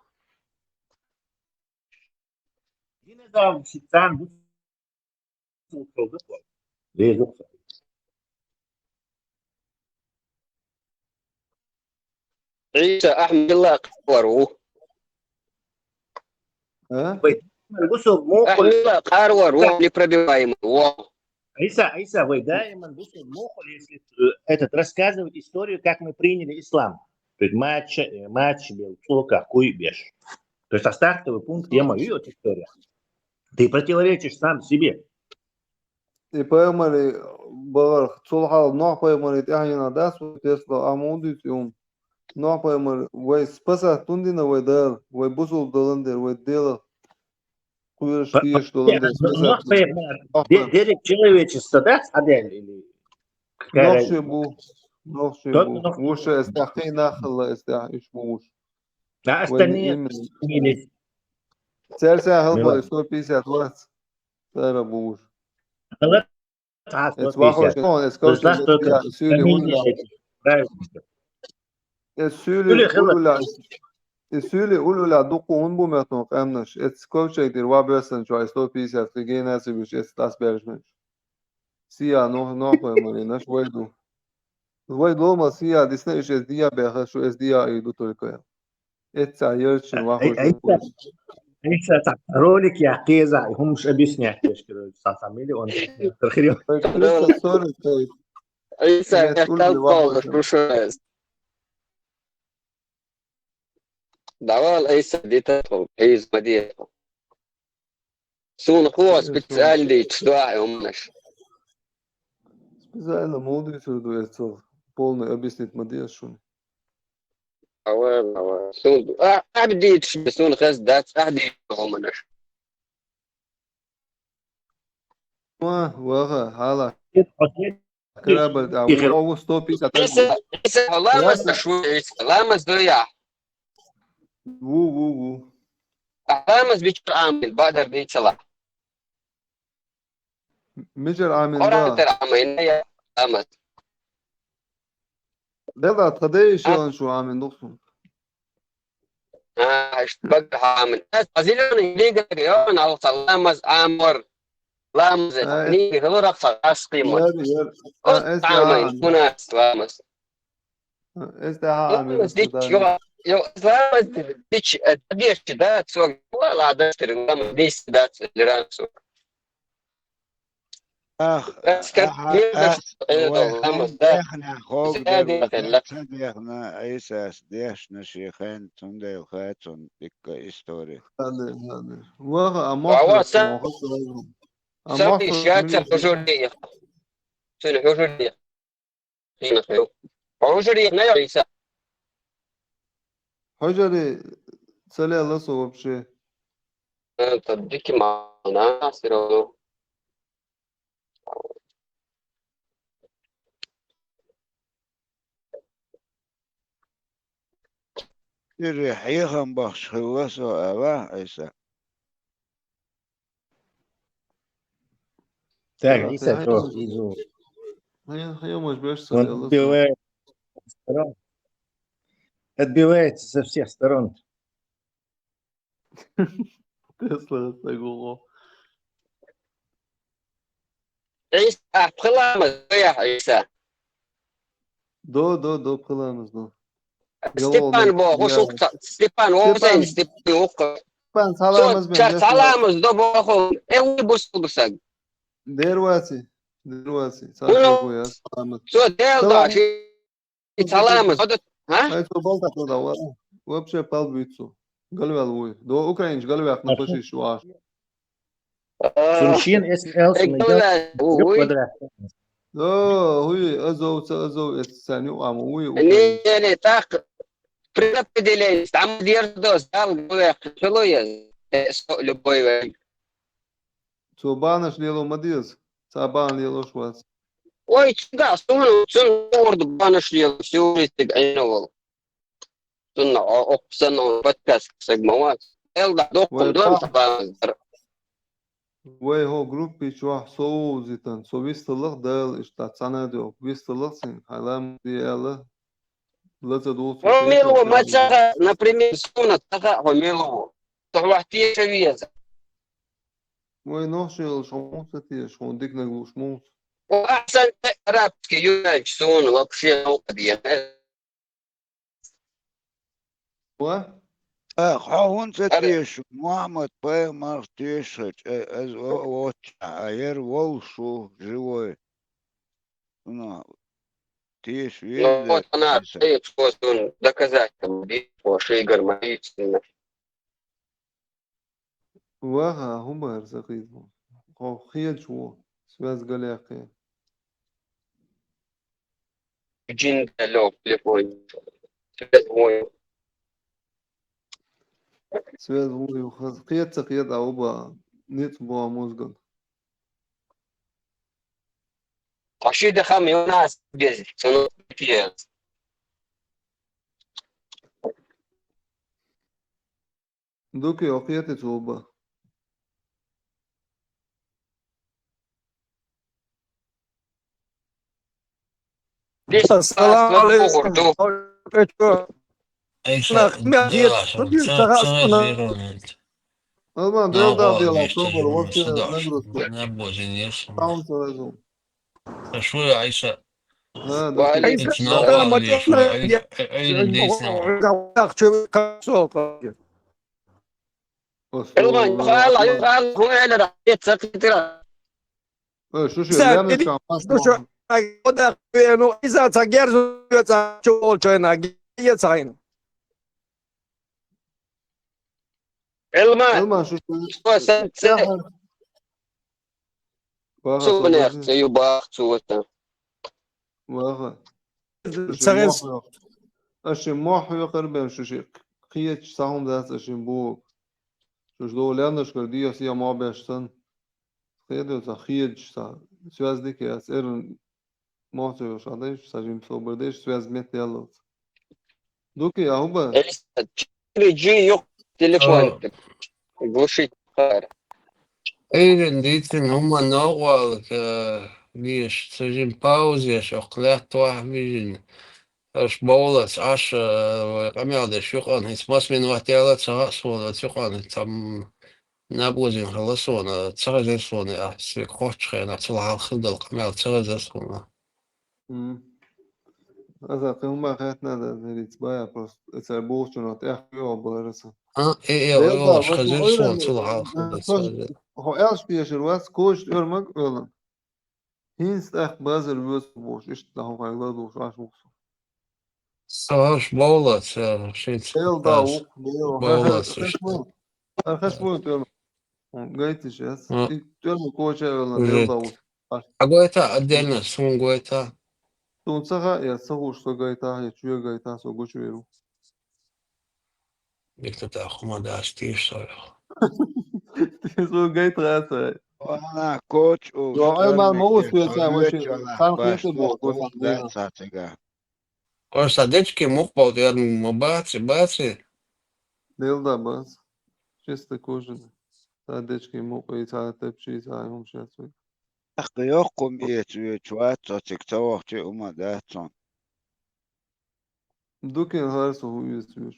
Дина да сицан бусул кылдык вай. Лезук. Иса Ахмилла Карвару. А? Вай, бусул мохуль. Ахмилла Карвару, непробиваемый. Во. Иса, Иса, вы даиман бусул мохуль, если, э, этот, рассказывать историю, как мы приняли ислам. То есть матч, э, матч был, цулка, куй беш. То есть, а стартовый пункт, я мою, вот история. Ты противоречишь сам себе. И пайхамари багар, цул хьал Нох пайхамари тӀехьена дас, вай Тесла, а мундуй цӀи ум. Нох пайхамар, вай спасать тундина вай Дала, вай бусул далан дер, вай Дела. кхоьруш, дезаш долан деза. Нах пайхамар, де-, дерриг человечество, да, схьадаьлла или? Нохчий бу, нохчий бу. Вуша эс тӀехь кхин нах хилла, эс тӀехь уьш бу вуш. Да, остальные именно. Церсаь хилла сто пятьдесят вац. Цара бу вуш. Эц вахош, эц ковчег, эц суьйли улла. Эц суьйли улла, эц суьйли улла дукха хӀун бу меттон къаьмнаш. Эц ковчег дир ва бессан чу, ай сто пятьдесят кхин генаци беш, эц тас беш меш. Сия нох, нохой маринаш вай ду. Вай лома сия дисна иш эц дия беха, шу эц дия ай ду только. Эцца ярчун вахош. Айса, айса, ролик я кеза, хӀумаш объяснять деш, короче, са фамилия, он хрен. Айса, я стал полно, слушай. Давай, айса, дита, из мадия. Суна хо специально дийцаш ду ахь хӀуманаш. Специально муха дийцар ду эцо, полный объяснить ма деза шуна. Ава, ава. Суна, а, ахь дийцаш, суна хаза дац, ахь дийцаш хӀуманаш. Ва, ваха, хьала. Корабль, да, ву, ву, сто пятьдесят. Иса, Иса, ламаз шу, Иса, ламаз ду я. Ву, ву, ву. Ламаз бичура Ӏамийна, бадар дийцала. Мичара Ӏамийна? Къуръан тӀера Ӏамийна я ламаз. Дела, тха дайша ялан шу Ӏамийна дукха сун. А, аш багахьа Ӏамийна. Ас, ас зеленый книга, я, на, ламаз Ӏамор. Ламаз, книга, хиларах ца ас къимат. Яр, яр. Ос Ӏамийна, мунас ламаз. Эс тӀаьхьа Ӏамийна. Ламаз дича, йо, йо, ламаз дича, э, дагеш да, цо, ла, ла, дастер, ламаз дис дац, лиран цо. Ах, ах, ах, вай ламаз да. Дехна хог дер, ца дехна, Ӏийсас дешна ши хен, цундел хацун дикка истори. Ханна, ханна. Ваха, а мохтар, са-, мохтар, а са мохтар иш яца милли хужур дийх. Цуьнан хужур дийх. Хьо хӀун жаре хьаьнай, Ӏийса? Хьо жаре ца лелла со вообще. Это дикий мана, всё равно. Ири хьехам бахча хилла со, ава, Ӏийса. Так, Ӏийса, чё, изу. Хье-, хьемаш беш ца лелла со. Отбивает со всех сторон. Отбивается со всех сторон. Тесла, так, ого. Ӏийса, ахь пхи ламаз до яхь, Ӏийса? До, до, до, пхи ламаз до. Степан боху, шух ца-, Степан, вовзайн, Степан, вукха. Степан, цхьа ламаз бен, цхьа ламаз до боху, э, вуй бусулба саг. Дер ваци, дер ваци, цхьа шух ву яц, цхьа ламаз. Цо Дела даш, и цхьа ламаз, а? Ай, цо балтах ладав, вообще палбуьйцу. Галвел вуй. До украинч галвяхна фашист ваш. Цун шен эс эл сун эгала, уй. О, уй, Азов, ца Азов, эс цан ю ама, уй, уй. Не, не, так. Предопределение, там дердос, дал, гуэх, целуя, э, со-, любой вариант. Цо банаш лело ма деза, ца бан лелош вац. Ой, цунга, суна, цун урд банаш лело, всю жизнь тиг айна вол. Цунна о-, оккху санна подкаст саг ма вац. Эл да доккхун дон сабанас дара. Вай хӀо группи чохь со вовзитан, со висталлах Дала иштта цхьана а дуьхьа. Висталлах цуьнга, хьайла ма де аьлла, лаца дуллу цо. Хьо мила ву, ма ца хаьа, например, суна ца хаьа, хьо мила ву. Со хьох теша веза. Вай нохчий хилча, хьо муха ца теша, хьуна диканиг лууш муха? Хьо ахьсан арабский ю аьлча, суна вообще новкъа дена. Ва? А, хьо хӀунда ца теша? Мухьаммад пайхамарх теша хилча, э, аз во-, воццахь, а яр волуш ву, живой. Цунах теша веза. Ну, вот она, цо суна доказательство бийцо, шийгара ма бийцина. Ваха, хӀун бара сан кхетам? Хьо хеташ ву, связь галаьккхе. Джин лёг телефон. Связь вуй. Связь вуй, хаз-, кхета ца кхета, а уба. ницкъ бу мозган. Таши дахам юнас без цену пиез. Дуки окъети цуба. Салам алейкум. Ай, ша, Нах, мя, дела, дед, ша, дед, ца- сага ца- сына. зеро нет. Алма Ну, делда вот, дела видишь, собор ну, вообще сюда, нагрузку. На бозине, ш- Там сразу. А что я, Айша? Да, Ва да. алейкум Ицна салам. ва Алейкум, Айша, Айша, Айша, Айша, Айша. Ос- Илма юхала юхала хуэлера ецакитира. Э, шу шу Сэр, лямна иди, чам пас. Ну что, ай, куда, ну, из-за цагерзу, из-за чего, чё, на, гиец, ай, ну. Илма Илма шу шу. Что сен це Ваха, сувнер сувнер. Це юбах цута. Ваха. Цагерз. Аши мох юкъар бен шу ши. Кхиеч сахум дац аши бу. Шу шу лянаш кар диос я ма беш сан. Хедо са хиеч са. Связь дикес. Эрн мох цо шадеш, са жим собердеш, связь мет ялот. Дуки, а хуба? Четыре джи юк телефон. Глушить хар. Эйрен дитин ума ногвал, э, виш, сажин паузеш, охлят туа вижин. Аш баулас, аш, э, камялдеш юкъан, ис мас минут яла цагъа суна, цукъан, там, набузин хала суна, цагъа зер суна, а, си хоч хена, цула халхы дал камял цагъа зер суна. М. Аза кылма хатна да, да, рит бая просто. Эцер болчуна тях ё бараса. А, э, э, Дел о, да, аш хазер вот суна, ойран, цула э, халхы да, э, цагъа зер. Хо элш пешер вас, кош өрмак өлан. Хинс тах базар вёс бош, ишт да хо кайгла дош, аш боксу. Саш баулас, э, шит. Дел да ук, дел. Баулас, Архаш ишт. бу. Архаш бу тёрм. Гайти сейчас. А. И тёрм коча өлан, Уже. дел да ук. А гойта отдельно, сун гойта. Тунцага, я сагуш со гайта, я чуя гайта, со гучу веру. Виктор да хума да стиш со. Со гайта, са. Вона коч у Ё, ай, мал, ма успею, штормике, ца, вообще, вечела, хан баш хете бо, току бо, да цатига. Ошта дечки мух бал, я, ма баци, баци. Дел да бас. Чисто кожаный. Та дечки мук, и та тепчи, и та юм сейчас. Ах, ёккум иеч, иеч, вац, цацик, цавахчи ума дацун. Дукин харсу уйс веш.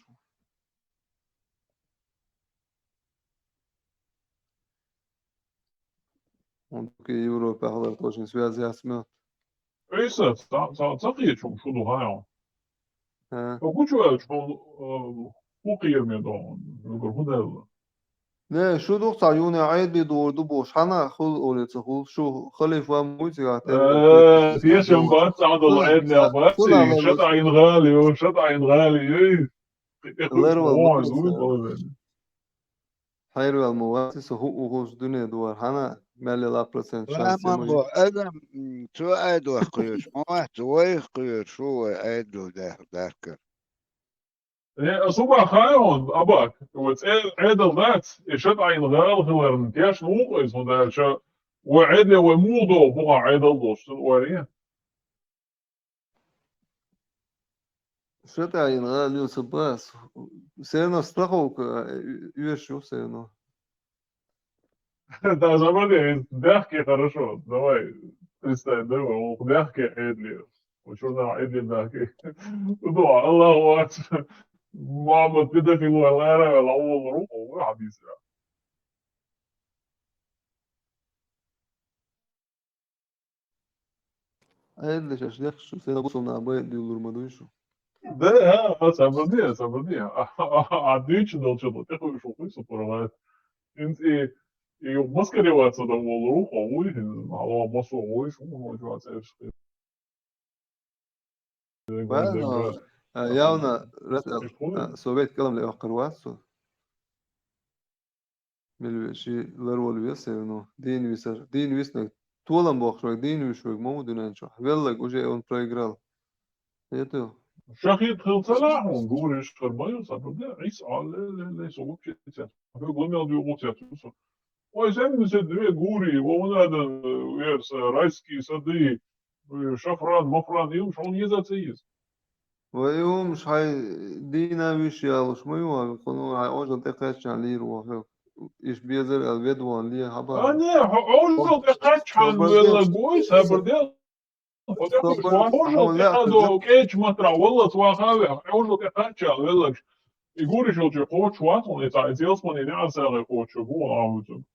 Он дукин Европа халар точно связь ясмет. Эйса, ца ца ца киечум шуду хаян. Ха. Окучу элчум, э, хукиер медон, гургудел. Не, шу дух ца юне айд би дурду бош. Хана хул оле ца хул шу халифа муйцига. Э, тиешем бат, ца дол айд не бат, шат айн гали, шат айн гали. Лервал Ой, муйцига. дуй балавен. Хайрвал муватис ху ухус дуне дуар хана мялила процент шанс Ламан муй. бо, адам, м, цу айдуах куйуш, мамат, цу вайх куйуш, шу вай айду дах, дахкар. Э, асуба хайон, абак. Вот э, эдал дац, и шат айн гал хиларн, тяш нук, из мудача. Ва эдле ва мудо, буга эдал дос, ва ре. Шат айн гал юн сабас. Все равно страховка, э, юеш ю все равно. Да, забавно, мягкий, хорошо. Давай, представь, да, мягкий, эдли. Учёный эдли мягкий. Ну, Аллаху акбар. Мама, педофил, вала, вала, вала, вала, вала, вала. Айдле шашлык шу, сен абусулна абай дюлур мадуй шу. Да, а, а, сабрди, сабрди. А, а, а, а, дичи дал чё, ты хуй шу, хуй су порвать. Инс и, и маскироваться да вол рух, а уй, а масу уй, шу, ну, чё, а, сэр, шу. Правильно. А, явно раз, а, совет калам ле ахкарвасу. Милвеши ларвал весерну, дин висар, дин виснаг, толам бохшваг, дин вишваг, маму дунянчо. Веллаг уже он проиграл. Это Шахид хил салахун, говоришь, харбаю, сабрди, ис, а, ле, ле, ле, со вообще, это. Вы глумел дю гуця, тусу. Ой, семьдесят две гури, вон адан, э, верса, райские сады, э, шафран, мафран, и уж он еза ца ез. Вай, уж хай дийна виш ялуш ма ю, а, кхуну, а, ожал тӀекхаьччан лийр вахав. Иш безар ал ведван ле хаба. А, не, хо-, ожал тӀекхаьччан велла гой, сабар дел. Ожал тӀехадо кӀеча матра валлац вахаве, ожал тӀекхаьччан веллагаш. И гуриш волча кхочуш вац, он и цхьа, и зелсмани неӀарсагӀе кхочуш гу, а вуцун.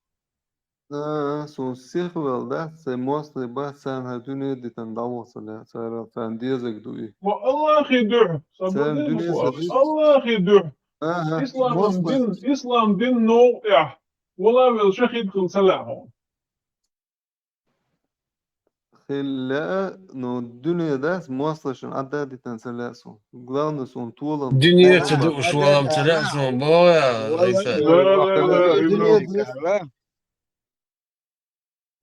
А, сун сихвел дац, цай моастагӀий бац, царна хӀара дуьне дитан дӀавоцале, цара, царна дезаг ду и. Ва Аллахи дуьхьа, сабар царна де дуьне муслаш. Ца Аллахи дуьхьа. Ага, ислам моастагӀий. Дин, ислам дин новкъа тӀехь. Вала вел шахид хила ца лаьа хьуна. Хила лаьа, но дуьне дац, моастагӀашна Ӏадда дитан ца лаьа сун. Главное, сун толам. Дуьне ца дууш валам ца лаьа сун, боху я, Вала Ӏийса. Ла, ла, ла, ла, дуьне ибн деза.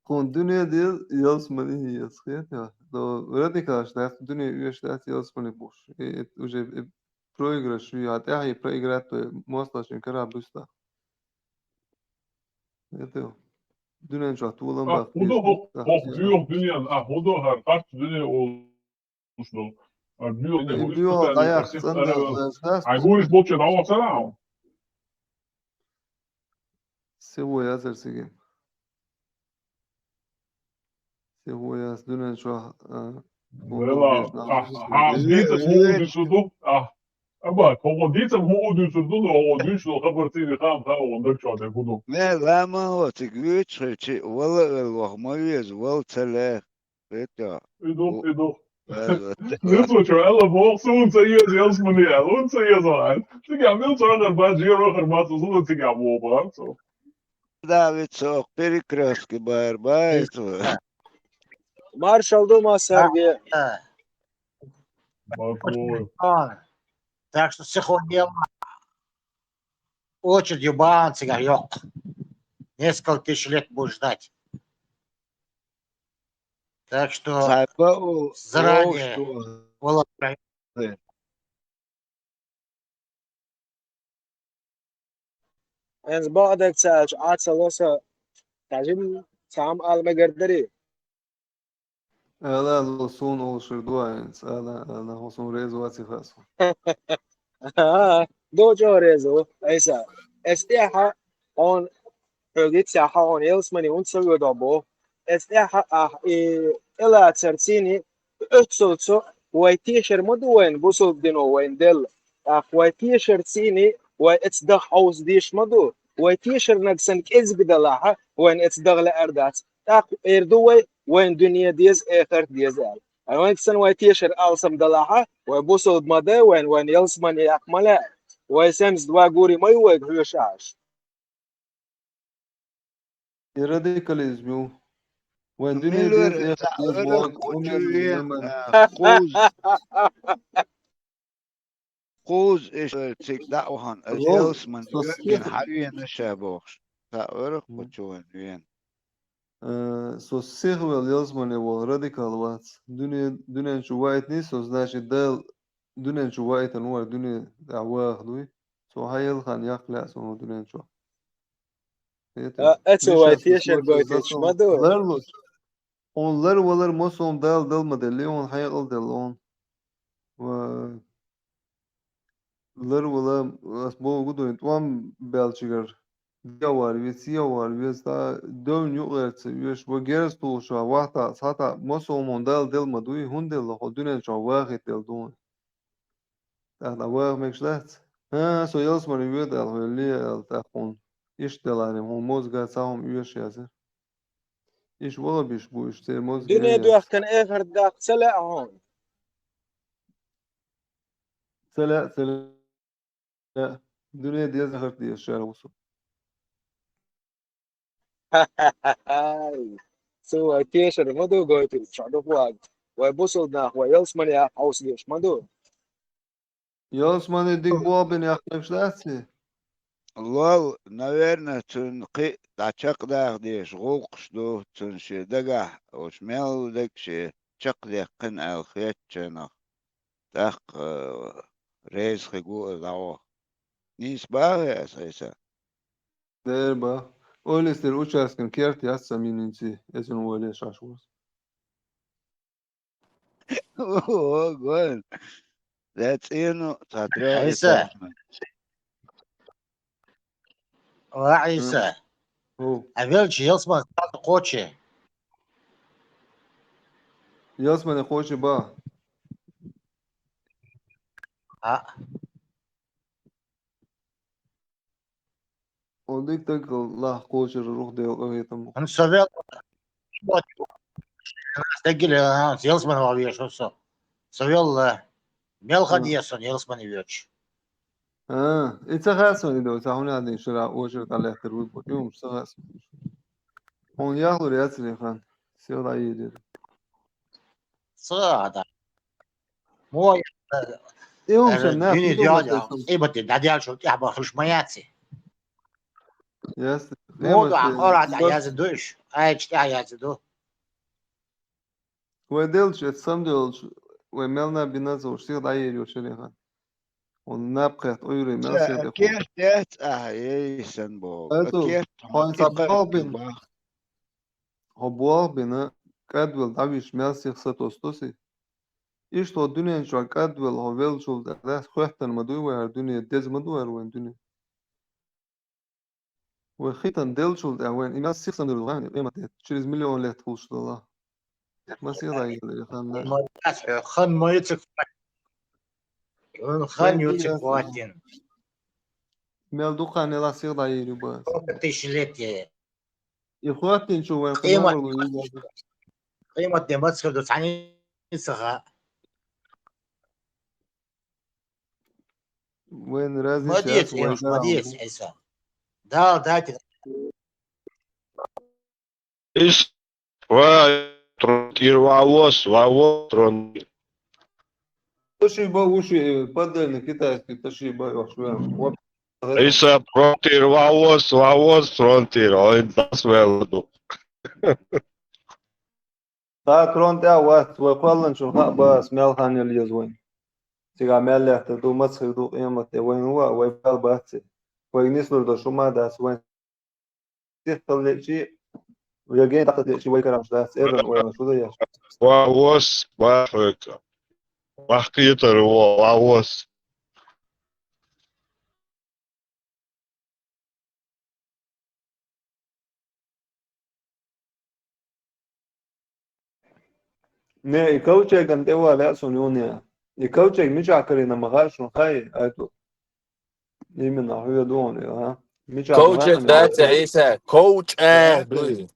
Кхуна дуьне деза, ялсмани еза, хета? Но радикалаш дац, дуьне оьшуш дац, ялсмани бохуш. И, и, уже, и проигрыш ю, а тӀаьхье проиграть ду, моастагӀашна кара буьста. Хета? Дуьнен чохь толам баккха хӀу ду деза, хӀокху, хӀокху боьха дуьнен, а, хӀу ду хӀара кхаччалц дуьне олуш долу? ХӀара боьха дуьне, и боьха дӀаяхьа цӀанвелла. Хьайн гуриш болчу дӀавахсара хьуна? Сихо яцара цига. Сихо яц дуьнен чохь, а, Вела, а, а, дийца хӀу дуьсур ду? А, аба, хӀу дийца хӀу дуьсур ду, но хӀу дуьсур ду, хабар цийри хаам хаам даг чохь дерг хӀу ду? Не, ла ма хӀу цига вуьйцу хи, чи, вала а вала ваха ма веза, вала ца лаьа. Хета? И ду, и ду. Нуьцкъачо аьлла боху, суна ца еза ялсмани аьлла, хӀунда ца еза аьлла. Цигахь мила цхьа хар бац, жиро хар бац, суна цигахь боху боху цо. Да, ведь цо перекрёстке бахьар бац вай. Маршалла ду массаьрга. А, а. Маршалла. Так что сихо дело. Очередь бахьана цигахь йоккха. Несколько тысяч лет будешь ждать. Так что заранее, Валла, хӀинца бакъдерг ца аьлча, Ӏа ца ло сан, цхьа жимма цхьа хӀума ала мегар дарий? Ала, ала, суна олуш хир ду хьайна, ала, ала, хьо суна реза вац и хаьа суна. Ага, дочо реза ву, Ӏийса. Эс тӀехьа хьуна, хьоьга иццехь хьуна ялсмани хӀунда ца воьду боху. Эс тӀехьа ахь и тӀелацарций, оццул цо вай тешар ма ду вайна, бусалба дино вайна делла. ТӀаккха вай тешарций вай эцу даха хьовса дезаш ма ду. Вай тешарниг санна кӀезиг далахь, вайна эцу даха лаьар дац. ТӀаккха эр ду вай, вайна дуьне деза, эхарт деза аьлла. Ткъа вайга санна вай тешар алсам далахь, вай бусалба ма дай вайна, вайна ялсмани яккха ма лаьа. Вай семьдесят два гури ма ю вайга хьоьжуш Ӏаш. И радикализм ю. Вайн дуьне деза, эхарт деза боху, кхуза, кхуза иштта цига дӀа а вахана, аса ялсмани веана хьавеана ша бохуш. Цхьаъ вара-кх кху чу вайн веана. Э, со сихвелла ялсмане ваха радикал вац. Дуьне, дуьнен чу ваийтиний со, значит, Дала дуьнен чу ваийтина вара дуьне тӀехь ваха дуй. Со хьан елла хан яккха лаьа суна дуьнен чохь. Хета? А, а цу вай тешар гойтуш ма ду. Ларлуш. Хьуна лар валар массо а Дала дала ма делли, хьуна хьекъал делла хьуна. Ва лар вала, ас боху дуьйна, тӀом баьллачигара, дегӀ вар веза, сехьа вар веза, тӀаккха девнна юкъера ца оьшу, ва герз тухуш вахта, цхьа тӀаккха, массо а хӀума Дала делла ма дуй, хӀунда делла, хьо дуьнен чохь вахийта делла ду хьуна. ТӀаккха дӀаваха мегаш дац? ХӀа, со ялсмане воьду аьлла, хьо ле аьлла, тӀаккха хьуна иштта делахь, хьуна мозга цхьа хӀума оьшуш яцара. Иштта вала биш бу, иштта церан мозга. Дуьне доьхкина эхарт даккха ца лаьа хьуна? Ца лаьа, ца лаьа. Дуьне деза, эхарт деза шаьра ву со. Цо вай тешар ма ду гойтуш, чохь ду хӀуаг. Вай бусалба нах, вай ялсмане хьовса дезаш ма ду. Ялсмане дика болх бина яккха мегаш дац и? Лол, наверное, цунна кхин а дӀа чекхдаха дезаш гӀуллакхаш ду, цунна шен дагахь, уьш мел дерг шен чекхдаьккхина аьлла хетачарах. ТӀаккха, э, реза хир ву аса дӀаваха. Нийса боху аса, Ӏийса? Дера боху. Олестер участкан керта яц сан минуйци, эзан вале шаш вос. О, гон. That's in, смотря Айса. Ва Айса. О. А велчи Ялсман кхочи. Ялсман кхочи ба. А. Олдик так лах кхочир рух дел гайтам. Ан савел. Дагиле, а, Ялсман ва вешо со. Савел, э, мелха М. Диасон Ялсман веч. А, и ца хасан идо, ца хуна дин шира, о шира талехтер вуй бот, юм, ца хасан. Он яхлур яцри хан. Сел айдир. Ца да. Мой, э, Иум э, шем на, дуни иум дядя, шем. Ибати дядя шо тя бахлш маяци. Яс. Мой да, ора да язы душ. Ай, чтя язы ду. Вай делч, эт сам делч, вай мелна биназа уж сил да ери уж шерехан. Он напхет уйры мел сил да. Керт, а, ей, сен бо. Эту, Керт, хон сабал бин. Хо буал бина, кадвел давиш мел сих са тостоси. Ишто дуниен чуа кадвел хо велчул да, да, хуэттан мадуй вай ар дуния, дез мадуй ар вайн дуния. Вай хитан делчул да вайн, имел сих сан дурул ган, эмат, через миллион лет хулшдала. Масих да ел, хан да. Хан моицик. Хан юцик ватин. Мел дукан ела сих да ел ба. Тысячелетие. И хуаттин чу вайн Къимат. Къимат. Къимат демат схеду цани саха. Вайн разница. Молодец, Илюш, молодец, Иса. Да, дайте. Иш ва трон тир вавос, вавос трон. Уши ба, уши, э, поддельный китайский, таши ба, вообще. Вот. Иса фронтир вавос, вавос фронтир, ой, дас велду. Та фронт а вац, вай кваллан чур ха ба, смел хан ел ез вайн. Сига мел лехта ду, мацхи ду, къиямат де вайн ва, вай бал баци. Вай нислур да шума дас вайн. Сих таллечи, вай ген тахтачи вай карам шдас, эран вай шуда яш. Вавос, ва хойка. Вахкитар ва, вавос. Не, и ковчег ан тева ле сун юния. И ковчег мича карина магашун хай, айту. Именно, хуя дуон, а? Мича Ковчег магашун. Даца, Иса, ковчег, дуй.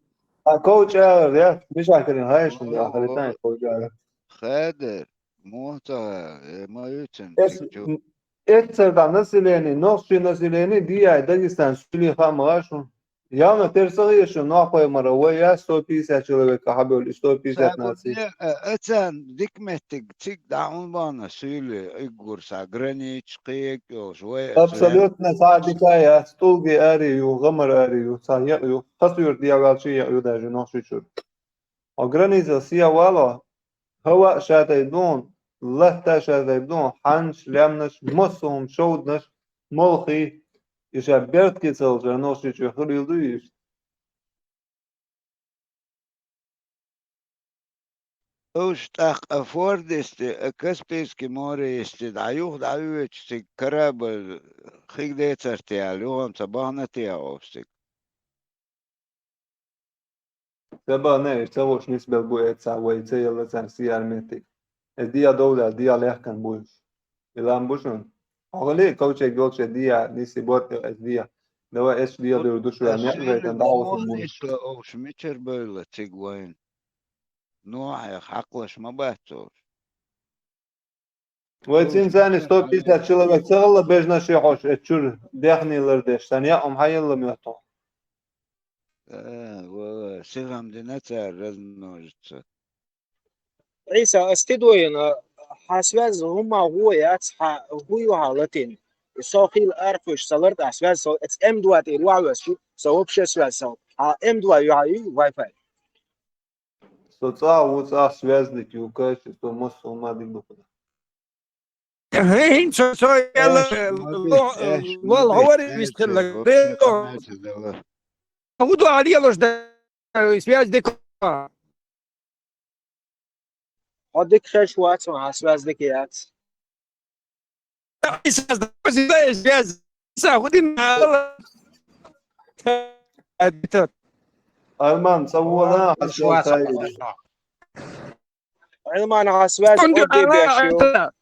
А ковчег, я, мича карин хай шун, да, харитан ковчег. Хедер, мута, э, маюцен, Эс, тик чу. Эццер да население, нохчи население, дия Дагестан, сули ха магашун. Явно терсагъеши нохпай мара, вай я сто пятьдесят человек, а хабёл, сто пятьдесят наций. Сабутне, э, эцан дикметик цик даун бана сули, иггур са гранич, къек, ёш, вай, Абсолютно са дикая, стулги ари ю, гамар ари ю, са як ю, хасур диавалчи як ю даже нохши чур. А граница сия вала, хава шатай дун, латта шатай дун, ханч, лямнаш, массум, шоуднаш, молхи, иша бертки цел, же нохши чур хурил дуиш. Уж тӀаккха а форд исти, а Каспийски море исти, дӀаюх, дӀаювеча цига корабль хиг децарте аьлла, юханца бахьанате а овсиг. Ца бахьана, иш ца гӀуш нисбел бу эца, вай ца елла царна сияр меттиг. Эс диа довла, диа лехкан буйш. Илан бушун. Хьогали ковчег йолча диа, ниси борт эс диа. Дава эс диа дур душ ва, мекъ гайтан да овсун буйш. Иш овш мичер бевла циг вайн. Ну, хьех хьакълаш ма бац цо. Вай цин цани сто пятьдесят человек цагъалла бежна ши хьош, э, чур дехни лардеш, сан я ум хьайилла мётто. Э, ва, сигам дина цар размножится. Иса, астидоин, а, хьа связь гӀумма гӀо яц, хьа гӀу ю хьа латин. Со хил арфуш, са лард а связь, со эц М два тӀе руа вес шу, со вообще связь, со. А М два ю хьа и Wi-Fi. Со цӀа ву цӀа связник ю каш, со мос со ма дин духна. Хин, со, со, яла, Эш, ло, молодец, лол, эш, говори, эш, вис хилла, эш, бе, эш, эш, эш, эш. ХӀу ду гьалиялуш да, связь дика. Хьо дика хеш вац, ма хьа связь дика яц. Связь, связь, хӀу дин. Арман, ца вуна, хьа связь тай. Арман, хьа связь Тунду, ди ара, беш ю. Ара.